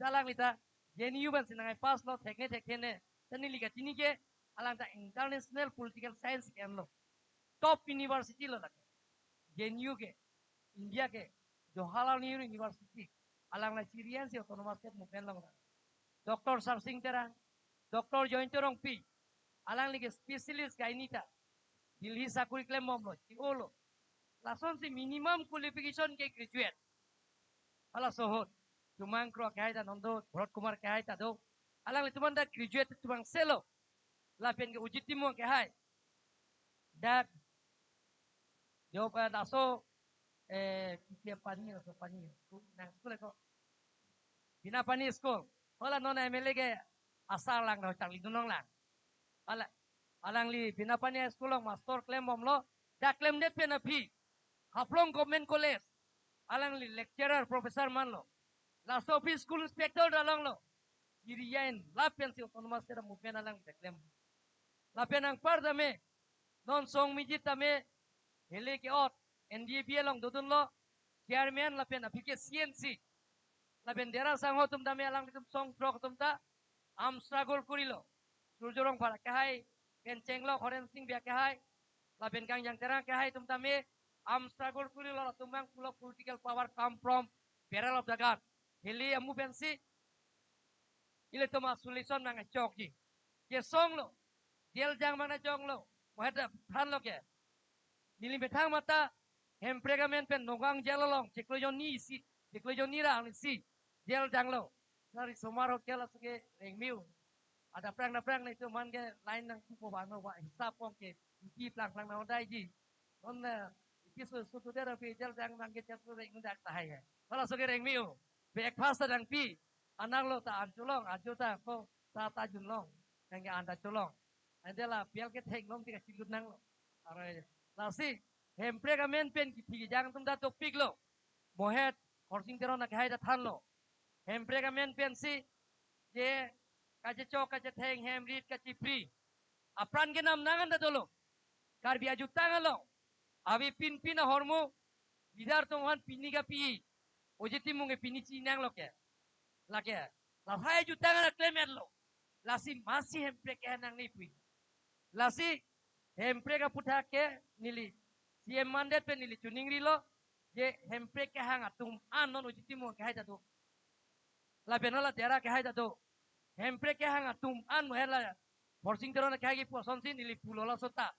Alangli ta J N U pen si nang pass lo, thekthe thekthe ne. Ta neli kachini ke alang ta international political science ke-en lo. Top university lo lake. J N U ke, India ke, Jawaharlal Nehru University. Alang la chiri jain si autonomous state movement along. Doctor Sarsing Terang, Doctor Jayanta Rongpi, alangli ke specialist gynae ta. Delhi sakuri klem bomlo, chi-olo. Lason si minimum qualification ke graduate. Halaso ahut Tumang Kro akehai ta non do, Bharat Kumar akehai ta do. Alanglitum anta graduate tumang selo. Lapen ke Ajit Timung akehai. Dak jo pa laso, eh, Kitia Pani, laso Pani. Ku nang school ko. Bina Pani school. Hala non M L A ke asar lang do, charlidun longlang. Hala, alangli Bina Pani school along master klem bomlo. Dak klemdet pen aphi Haflong Government College alangli lecturer, professor manlo. Laso aphi school inspector ta longlo. Chiri jain lapen si autonomous state movement alangli ta klem. Lapen anpar tame, non Song Mijit tame, hele ke-ot, N D A B along dodunlo, chairman lapen aphi ke C N C. Lapen dera sangho atum tame alanglitum song throk atum ta arm struggle kurilo. Surjya Rongphar akehai, pen Chenglok Horensing Bey akehai, lapen Kangjang Terang akehai atum tame arm struggle kurilo, latum abang pulo political power come from barrel of the gun. Hele amu pensi ilitum a-solution nangchokji. Kesonglo, jail jang abang nangchoklo, mo het thanlo ke. Neli methang mata, Hemprek amen pen Nagaon jail along chiklo jonni isi, chiklo jonni ra isi jail janglo. Sari somar hotel asu ke rengmiu. Ada prang na prang na itum man ke line nangpupo bano wa hisap pong ke ipi plang plang na hodaiji. Non na ipi su su tu dera pi jail jang abang ke chatu rengdak tahai ya. Halaso ke rengmiu. Breakfast ta nangpi. Anak lo ta an cholong, ajo ta ko ta ta junlong. Nang ke an ta cholong. Ante la pial ke thek long tika chilut nanglo. Arai. Lasi, Hemprek amen pen kithi jang atum ta tokpiklo. Mo het, Khorsing Teron akehai ta thanlo. Hemprek amen pensi, je, kachechok, kachetheng, hem rit, kachipri. Apran kenam nang anta dolo. Karbi ajutang along. Ave pinpin ahormu, Leader atum aphan pini kapi, Ojit Timung ke pini chinanglo ke. Lake, lahai jutang ana klem-etlo. Lasi masi Hemprek kehang nangne pu. Lasi Hemprek aputhak ke neli C M mandate pen neli choningrilo, je Hemprek kehang atum an non Ojit Timung kehai ta do. Lapen hala Dera kehai ta do. Hemprek kehang atum an mo hala Khorsing Teron kehai kipu asonsi neli pulo laso ta.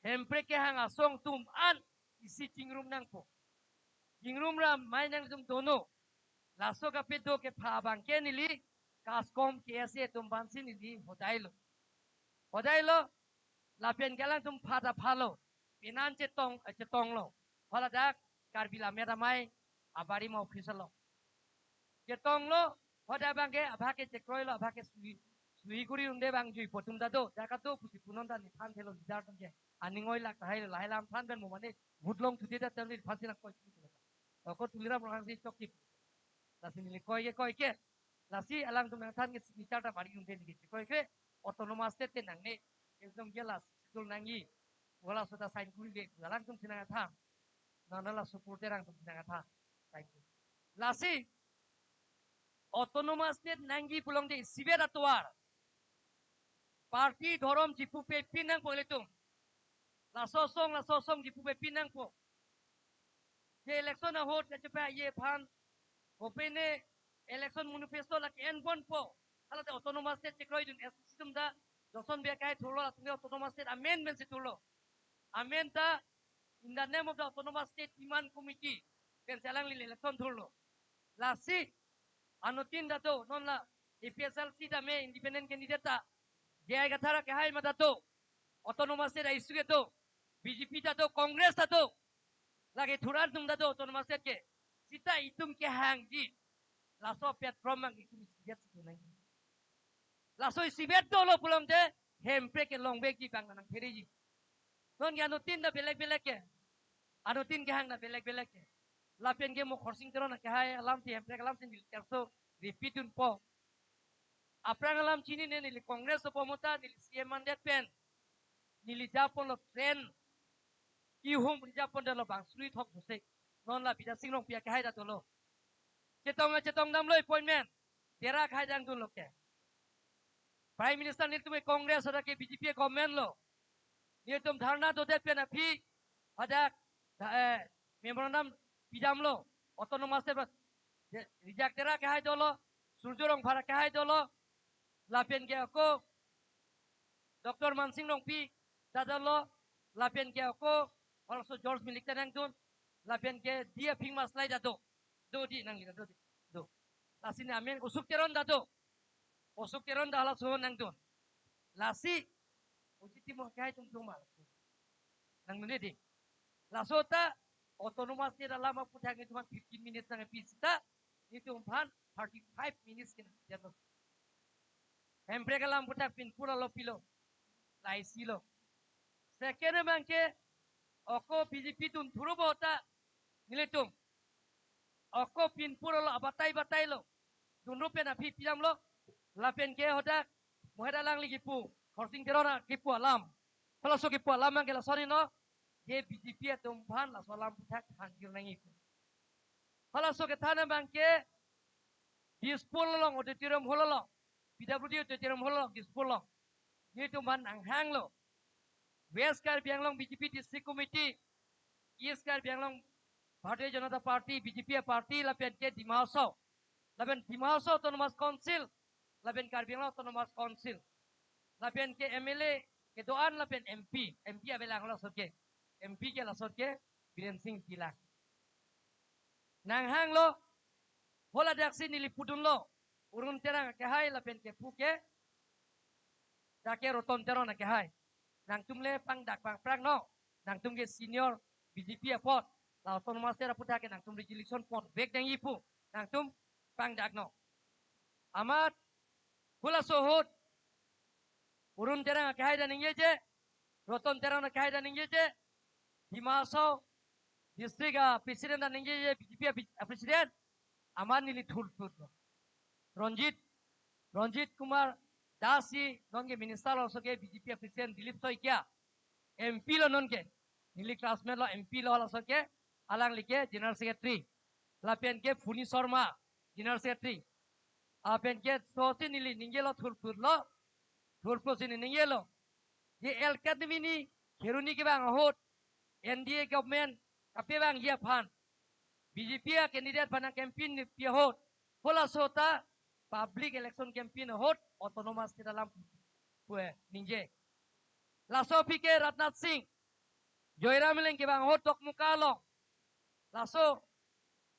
Hemprek kehang asong atum an isi chingrum nangpo. Chingrum ra mai nangtum dono. Laso kapedo kepha abang ke neli KASCOM K S A atum aphansi neli hodailo. Hodailo, lapen ke alangtum pha ta phalo. Penan chetong, eh, chetonglo. Hala dak Karbi Lammet Amei abari ma office lo. Chetonglo, hadak abang ke, abang ke chekroilo, abang ke sui, sui kuri unde abang juipo atum ta do, dak ta do pusi punon ta nephan thelo leader atum ke. Aning oilak tahai lo, lahai alam than pen mo mane, vote long thude ta terli phansi nangkoi. Ako Tuliram Ronghang si chokji. Lasi neli koi ke, koi ke. Lasi alangtum nangthan ke signature ta bari unde neli ke. Koi ke, autonomous state ke nangne. Ekdom ke lasi schedule nangji. Hala seta sign kuri le, alangtum si nangthan. Nana la support terang atum si nangthan. Thank you. Lasi, autonomous state nangji pulote isivet atovar. Party dhorom chipupepin nangpo ilitum. Laso asong, laso asong chipupepin nangpo. Je election ahut kachepa ye aphan. Kopine election manifesto lake enponpo. Hala te autonomous state chekroidun S C atum ta. Johnson Bey akai thurlo, latum ke autonomous state amen pensi thurlo. Amen ta in the name of the autonomous state demand committee pensi alangli election thurlo. Lasi anuttin ta do, non la A P H L C ta me independent candidate ta. J I Kathar kehai ma ta do. Autonomous state a-issue ke do. B J P ta do, Congress ta do. Lake thur-an atum ta do autonomous state ke. Seta itum kehangji. Laso platform abang itum isivet si nangji. Laso isivet dolo pulote Hemprek ke longvekji abang nangphereji. Non ke anuttin ta belek belek ke. Anuttin kehang ta belek belek ke. Lapen ke mo Khorsing Teron kehai alam si Hemprek alam si neli terso repeat dunpo. Aphrang alam chinine neli Congress apo mota neli C M mandate pen. Neli japonlo train. Ihum neli japon dolo bang suri thok dose. Non la Bidya Sing Rongpi kehai ta dolo. Chetong chetong damlo appointment. Dera kehai dang dunlo ke. Prime Minister nelitum ke Congress hadak ke B J P government lo. Nelitum dharna dodet pen aphi hadak, eh, memorandum pidamlo. Autonomous state, eh, Rijak Dera kehai dolo, Surjya Rongphar kehai dolo, lapen ke ako Doctor Mansing Rongpi ta dolo, lapen ke ako also George Milik ta nangdun, lapen ke D. Aphingmaslai ta do. Do di nangli ta do di. Do. Lasi ne amen Usuk Teron ta do. Usuk Teron ta halaso nangdun. Lasi Ojit Timung kehai atum atum ma. Nangdunde di. Laso ta autonomous state alam aputhak nelitum aphan fifteen minutes nangpi seta nelitum aphan thirty-five minutes ke nangpi dolo. Hemprek alam aputhak pinpur alo pilo. Laisi lo. Second abang ke ako B J P atum thurpo ta nelitum ako pinpur alo abatai batai lo. Dunrup pen aphi pidamlo. Lapen ke hadak mo hadak alangli kipu, Khorsing Teron kipu alam. Halaso kipu alam abang ke lason-i no. Je B J P atum aphan laso alam aputhak thangjir nangji pu. Halaso kethan abang ke Dispur along auditorium hall along, P W D auditorium hall along, Dispur along. Nelitum aphan nanghanglo. West Karbi Anglong B J P District Committee, East Karbi Anglong Bharatiya Janata Party, B J P party, lapen ke Dima Hasao. Lapen Dima Hasao Autonomous Council, lapen Karbi Anglong Autonomous Council. Lapen ke M L A kedo-an lapen M P, M P avelang laso ke. M P ke laso ke Biren Singh Ingti lang. Nanghanglo, haladak si neli pudunlo, Arun Terang kehai lapen ke pu ke, dak ke Roton Teron kehai. Nangtum le pangdak pangprak no, nangtum ke senior B J P apot, la autonomous state aputhak ke nangtum resolution ponvek nangji pu, nangtum pangdak no. Amat, halaso ahut, Arun Terang kehai ta ningjeje, Roton Terang kehai ta ningjeje, Dima Hasao district a-president ta ningjeje, B J P a-president, amat neli thurthurlo. Ranjit, Ranjit Kumar Das si non ke minister lo, laso ke B J P a-president Dilip Saikia, M P lo non ke, neli classmate lo, M P lo laso ke, alangli ke General Secretary. Lapen ke Puni Sharma, General Secretary. Lapen ke sosi neli ningjelo thurphut lo, thurphut si neli ningjelo. Je L K Academy ni Kheroni kevang ahut, N D A government kapevangji aphan, B J P a candidate aphan nang campaign ni pi ahut, halaso ta public election campaign ahut autonomous state alam pu ningje. Laso aphi ke Rajnath Singh, Joyram Engleng kevang ahut Dokmoka along, laso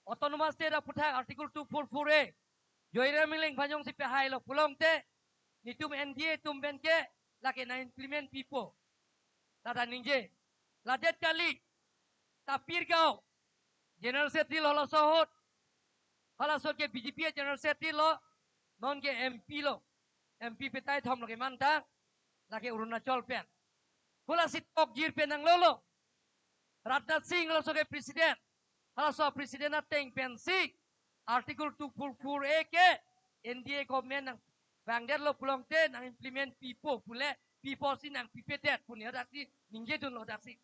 autonomous state aputhak Article two four four A, Joyram Engleng aphan jongsi pehailo pulote, netum N D A atum pen ke lake nang implement pipo, lata ningje. Ladet kali, Tapir Gao, General Secretary lo halaso ahut, halaso ke B J P a General Secretary lo, non ke M P lo, M P petai thom lo keman ta, lake Arunachal pen. Halasi tokjir pen nanglolo, Rajnath Singh halaso ke President, halaso President ateng pensi Article two four four A ke N D A government nangvangdetlo pulote nang implement pipo pule, pipo si nang pipedet pu neli hadaksi ningjedunlo, hadaksi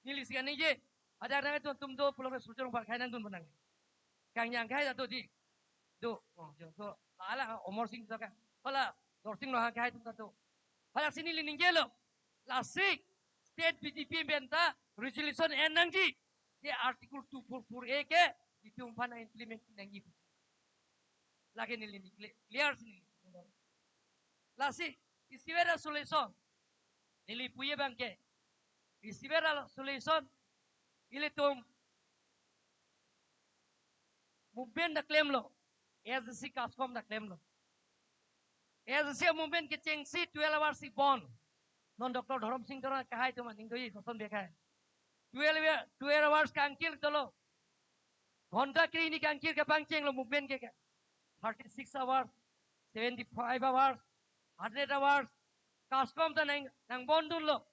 neli si ningje. Hadak nangtum do pulote Surjya Rongphar akhei nangdun pu nang. Kangnang akhei ta do dei. Do, oh, jongso, hala Amarsing Tisso ka, hala Dorsing Ronghang akhei atum ta do. Hadaksi neli ningjelo, lasi state B J P pen ta resolution en nangji, je Article two four four A ke itum aphan implement nangji. Lake neli ni clear, clear si neli. Lasi isi bera solution neli puji abang ke, isi bera solution, ilitum movement ta klemlo, A S D C KASCOM ta klemlo. A S D C movement kechengsi twelve hours si bon. Non Doctor Dhorom Sing Teron akhei atum aning doji koson bek hai. Twelve, twelve hours kangkir dolo. Ghonta kre-hini kangkir kepangchenglo movement ke ke. Thirty-six hours, seventy-five hours, hundred hours. KASCOM ta nang, nangbondunlo.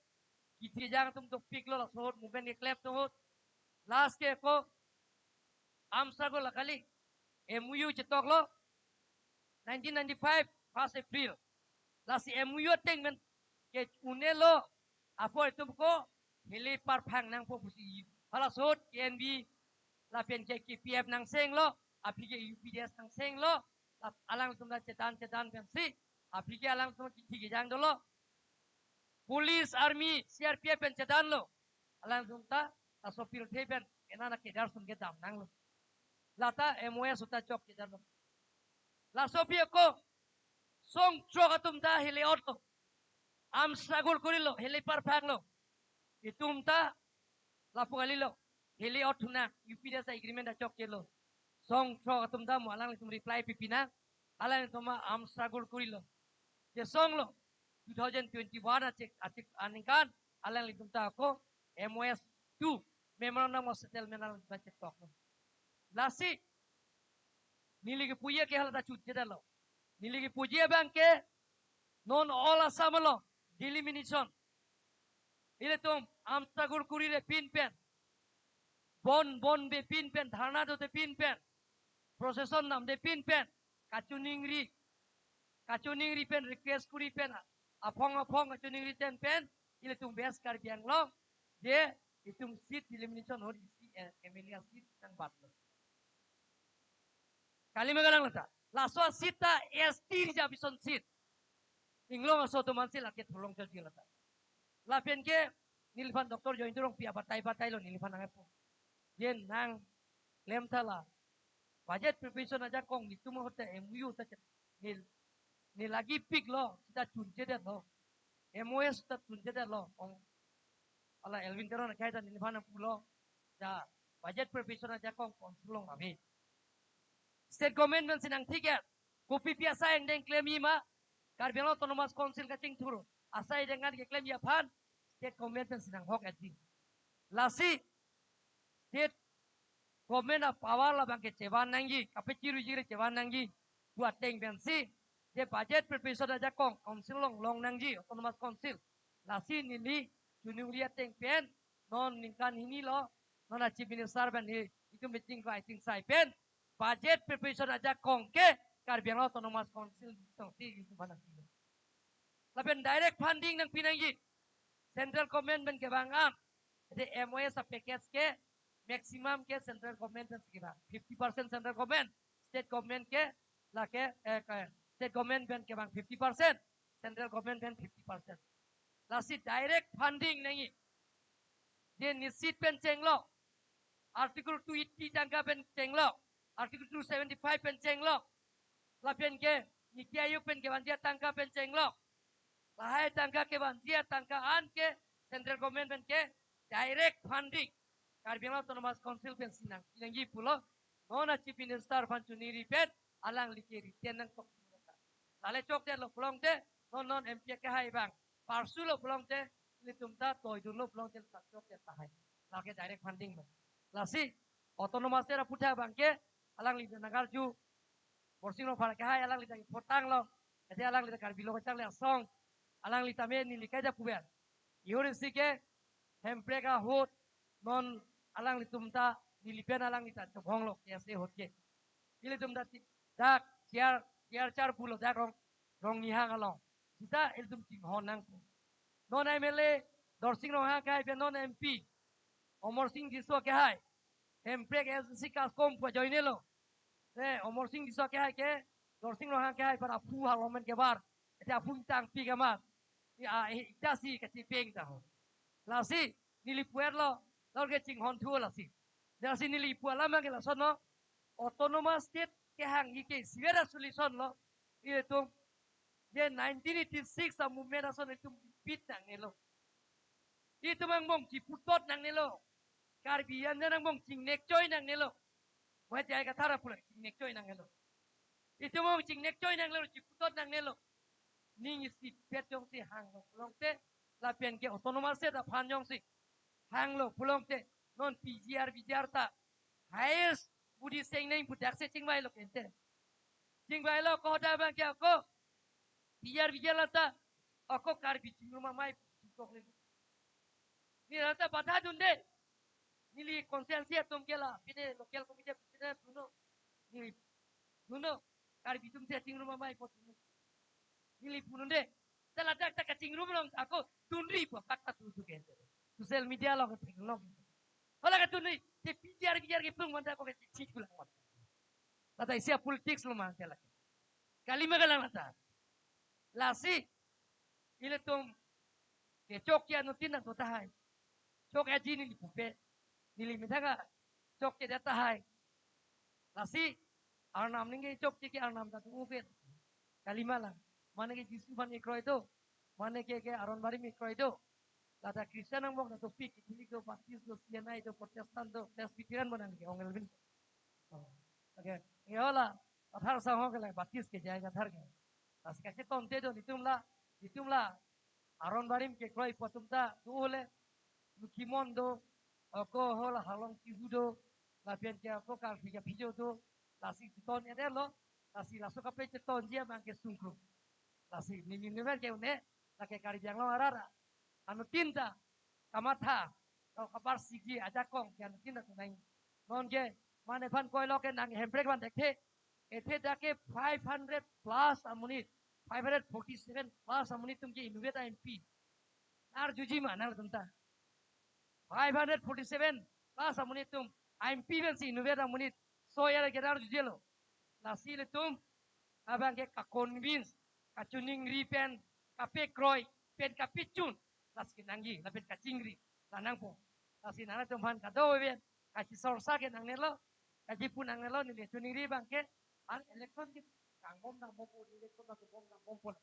Kithi kejang atum dopiklo, laso ahut movement keklem atum ahut. Last ke ako Amsa Gul kali M O U chetoklo, nineteen ninety-five, first April. Lasi M O U ateng pen ke-un-elo, apor itum ako helipar phang nangpo pusi. Halaso ahut K N V lapen ke K P F nangchenglo, aphi ke U P D S nangchenglo, lap-, alangtum ta chedan chedan pensi, aphi ke alangtum kithi kejang dolo. Police, army, C R P F pen chedanlo. Alangtum ta laso pirthe pen ena na kedar sum kedam nanglo. Lata M O S ahut ta chok chedanlo. Laso aphi ako song throk atum ta heli-otlo. Amsa Gul korilo, helipar phanglo. Itum ta lapu kalilo, heli-ot thu nang, U P D S agreement ta chokchelo. Song throk atum ta mo alanglitum reply pipi nang, alanglitum Amsa Gul korilo. Je songlo, two thousand twenty-one achik, achik aningkan, alanglitum ta ako M O S two, Memorandum of Settlement alanglitum ta chetoklo. Lasi neli kepuji ke hala ta chutchedetlo. Neli kepuji abang ke non all Assam along delimitation, ilitum Amsa Gul korire pin pen, bon bonbe pin pen, dharna dote pin pen, procession namde pin pen, kachiningri, kachiningri pen, request kori pen, aphong aphong kachiningri ten pen, ilitum West Karbi Anglong je itum seat delimitation ahut isi, eh, M L A seat nangbatlo. Kali ma kalang lata. Laso seat ta S T reservation seat. Inglong aso atum ansi lake thulong chal lata. Lapen ke neliphan Doctor Jayanta Rongpi abatai batailo, neliphan nangpo. Yen nangklem tha la. Budget preparation ajakong netum ahut ta M O U ta chet-, nel, neli lagi piklo, seta chunchedetlo. M O S ta chunchedetlo. Ong, hala Elwin Teron akhei ta neliphan nangpulo. Ja, budget preparation ajakong council along ave. State government pensi nangthik-et. Kopi pi asai angdeng klemji ma, Karbi Anglong Autonomous Council kachingthur asai angdeng an keklemji aphan state government pensi nanghok-etji. Lasi state government apower labang ke chevan nangji, kapechiruji chevan nangji pu ateng pensi, je budget preparation ajakong council along long nangji, Autonomous Council. Lasi neli chuningri ateng pen, non ningkan hini lo, non a Chief Minister pen hi, itum meeting ko I think sai pen, budget preparation ajakong ke Karbi Anglong Autonomous Council tongsi itum aphan nangpilo. Lapen direct funding nangpi nangji. Central government pen kevang an, ade M O S a package ke maximum ke central government pen si kevang, fifty percent central government, state government ke lake, eh, ke, state government pen kevang fifty percent, central government pen fifty percent. Lasi direct funding nangji, je NEET SEET pen chenglo, Article two eighty tangka pen chenglo, Article two seventy-five pen chenglo, lapen ke NITI Aayog pen kevanji atangka pen chenglo. Lahai tangka kevanji atangka an ke central government pen ke direct funding Karbi Anglong Autonomous Council pen si nangji pulo, non a Chief Minister aphan choningri pen alangli ke written nangtok. Lale chokdetlo pulote, non non M P akehai abang parsulo pulote, ilitum ta toidunlo pulote, ta chokdet tahai. Lake direct funding lo. Lasi, autonomous state aputhak abang ke, alangli ta nangarju, Borsing Rongphar akehai alangli ta photanglo, ete alangli ta Karbi Lo Kacharli Asong, alangli tame neli kaita puber. Ihur isi ke, Hemprek ahut, non alanglitum ta, neli pen alangli ta chobhonglo, K S A ahut ke. Ilitum ta ti, dak, tiar, tiar char pulo dak rong, Rongnihang along. Sita ilitum chinghon nangpo. Non M L A, Dorsing Ronghang akehai pen non M P, Amarsing Tisso akehai, Hemprek S D C CASCOM pu ajoinelo. Ne, Amarsing Tisso akehai ke, Dorsing Ronghang akehai aphan aphu halomen kebar. Ete aphu tangpi kemat. Ya, eh, ita si kachipeng ta ho. Lasi, neli puerlo, lor ke chinghon thu lasi. Lasi neli pu alam ke lason lo, autonomous state kehang ke sibera solution lo. Itum, je nineteen eighty-six a movement ason itum repeat nangnelo. Itum angbong chiputot nangnelo. Karbi anjan angbong chingnek choi nangnelo. Buat J I Kathar apulak chingnek choi nangnelo. Itum angbong chingnek choi nangnelo, chiputot nangnelo. Ning isipet jongsi hanglo pulote, lapen ke autonomous state aphan jongsi hanglo pulote, non P G R, V G R ta highest budi seng neng budak se chingvailo kente. Chingvailo ko da abang ke ako, P G R, V G R lata, ako Karbi chingrum amei chingkok le. Neli lata badha dunde. Neli constituency atum ke la, pine local committee president duno. Neli duno, Karbi atum si chingrum amei apot duno. Neli pu dunde. Te ladak ta kachingrum along ako dunri pu pak ta tu tu ke. Social media along ke theklong. Hala kadunri, te P G R, V G R keplung manta ako ke chik pulang manta. Lata isi a politics lo manta lake. Kalima kalang lata. Lasi, ilitum kechok ke anuttin nangtotahai. Chok aji neli pupe. Neli methang a chokche tahai. Lasi, Arnam ningke chokche ke Arnam ta tu uve. Kalima lang. Mane ke Jisu aphan kekroi do. Mane ke, ke Aron Barim kekroi do. Lata Christian angbong ta dopik, Catholic do, Baptist do, C N I do, Protestant do, Presbyterian bo nang ke, Ong Elvin. Oh. Okay. Nge hala, Kathar asong ke la, Baptist ke J I Kathar ke. Lasi kachetonte do, itum la, itum la, Aron Barim kekroi pu atum ta, tu ole, Lukhimon do, ako hala Halong Tihu do, lapen ke ako Karbi Kaphijo do, lasi chiton edetlo, lasi laso kape chitonji abang ke sungkrung. Lasi neli niver ke une, lake Karbi Anglong arat, anuttin ta, kamatha, kau kabar sigi ajakong, ke anuttin ta tunai. Non ke, mane aphan koilo ke nang Hemprek aphan thekthe, ethe dak ke five hundred plus amonit, five hundred forty-seven plus amonit atum ke inutvet a M P. Arjuji ma nangtum ta. Five hundred forty-seven plus amonit atum M P pensi inutvet amonit so yar ke arjujelo. Lasi ilitum abang ke ka-convince, kachoningri pen, kapekroi pen, kapechun, lasi kenangji, lapen kachingri, la nangpo. Lasi nangtum aphan kadokave, kachisorsa ke nangnelo, kachipu nangnelo, neli choningri abang ke, an election ke kangbom dambompo, election dambom dambompo.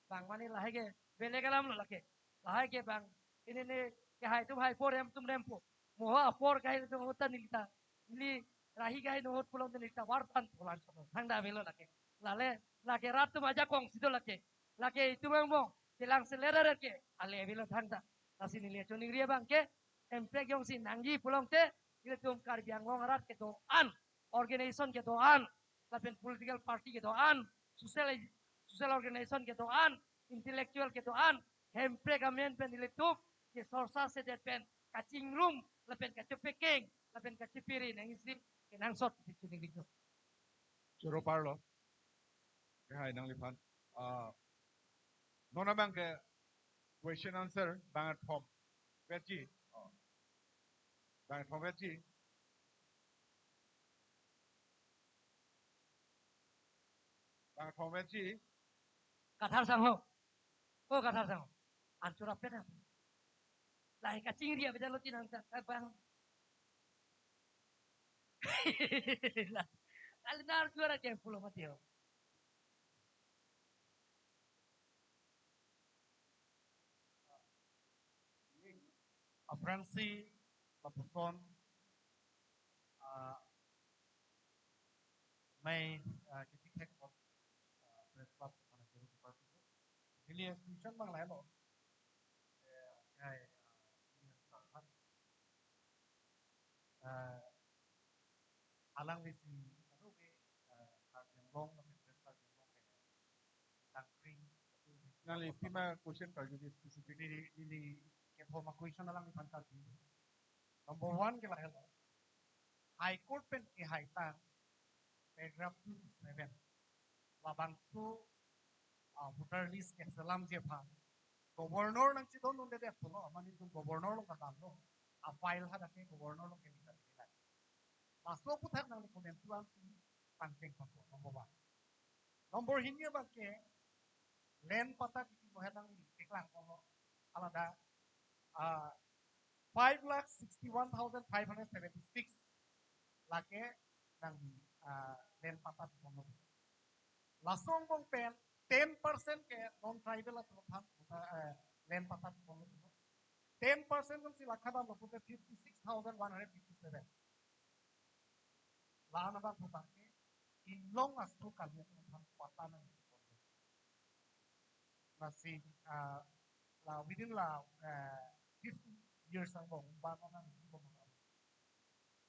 Bang mane lahai ke, belek alam lo lake. Lahai ke bang, ini ne, kehai atum hai apor, rem atum rempo. Mo apor kehai atum ahut ta neli ta. Neli rahi kehai ahut pulote neli ta vartan pulan sono. Thangta avelo lake. Lale, lake rat atum ajakong si do lake. Lake itum angbong, kelang selera ke, ale avelo thangta. Lasi neli choningri abang ke, Hemprek jongsi nangji pulote, ilitum Karbi Anglong arat kedo-an, organization kedo-an, lapen political party kedo-an, social, social organization kedo-an, intellectual kedo-an, Hemprek amen pen ilitum kesorsa sedet pen kachingrum, lapen kachepekeng, lapen kachepere nangji si kenangsot si choningri do. Choro parlo. Kehai nangliphan. Ah, non abang ke question answer bang athom. Verji. Oh. Bang athom verji. Comrade ji. Kathar sangho. Oh, Kathar sangho. Archura pena. Lahai kachingri abidalo tinang ta abang. Lah, kali na archura ke pulo mati ho. Aphrangsi lapuson, ah, mei, ah, kithek-thek apot, ah, press club mana kiru kiparti. Neli question abang lahelo. Eh, hai, ah, ini yang terakhir. Ah, alangli si, ano ke, ah, Karbi Anglong, Karbi Anglong ke, tangkring. Nangli pima question karju di specific. Neli, neli kethom a-question alangliphan karju. Number one ke lahelo. High Court pen kehai tang paragraph two to seven. Labangso, ah, voter list keselamji aphan Governor nangchedondundedet pulo, amat nelitum Governor along kadamlo. A-file hadak ke Governor along kelita dikela. Laso aphuthak nangli komantu ansi pangcheng pangko, number one. Number hini abang ke land patta kipi mohen nangli keklang kolo. Alada, ah, five lakh sixty-one thousand five hundred seventy-six lake nangli, ah, land patta pipon. Laso angbong pen ten percent ke non-tribal atum aphan, ah, eh, land patta pipon. Ten percent si lakha damlo pute fifty-six thousand one hundred fifty-seven. La-an abang putang ke inglong aso kali atum aphan patta nang. Lasi, ah, la within la, eh, fifty years angbong, bang nang,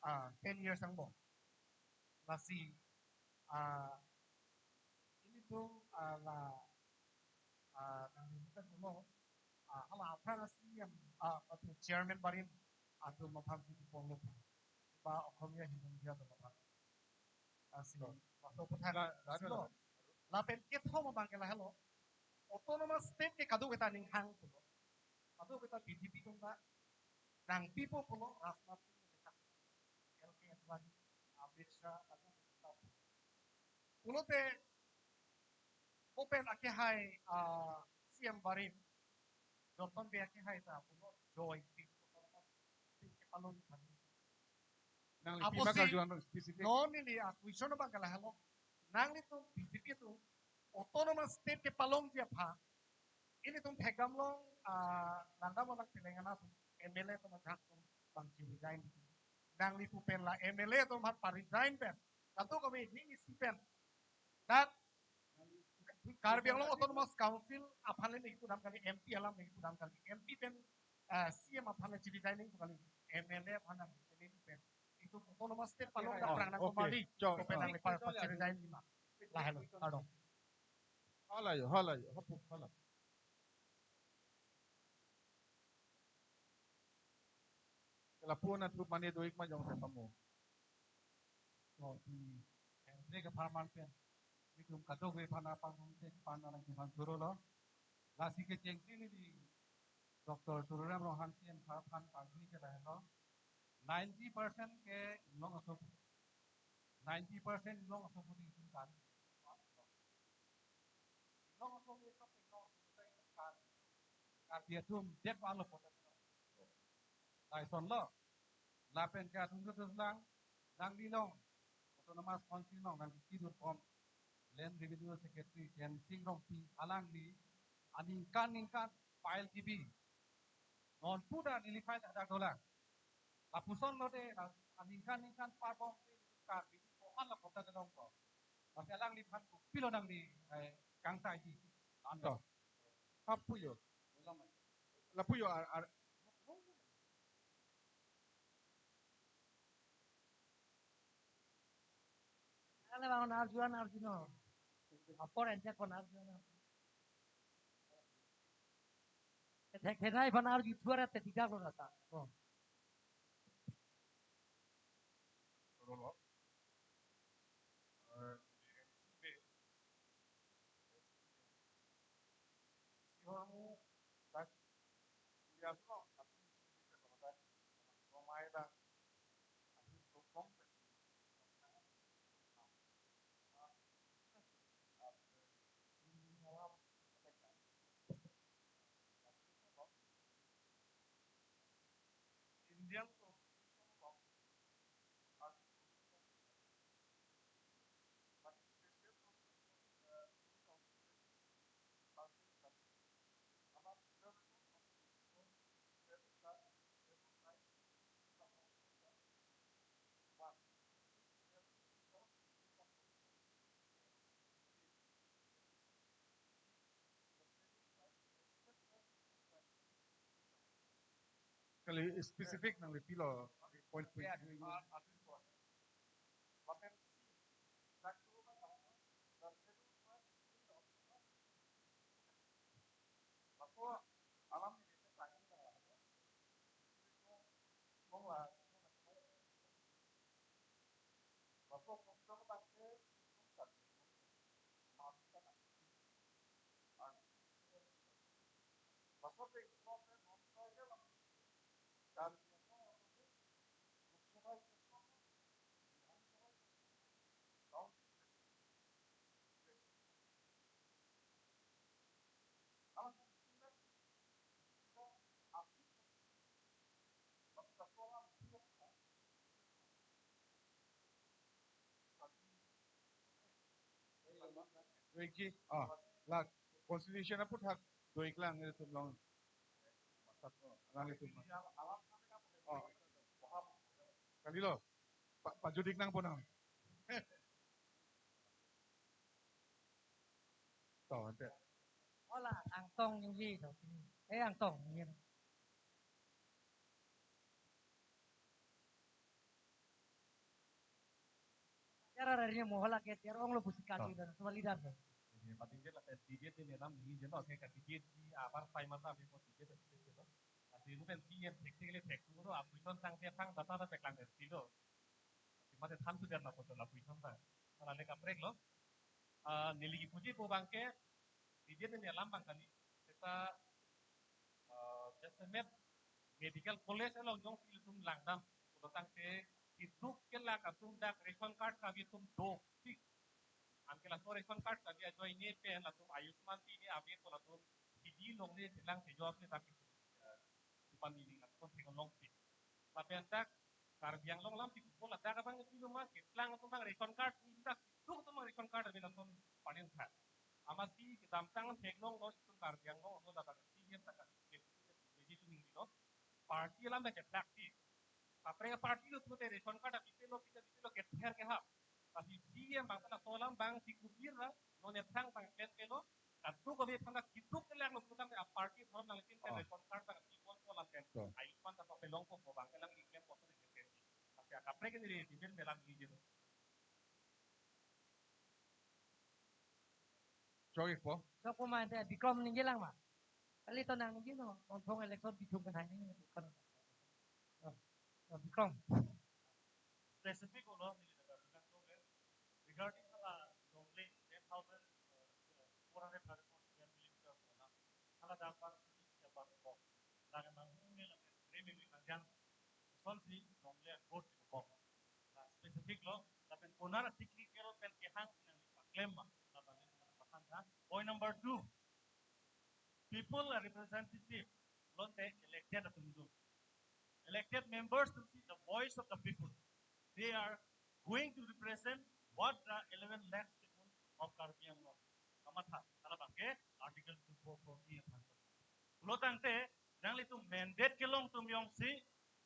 ah, ten years angbong. Lasi, ah, ilitum, ah, la, ah, nangli bukan ulo, ah, hala aphrang C M, ah, atau chairman barim, atau mapham siti polo. Ba Okhomia hitung dia atau mapham. Lasi, laso aphuthak, la, la, silo. Lapen kethom abang ke lahelo. Autonomous state ke kadokave ta ninghang pulo. Kadokave ta B J P atum ta nangpipo pulo, Rajnath Singh ke tak. L K Advani, Amit Shah, kadokave ta. Pulote, open akehai, ah, C M barim, Johnson Bey akehai ta pulo joy, autonomous state kepalong. Nangli Apo pima si karju an specific. Non neli a-question abang ke lahelo. Nanglitum B J P atum autonomous state kepalongji aphan, ilitum thekdamlong, ah, langdam alang Telangana atum M L A atum ajahak atum bang chi-resign. Nangli pu pen la M L A atum aphan pa-resign pen, kadokave hini isi pen, dak Karbi Anglong Autonomous Council aphan le nangkipudam kali, M P alam nangkipudam kali, M P pen, ah, C M aphan le chi-resign nangpu kali, M L A aphan nang, M L A pen. Itum autonomous state palong, oh, aphrang nang, okay, komali. Chok, open, ah, nangli pa, pa chi-resign lima. Lahelo, pardon. Hala yo, hala yo, hapu, hala. Lapu-an athut mane do-ik ma jongsi pamo. So, di, eh, mereka parman pen. Itum kadokave aphan apangthum te pan alang kipan choro lo. Lasi kechengsi neli Doctor Tuliram Ronghang C M sir aphan pangri ke lahelo. Ninety percent ke inglong aso. Ninety percent inglong aso pudi itum kan. Inglong aso ni kap inglong aso kan. Karbi atum det alo pote. Lason lo. Lapen ke atum ketus lang, nangli along, Autonomous Council along, nangli kidun pom, Land Revenue Secretary Jensing Rongpi alangli, aningkan ningkan file kibi. Non puda neli file hadak dolang. Lapuson lote, aningkan ningkan parbom, Karbi, ko-an la kota kedong ko. Masi alangliphan kopilo nangli, eh, kangsaiji. Anto. Hapu yo. Lapu yo, ar, ar. Ala bang arjuan arjuno. Apor enjak kon arjuan. Thek thenai phan arju tuara te tiga lo rata. Oh. Rolo. Eh, di M C B. Isi hormu tak kuliah no, tapi bisa kalau tak, kalau main dah, tapi sokong tak. Specific nangli pilo point point. Doiki, ah, la constitution aputhak doiklang ilitum along. Maksat, alanglitum. Oh. Kalilo. Pa, pajudik nangpo nang. To, ante. Ola, Angtong ningje to. Eh, Angtong ningje. Tiar ari mo hala ke tiar onglo pusi kali. Oh. Dan semua leader ke. Ini penting dia lah, debate ini nam ini jeno, kayak debate di apa, pai mata, apa debate, debate jeno. Lasi mo pen P M thek thek le thek tu lo, apuson tang te thang data ta peklang er silo. Lasi mate than tu dia na poto la apuson tang. Hala le kaprek lo. Ah, neli kipuji pu abangke, debate ini alam abang kali. Seta, ah, just a met medical college along jongsi ilitum langdam. Pulo tangte, keduk kelak atum dak ration card kabi atum do. Anke laso ration card kabi ajoine pen latum Ayushman T ne ave pu latum T V along ne chelang chejor ne tapi, eh, depan ini latum thek longsi. Lapen dak Karbi Anglong alam si kupo ladak abang itu cuma ketlang atum abang ration card, minta keduk atum abang ration card ave latum panen tha. Amatsi kedamtang theklonglo itum Karbi Anglong lo ladak C M ta kasi ke, ke, ke, ke, ke, ke, party alam dak keplak si. Kaprek aparty lo pulote ration card apipe lo, pita pipe lo, kether kehap. Tapi C M abang ta laso alam abang si kupir ra, non ephrang abang pen pe lo, kaduk kave aphan ta keduk kelak lo pulo tangte aparty thorom nangpin pen, oh, ration card abang si pon pon lapen. Oh. Ayushman ta so pelong po abang kelang iklem po so de kepen. Tapi akaprek ini di, di pen melang ini jeno. Chok-ikpo. Chok-ikpo ma ante Bikrom ningjelang ma. Kali to nang ningje no, tongthong election bithung kan hini kan. Oh, oh, Bikrom. Specific ulo neli dapat bilang to ke, regarding hala Longleng ten thousand four hundred thirty-four square millimeter ko na. Hala dapat siapa ko. Lagi manggung ni lagi remi remi panjang. Sonsi Longleng board ko. Nah, specific lo, lapen konat technical pen kehang nangpaklem ma, lapen nangpahang tha. Point number two, people are representative, lote elected atum do. Elected members to see the voice of the people. They are going to represent what the eleven lakh people of Karbi Anglong kamatha. Hala abangke Article two four four A aphan. Pulo tangte, nanglitum mandate kelong atum jongsi,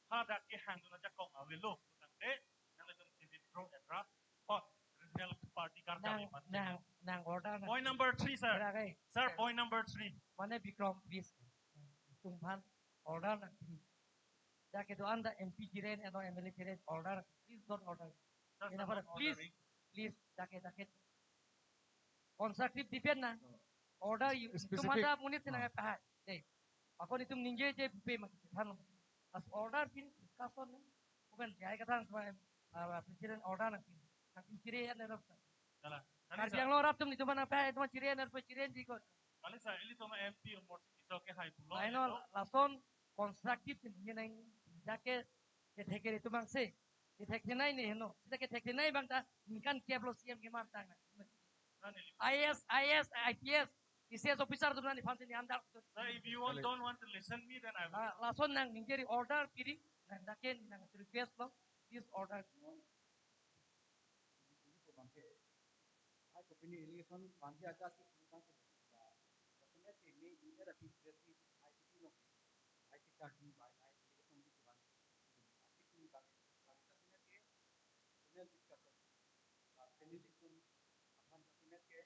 hadak kehang dun ajakong avelo. Pulo tangte, nanglitum si withdraw etra, hot, regional party kar nang, kami party. Nang, nang order nang. Point number three, sir. Ora kai. Sir, point number three. Mane Bikrom, please. Tum aphan order nangpi. Jake do-an ta M P chiren, eno M L A chiren, order, please don't order. Sir, sir, not ordering. Please, please, jake, jake. Constructive debate na. Order you, specific. Itum ada monit sina, ah, pahai. Dei. Ako itum ningjeje bupe ma than. As order pin discussion na. Bukan jai kata, ah, president order nangpi. Nangpi chire ya nerap. Salah. Salah, sir. Karbi Anglong rat atum itum mana pahai, itum chire nerap chire di ko. Kali sa, ilitum M P umor si iso kehai pulo. Laino, lason constructive ningje nang jake kethek itum angse. Kethek thenei ne heno. Sita kethek thenei abang ta ningkan kep lo C M kemar tang na. I A S, I A S, I P S, I C S officer atum nangphan si ne andar. Sir, if you all don't want to listen me, then I will. La, lason nang ningje ri order piri, nang jake nang request lo, please order. Hai kopine election bangke aja si tang ke ba. Tapi ne ke me ini ada fix date si I P T lo. I P card di by night election di bang. Tapi ini bang, bang tapi ne ke ini discussion. Ba, ini election akan tapi ne ke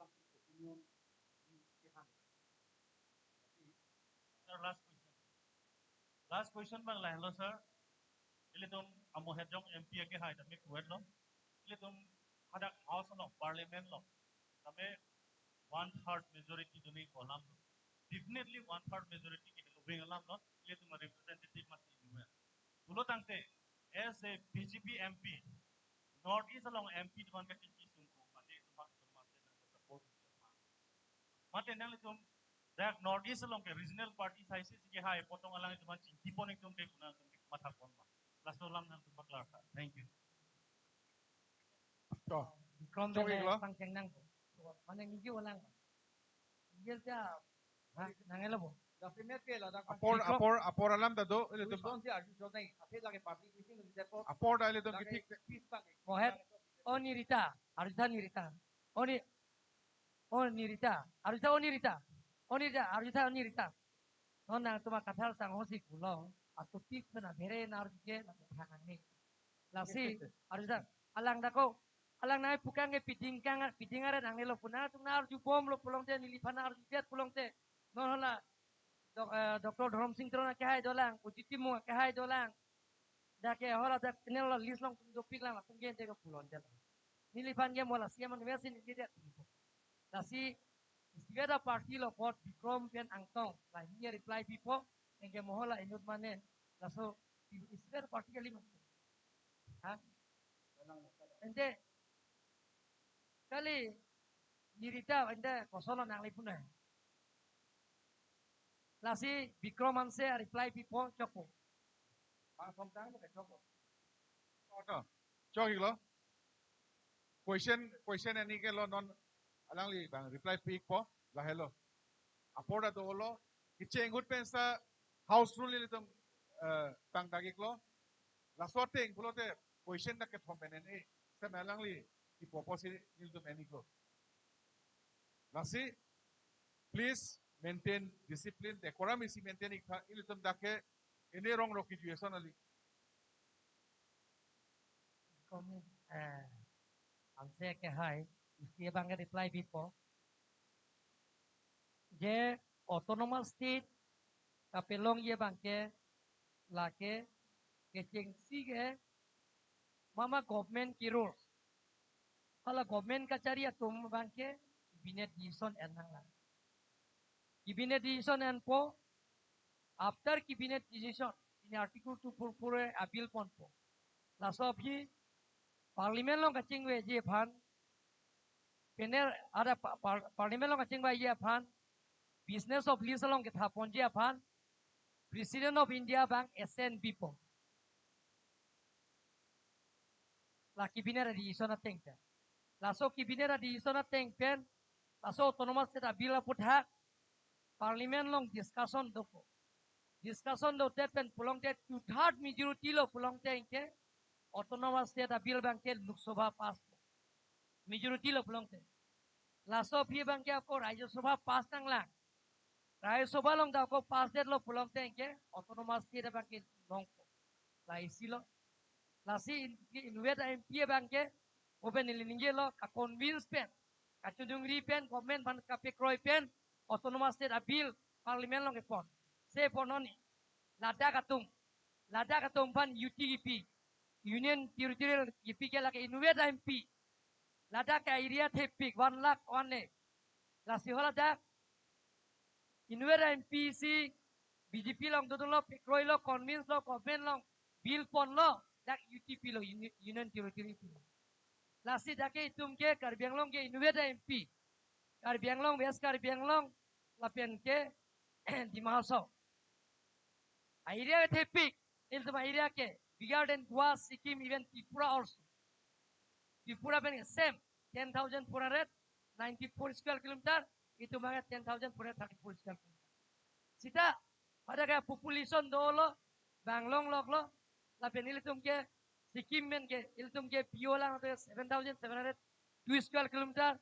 langsung opinion di ke han. Tapi, sir, last question. Last question abang lahelo, sir. Ilitum amohet jong M P akehai tame kuwet lo. Ilitum hadak House along, Parliament along tame one third majority dunji pu alam lo. Definitely one third majority ke loving alam lo. Ilitum representative masi inut. Pulo tangte, as a B J P M P, North East along M P teman kachingki sungkuk mate, teman teman mate nang support. Mate nanglitum dak North East along ke regional party size si kehai apot tong alangtum chingki pon, itum ke kuna itum ke matha pon ma. Laso alam nangtum paklar tha. Thank you. To. Bikrom Chok bele iklo. Pangcheng nang. Mane ningje ulang. Ningje ja. Ha, nangelo bo. Apor, Bikrom. Apor, apor alam ta do, ilitum. Apor ta ilitum kithik. Mohet, o Nirita, arjutha Nirita. O Ni, o Nirita, arjutha o Nirita. O Nirita, arjutha o Nirita. Non nangtum akathar sanghosi pulo, atupik pena bere narjike na thang ni. Lasi, arjutha, alang dako, alang nai pukang ke piding kang, piding are nangnelo pu nangtum narju bomlo pulote, neliphan arju jet pulote. Non hala, Dok-, eh, Doctor Dhorom Sing Teron akehai dolang, Ujiti Mung akehai dolang. Dak ke hala dak panel lo list along tum dopik lang, latum ke ente ke pulon jala. Neliphan ke mo la C M an mesi ningje det. Lasi, isi beda party lo apot Bikrom pen Angtong, la hini reply pipo, anke mo hala inut mane, laso, isi beda party kali ma. Ha? Ente, kali, Nirita, ente, kosolo nangli punai. Lasi Bikrom Hanse reply pipo chokpo. Bang somtang mo ke chokpo. Oto. Chok iklo. Question, question ani ke lo non alangli bang reply pikpo lahelo. Apor ta dolo. Kiche ingut pensi House rule ilitum, eh, tang dagik lo. Laso ateng pulote question ta kethom pen ene. Seme alangli kipu apotsi ilitum ene iklo. Lasi, please maintain discipline, decorum isi maintain iktha, ilitum dak ke ene rong rok kijueson ali. Comment, eh, Hanse akehai, isi abang ke reply pipo. Je autonomous state kapelongji abang ke lake kechengsi ke mama government ki rules. Hala government kachari atum abang ke cabinet decision en nanglang. Cabinet decision enpo, after cabinet decision, ini Article two four four A bill ponpo. Laso aphi Parliament along kachingveji aphan, panel ada pa-, par-, Parliament along kachingveji aphan, business of list along kethaponji aphan, President of India abang assent pipo. La cabinet a-decision ateng pen. Laso cabinet a-decision ateng pen, laso autonomous state a-bill aputhak, Parliament along discussion dopo. Discussion dote pen pulote two third majority lo pulote anke autonomous state a-bill abang ke Lok Sabha pass. Majority lo pulote. Laso aphi abang ke ako Rajya Sabha pass nanglang. Rajya Sabha along ta ako pass detlo pulote anke autonomous state abang ke longpo. La isi lo. Lasi in-, inutvet M P abang ke, open neli ningjelo, ka-convince pen, kachoningri pen, government aphan kapekroi pen, autonomous state a-bill, Parliament along kepon. Se pon oni, ladak atum, ladak atum aphan U T kipi, Union Territory kipi ke lake inutvet M P. Ladak ke area thepik, one lakh one ne. Lasi hala dak, inutvet M P si B J P along dodolo, pekroilo, convince lo, government along bill ponlo, dak U T pilo, Uni-, Union Territory pilo. Lasi dak ke itum ke Karbi Anglong ke inutvet M P. Karbi Anglong, West Karbi Anglong, lapen ke Dima Hasao. Area thepik, ilitum area ke bigger than Goa, Sikkim, even Tripura also. Tripura pen same, ten thousand four hundred ninety-four square kilometer, itum abang ten thousand four hundred thirty-four square kilometer. Seta, pada ke population dolo, bang longloklo, lapen ilitum ke, Sikkim pen ke, ilitum ke P O lang to seven thousand seven hundred two square kilometer,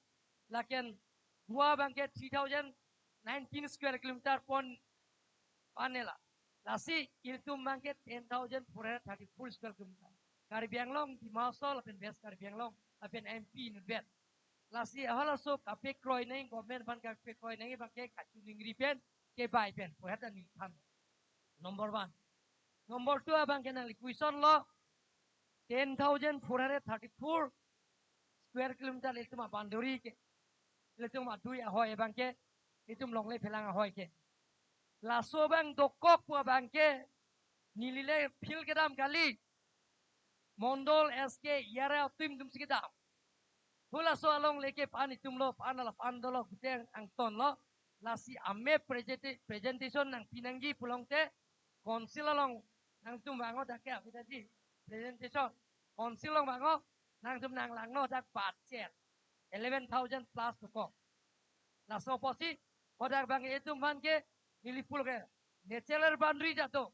lapen Goa abang ke three thousand nineteen square kilometer pon panela. Lasi ilitum abang ke ten thousand four hundred thirty-four square kilometer. Karbi Anglong, Dima Hasao, lapen West Karbi Anglong, lapen M P inutvet. Lasi halaso kapekroi nangji, government aphan kapekroi nangji abang ke kachoningri pen, kebai pen, puhet ani than. Number one. Number two abang ke nangli question lo, ten thousand four hundred thirty-four square kilometer ilitum a-boundary ke, ilitum adui ahoi abang ke, ilitum longle phelang ahoi ke. Laso abang dokok pu abang ke, neli le field kedam kali, Mondol S K E R I atum atum si kedam. Halaso along leke pan itum lo, pan ala pan dolo, guteng angton lo. Lasi a-map presenta-, presentation nangpi nangji pulote, council along nangtum vangnon dak ke, aphi daji presentation. Council along vangnon, nangtum nanglangnon dak budget eleven thousand plus dokok. Laso apotsi, hadak abang itum aphan ke, neli pulo ke, natural boundary jado.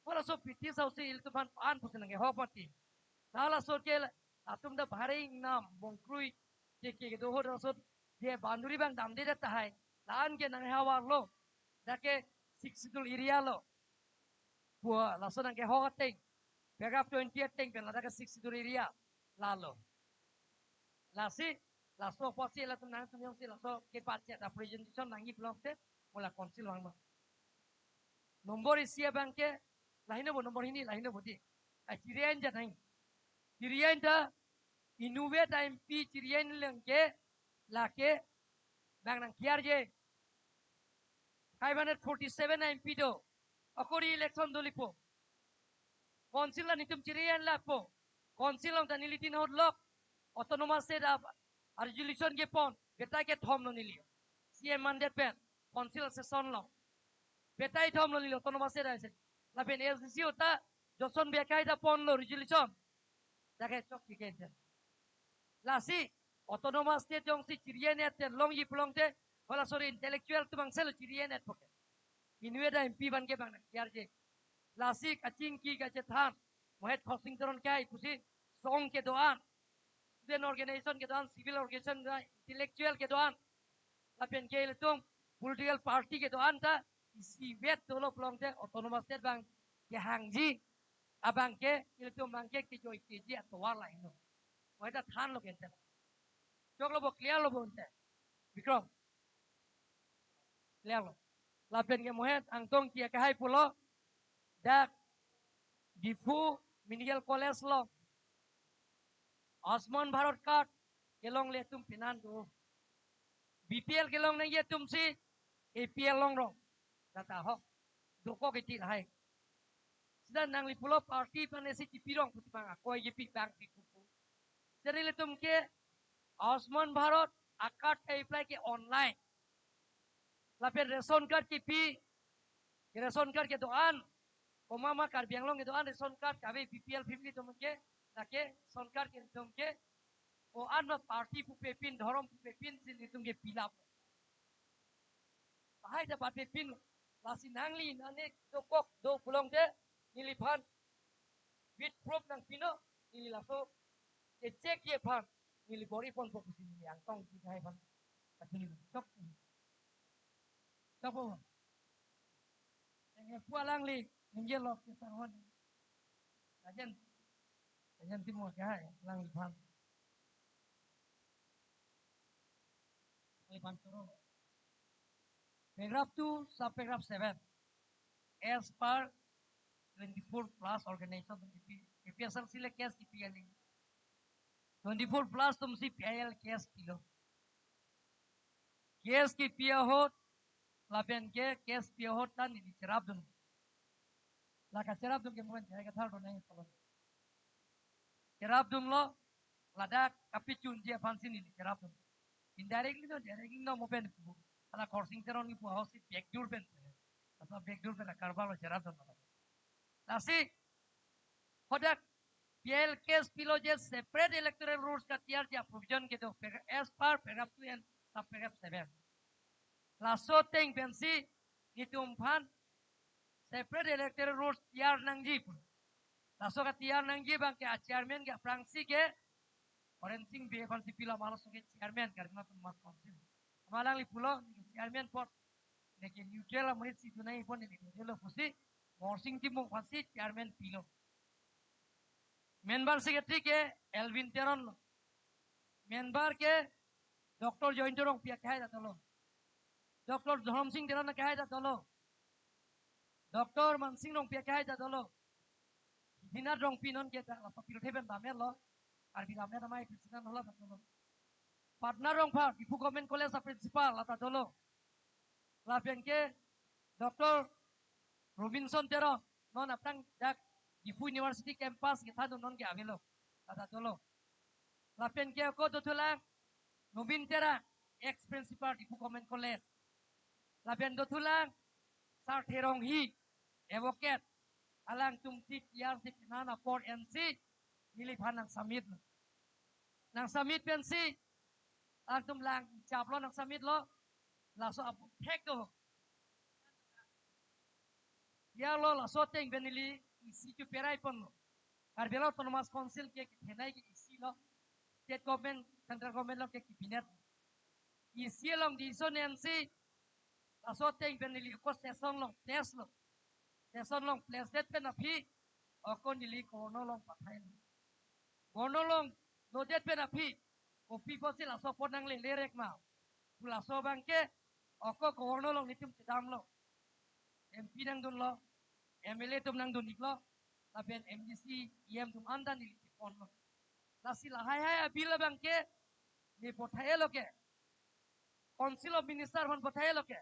Halaso British aso si ilitum aphan pan pusi nangkehok mati. Halaso ke, atum dak Bharing nam, Bongkroi, ke ke kedo ahut laso, dia boundary abang damde dak tahai. La-an ke nanghavar lo. Dak ke Sixth Schedule area lo. Pu laso nangkehok ateng, paragraph twenty ateng pen ladak ke Sixth Schedule area lalo. Lasi, laso apotsi latum nangtum jongsi laso ke budget a-presentation nangji pulote, mo la council vangnon. Number isi abang ke, lahei non bo number hini, lahei non bo di. A, chiri-en jat nang. Chiri-en ta, inutvet M P chiri-en lang ke, lake, bang nangkiarje. Five hundred forty-seven M P do. Ako re-election dolipo. Council la nelitum chiri-en lapo. Council along ta neli tin ahut lok. Autonomous State a, a-resolution kepon. Betai kethom lo neli. C M mandate pen. Council session lo. Betai thom lo neli Autonomous State a-resolution. Lapen A D C ahut ta Johnson Bey akai ta ponlo resolution. Dak ke chok kike. Lasi, Autonomous State jongsi chiri-en-et te longji pulote, halaso intellectual atum angselo chiri-en-et poke. Inutvet M P abang ke bang nangkiarje. Lasi kachingki kachethan, Mohet Khorsing Teron akai pusi, song kedo-an, student organization kedo-an, civil organization kedo-an, intellectual kedo-an, lapen ke ilitum political party kedo-an ta, isivet dolo pulote Autonomous State abang kehangji abang ke, ilitum abang ke kejoi keji atovar lahei non. Mohet ta thanlo ke ante. Choklo bo, clear lo bo ante. Bikrom. Clear lo. Lapen ke Mohet angtong kia kahai pulo. Dak Diphu Medical College lo. Ayushman Bharat card kelongle atum penan do. B P L kelong nangji atum si A P L longrong. Data ho. Dokok iti lahai. Sita nangli pulo party aphan isi chipi rong pusi bang akoi chipi bang pi pupu. Jadi ilitum ke Ayushman Bharat a-card apply ke online. Lapen ration card kipi, ration card kedo-an, komat ma Karbi Anglong kedo-an ration card kave B P L family atum ke, lake ration card ke atum ke, ko-an ma party pupe pin, dhorom pupe pin, si nelitum ke fill up. Tahai ta bat pe pin, lasi nangli nane dokok do pulote, neliphan with proof nangpinon, neli laso kechekji aphan, neli bor-i ponpo pusi neli angtong kidai aphan. Tapi neli chok. Chok po. Enge pu alangli, ningje lok ke sarwan. Ajen, ajen timo ke hai, alangliphan. Alangliphan choro. Paragraph two, subparagraph seven. As per twenty-four plus organization, A P S R C le case kipi kali. Twenty-four plus atum si P I L case pilo. Case kipi ahut, lapen ke case pi ahut ta neli cherapdun. La kacherapdun ke mo pen jai kathar do nai kolon. Cherapdunlo, ladak kapachunji aphan si neli cherapdun. Indirectly no, directly no mo pen pu. Hala Khorsing Teron kipu ahut si backdoor pen. Asa backdoor pen akarbal lo cherapdun. Lasi, hadak P I L case pilo je separate electoral rules katiyarji a-provision kedo, as per paragraph two and subparagraph seven. Laso ateng pensi nelitum aphan separate electoral rules tiyar nangji pu. Laso katiyar nangji abang ke a-chairman ke aphrangsi ke Horen Sing Bey aphan si pilo, ma laso ke chairman Karbi Anglong Autonomous Council. Ma alangli pulo, chairman apot, neke neutral amonit si dunai apot neke dolo pusi, Morsing Timung aphan si chairman pilo. Member secretary ke Elwin Teron lo. Member ke Doctor Joyinto Rongpi akehai ta dolo. Doctor Dhorom Sing Teron akehai ta dolo. Doctor Mansing Rongpi akehai ta dolo. Dina Rongpi non ke dak laso pirthe pen damlo. Karbi Lammet Amei President hala ta dolo. Patna Rongphar, Diphu Government College a Principal la ta dolo. Lapen ke Doctor Robinson Teron, non aphrang dak Diphu University campus kethan non ke avelo. La ta dolo. Lapen ke ako dothulang Nobin Terang, ex principal Diphu Government College. Lapen dothulang Sarthe Ronghi, advocate. Alangtum tik yar tik nan apor M C, neliphan nang submit. Nang submit pensi, alangtum lang chaplo nang submit lo, laso apu thek do. Ya lo laso ateng pen neli isi chu perai ponlo. Karbi Anglong Autonomous Council ke kethenei ke isi lo. State government, central government along ke cabinet. Isi along decision M C, laso ateng pen neli ako session along place lo. Session along place det pen aphi, ako neli Governor along pathai lo. Governor along lodet pen aphi, kopi pusi laso apot nangle lerek ma. Pu laso abang ke, ako Governor along netum chedamlo. M P nangdunlo, M L A atum nangdun-iklo, lapen M D C, E M atum anta neli cheponlo. Lasi lahai hai a bill abang ke, ne pathai lo ke. Council of Minister aphan pathai lo ke.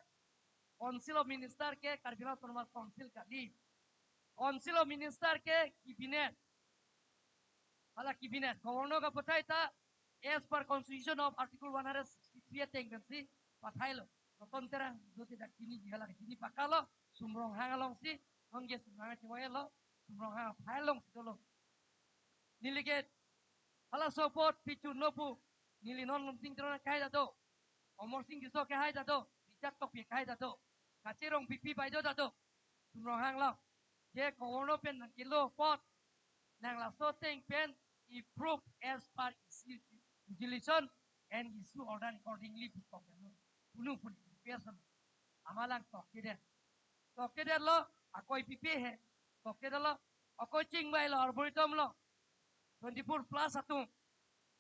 Council of Minister ke Karbi Anglong Autonomous Council kali. Council of Minister ke cabinet. Hala cabinet, Governor kapathai ta, as per Constitution of Article one hundred sixty-three ateng pensi pathai lo. Roton Terang, jodi dak chini ji hala chini pakalo, Sum Ronghang alongsi, non ke Sum Ronghang chimoi lo, Sum Ronghang aphai alongsi dolo. Neli ke, halaso apot pichun lo pu, neli non Lumsing Teron akhai ta do, Amarsing Tisso akhai ta do, Richard Tokbi akhai ta do, Kache Rongpipi bai do ta do, Sum Ronghang lo. Je Governor pen nangkelo apot, nang laso ateng pen approve as per isi resolution and issue order accordingly pu tokdet lo. Punu pun person. Amat lang tokdet. Tokdet lo, ako ipipe he. Tokdet lo, ako chingvai lo, Arboretum lo. Twenty-four plus atum.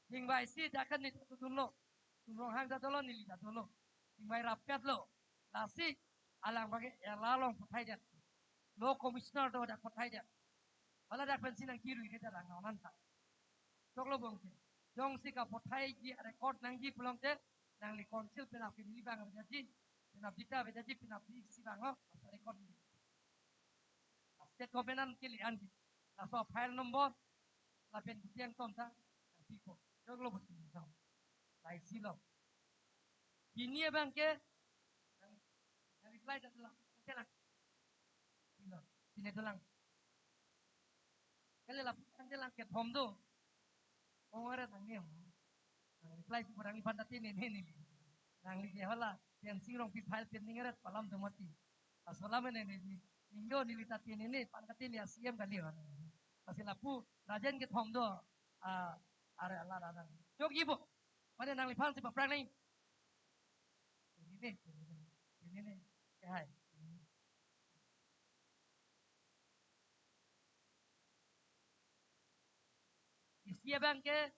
Chingvaisi dak an neli ta dunlo. Sum Ronghang ta dolo, neli ta dolo. Chingvai rapet lo. Lasi, alang abang ke ela along pathaidet. Law Commissioner do dak pathaidet. Hala dak pensi nangkirui ke dak lang anan ta. Choklo bong ke. Jongsi kapathaiji record nangji pulote, nangli Council penap ke neli abang avedet ji, penap jita avedet ji, penap di isi abang ho, laso record ni. State government an kele-an ji. Laso file number, lapen butiang tom ta, nangpipo. Choklo bong ke. Laisi lo. Pini abang ke, nang, nang reply ta dolang. Oke lang. Pini, pini dolang. Kali lapu kan dolang kethom do. Ong aret nangli ho. Nang reply pu nangli aphan ta tene ne ne. Nangli ke hala, Tensing Rongpi file pending aret palam do mati. Asolam ne ne ne. Indo neli ta tene ne, pan katene a C M kali ho. Lasi lapu, Rajen kethom do. Ah, are ala ada. Chokji bo. Mane nangliphan si paprang nang. Ini nih, ini nih, ini nih. Ya, hai. Isi abang ke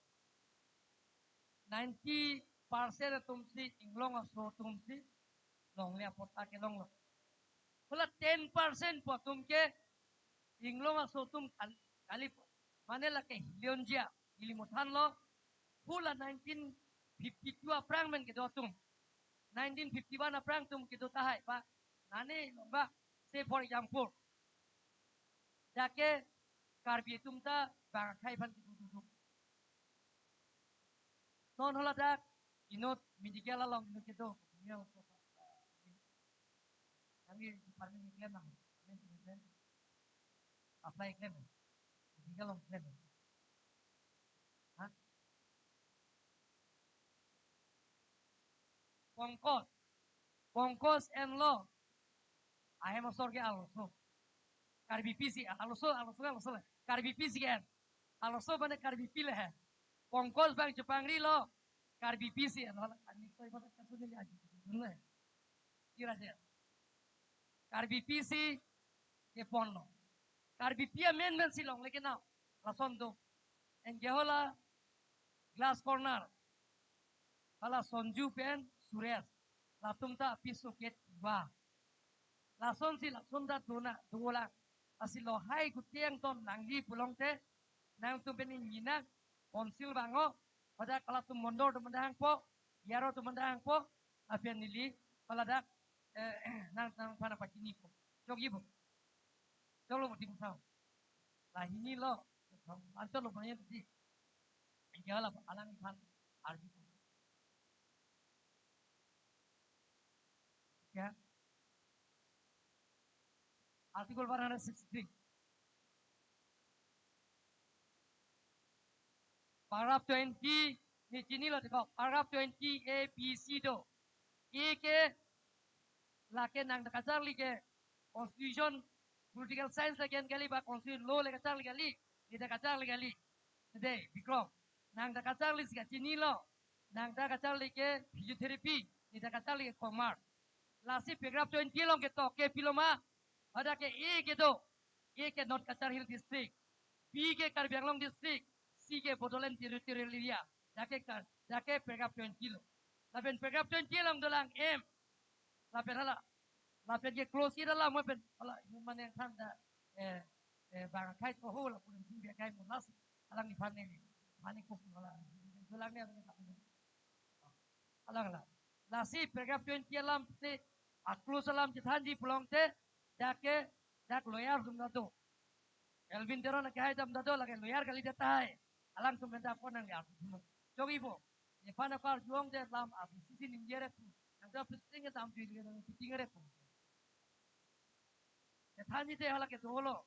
ninety percent atum si inglong aso atum si longle apot ta kelonglo. Hala ten percent pu atum ke inglong aso atum kal-, kali mane lake hilionjia, ili muthan lo, hala nineteen fifty-two aphrang pen kedo atum, nineteen fifty-one aphrang atum kedo tahai pa, nane lo ba, say for example, jake Karbi atum ta bang akhai aphan kedo duduk. Non hala dak inut medical along inut kedo. Kami department ni klem nang. Kami ni klem. Apply klem. Medical along klem. Ha? Pongkos. Pongkos enlo. Ahem asor ke arloso. Karbipi si arloso, arloso, arloso le. Karbipi si ke en. Arloso mane Karbipi le he. Pongkos abang chepangrilo. Karbipi si en. Hala Karbi soi pada kasu ni aji. Dunle. Kira je. Karbipi si keponlo. Karbipi amen men si longle ke nau. Lason do. Anke hala Glass Corner. Hala Sonju pen Suresh. Latum ta api soket ba. Lasonsi lason ta dona, dolang. Lasi lahai kutiang ton nangji pulote, nangtum pen ingina, council vangnon, pada halatum mondol atum anta hangpo, A R O atum anta hangpo, lapen neli, pada, eh, nang, nangphan pachiniko. Chokji bo. Choklo bo Timung Sangho. Lahini lo, anchot lo bang-en di. Anke hala alangphan arju. Ya. Article one hundred sixty-three. Paragraph twenty, ne chinilo dei ko, paragraph twenty A, B, C do. A ke, lake nangta kacharli ke constitution, political science le ke-en kali ba constitution law le kacharli kali, ne ta kacharli kali. Dei, Bikrom. Nangta kacharli si kachinilo. Nangta kacharli ke physiotherapy, ne ta kacharli ke commerce. Lasi paragraph twenty along ketok ke pilo ma, hadak ke A ke do, A ke North Cachar Hill District, B ke Karbi Anglong District, C ke Bodoland Territorial Area. Dak ke ka-, dak ke paragraph twenty lo. Lapen paragraph twenty along dolang M. Lapen hala, lapen ke clause ida lam pen hala, human yang than da, eh, eh, bang akhai ko ho la pulen sing dia kai munas, alangliphan ne, mane ko hala, dolang ne, alang, alang. Lasi paragraph twenty alam te, a-clause alam chethanji pulote, dak ke, dak lawyer atum ta do. Elwin Teron akehai atum ta do, lake lawyer kalidet tahai. Alangtum pen ta pon nangli arju. Chokji bo. Nephan apar juong de lam arju sisi ningje re pu. Nangta pising ke tam tuil ke nang piting re pu. Chethanji te hala ke dolo.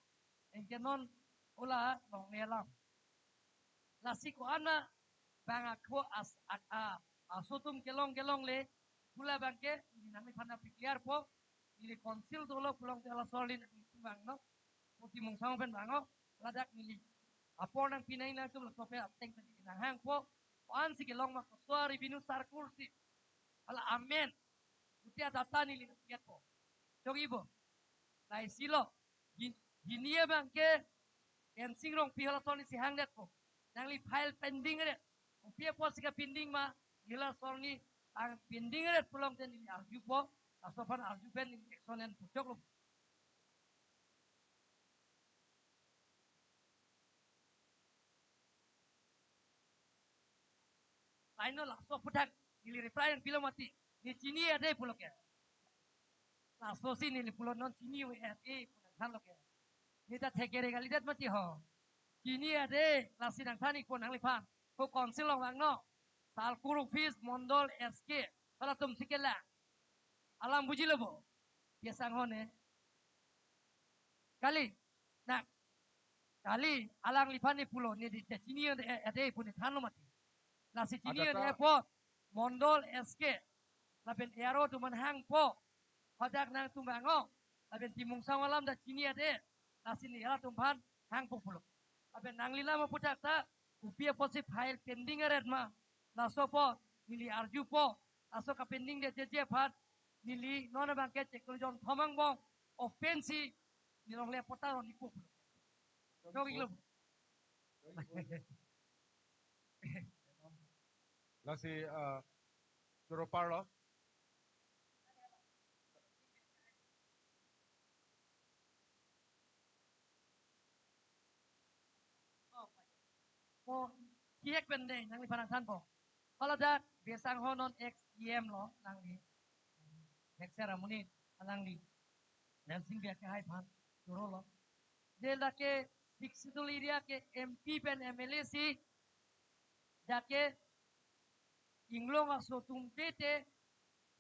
Anke non hala longle alam. Lasi ko-an ma bang ako as, a, a, aso atum kelong kelongle, pu la abang ke, neli nangliphan ta pi-clear po, neli council dolo pulote hala asorli nangtum vangnon, pu Timung Sangho pen vangnon, ladak neli apor nangpi nangji nangtum laso pen ateng pen neli nanghangpo, ko-an si kelong ma koso a-revenue circle si, hala amen, kopi a-data neli nangpipo. Chokji bo. Lahai si lo. Hin-, hini abang ke, Ensing Rongpi hala asorli si hangdetpo. Nangli file pending ret. Kopi apotsi kapending ma, hala asorli ang pending ret pulote neli arjupo, laso aphan arju pen neli action en pu. Choklo. Laino laso aphuthak neli reply nangpilo mati. Ne chini ade pulo ke. Laso si neli pulo non chini ave pu nangthanlo ke. Ne ta thekere kalidet mati ho. Chini ade, lasi nangthan-ikpo nangliphan. Ko council along vangnon. Circle office, mondol, S K. Halatum si kelang. Alam bujilo bo. Biasanghon ne. Kali. Na. Kali alangliphan ne pulo ne di chini ade, ade pu ne thanlo mati. Lasi chini ade apot mondol S K. Lapen A R O atum aphan hangpo. Hadak nangtum vangnon. Lapen Timung Sangho alam ta chini ade. Lasi ne halatum aphan hangpo pulo. Lapen nangli lam aphuthak ta kopi apotsi file pending aret ma. Laso apot neli arjupo. Laso kapending detji aphan neli non abang ke cheklo jon thomang bong open si neli longle apot ta ron-ikpo pulo. Chokji lo. Lasi, ah, choro parlo. Ko kiek pen dei nangliphan nangthanpo. Hala dak Biasanghon non ex E M lo nangli. Ex Ramuni alangli. Lansing Bey akehai aphan chorolo. Dei lake Sixth Schedule area ke M P pen M L A si dak ke inglong aso atum tete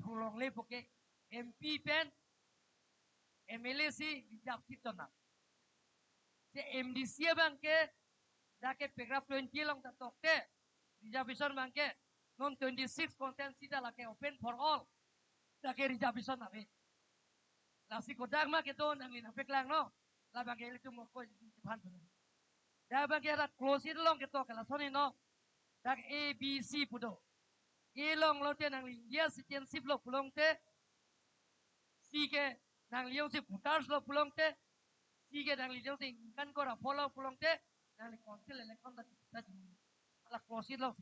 thulongle puke M P pen M L A si reserve seat chonang. Si M D C abang ke dak ke paragraph twenty along ta tokte reservation abang ke non twenty-six constituency ta lake open for all. Dak ke reservation ave. Lasi kodak ma kedo nangli nangpaklang non. Labang ke ilitum ko aphan tu. Dak abang ke dak clause along ketok ke lason heno. Dak A, B, C pu do. A along lote nangli India citizenship lo pulote. C ke nangli jongsi voters lo pulote. C ke nangli jongsi ingkan kora pho lo pulote. Nangli council election ta, ta, hala clause lo.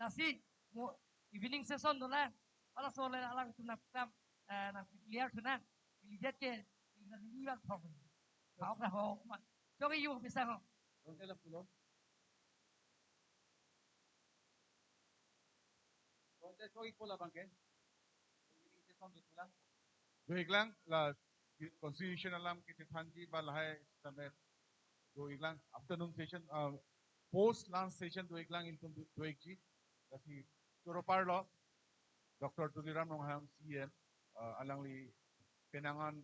Lasi mo evening session dolang. Halaso le alangtum nangkam, eh, nangpi-clear thunon. Ilidet ke, ilidet ni iwal thong. Ahok na ho ma. Choki yu bisa ho. Ronte la pulo. Ronte choki ko labang ke. Session do pulo. Do-iklang la constitution alam kiti thanji ba lahai sitame do-iklang afternoon session, uh, post lunch session do-iklang ilitum do-ikji. Lasi choro parlo Doctor Tuliram Ronghang C E M, uh, alangli penang an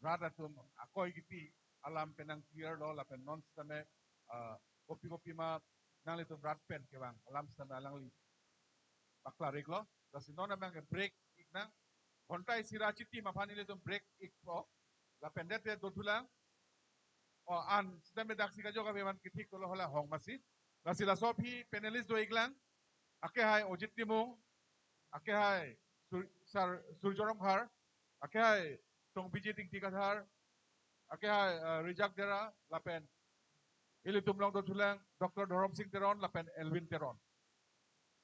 rat atum akoi kipi alam penang clear lo lapen non sitame, uh, kopi kopi ma nanglitum rat pen kevang alam sitame alangli paklar-iklo. Lasi non abang ke break-iknang. Ghonta isi ra chitim aphan ilitum break-ikpo. Lapen det det dothulang. O an sitame daksi kajok abe man kithik tolo hala hong masi. Lasi laso aphi panelist do-iklang. Akehai Ojit Timung, akehai Sur-, Sar-, Surjo Rongphar, akehai Songbijit Ingti Kathar, akehai, uh, Rijak Dera, lapen ilitum along dothulang Doctor Dhorom Sing Teron lapen Elwin Teron.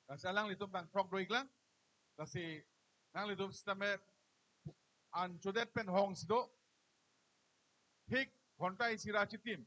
Lasi alanglitum bang throk do-iklang. Lasi nanglitum sitame an chodet pen hong si do. Thik ghonta isi ra chitim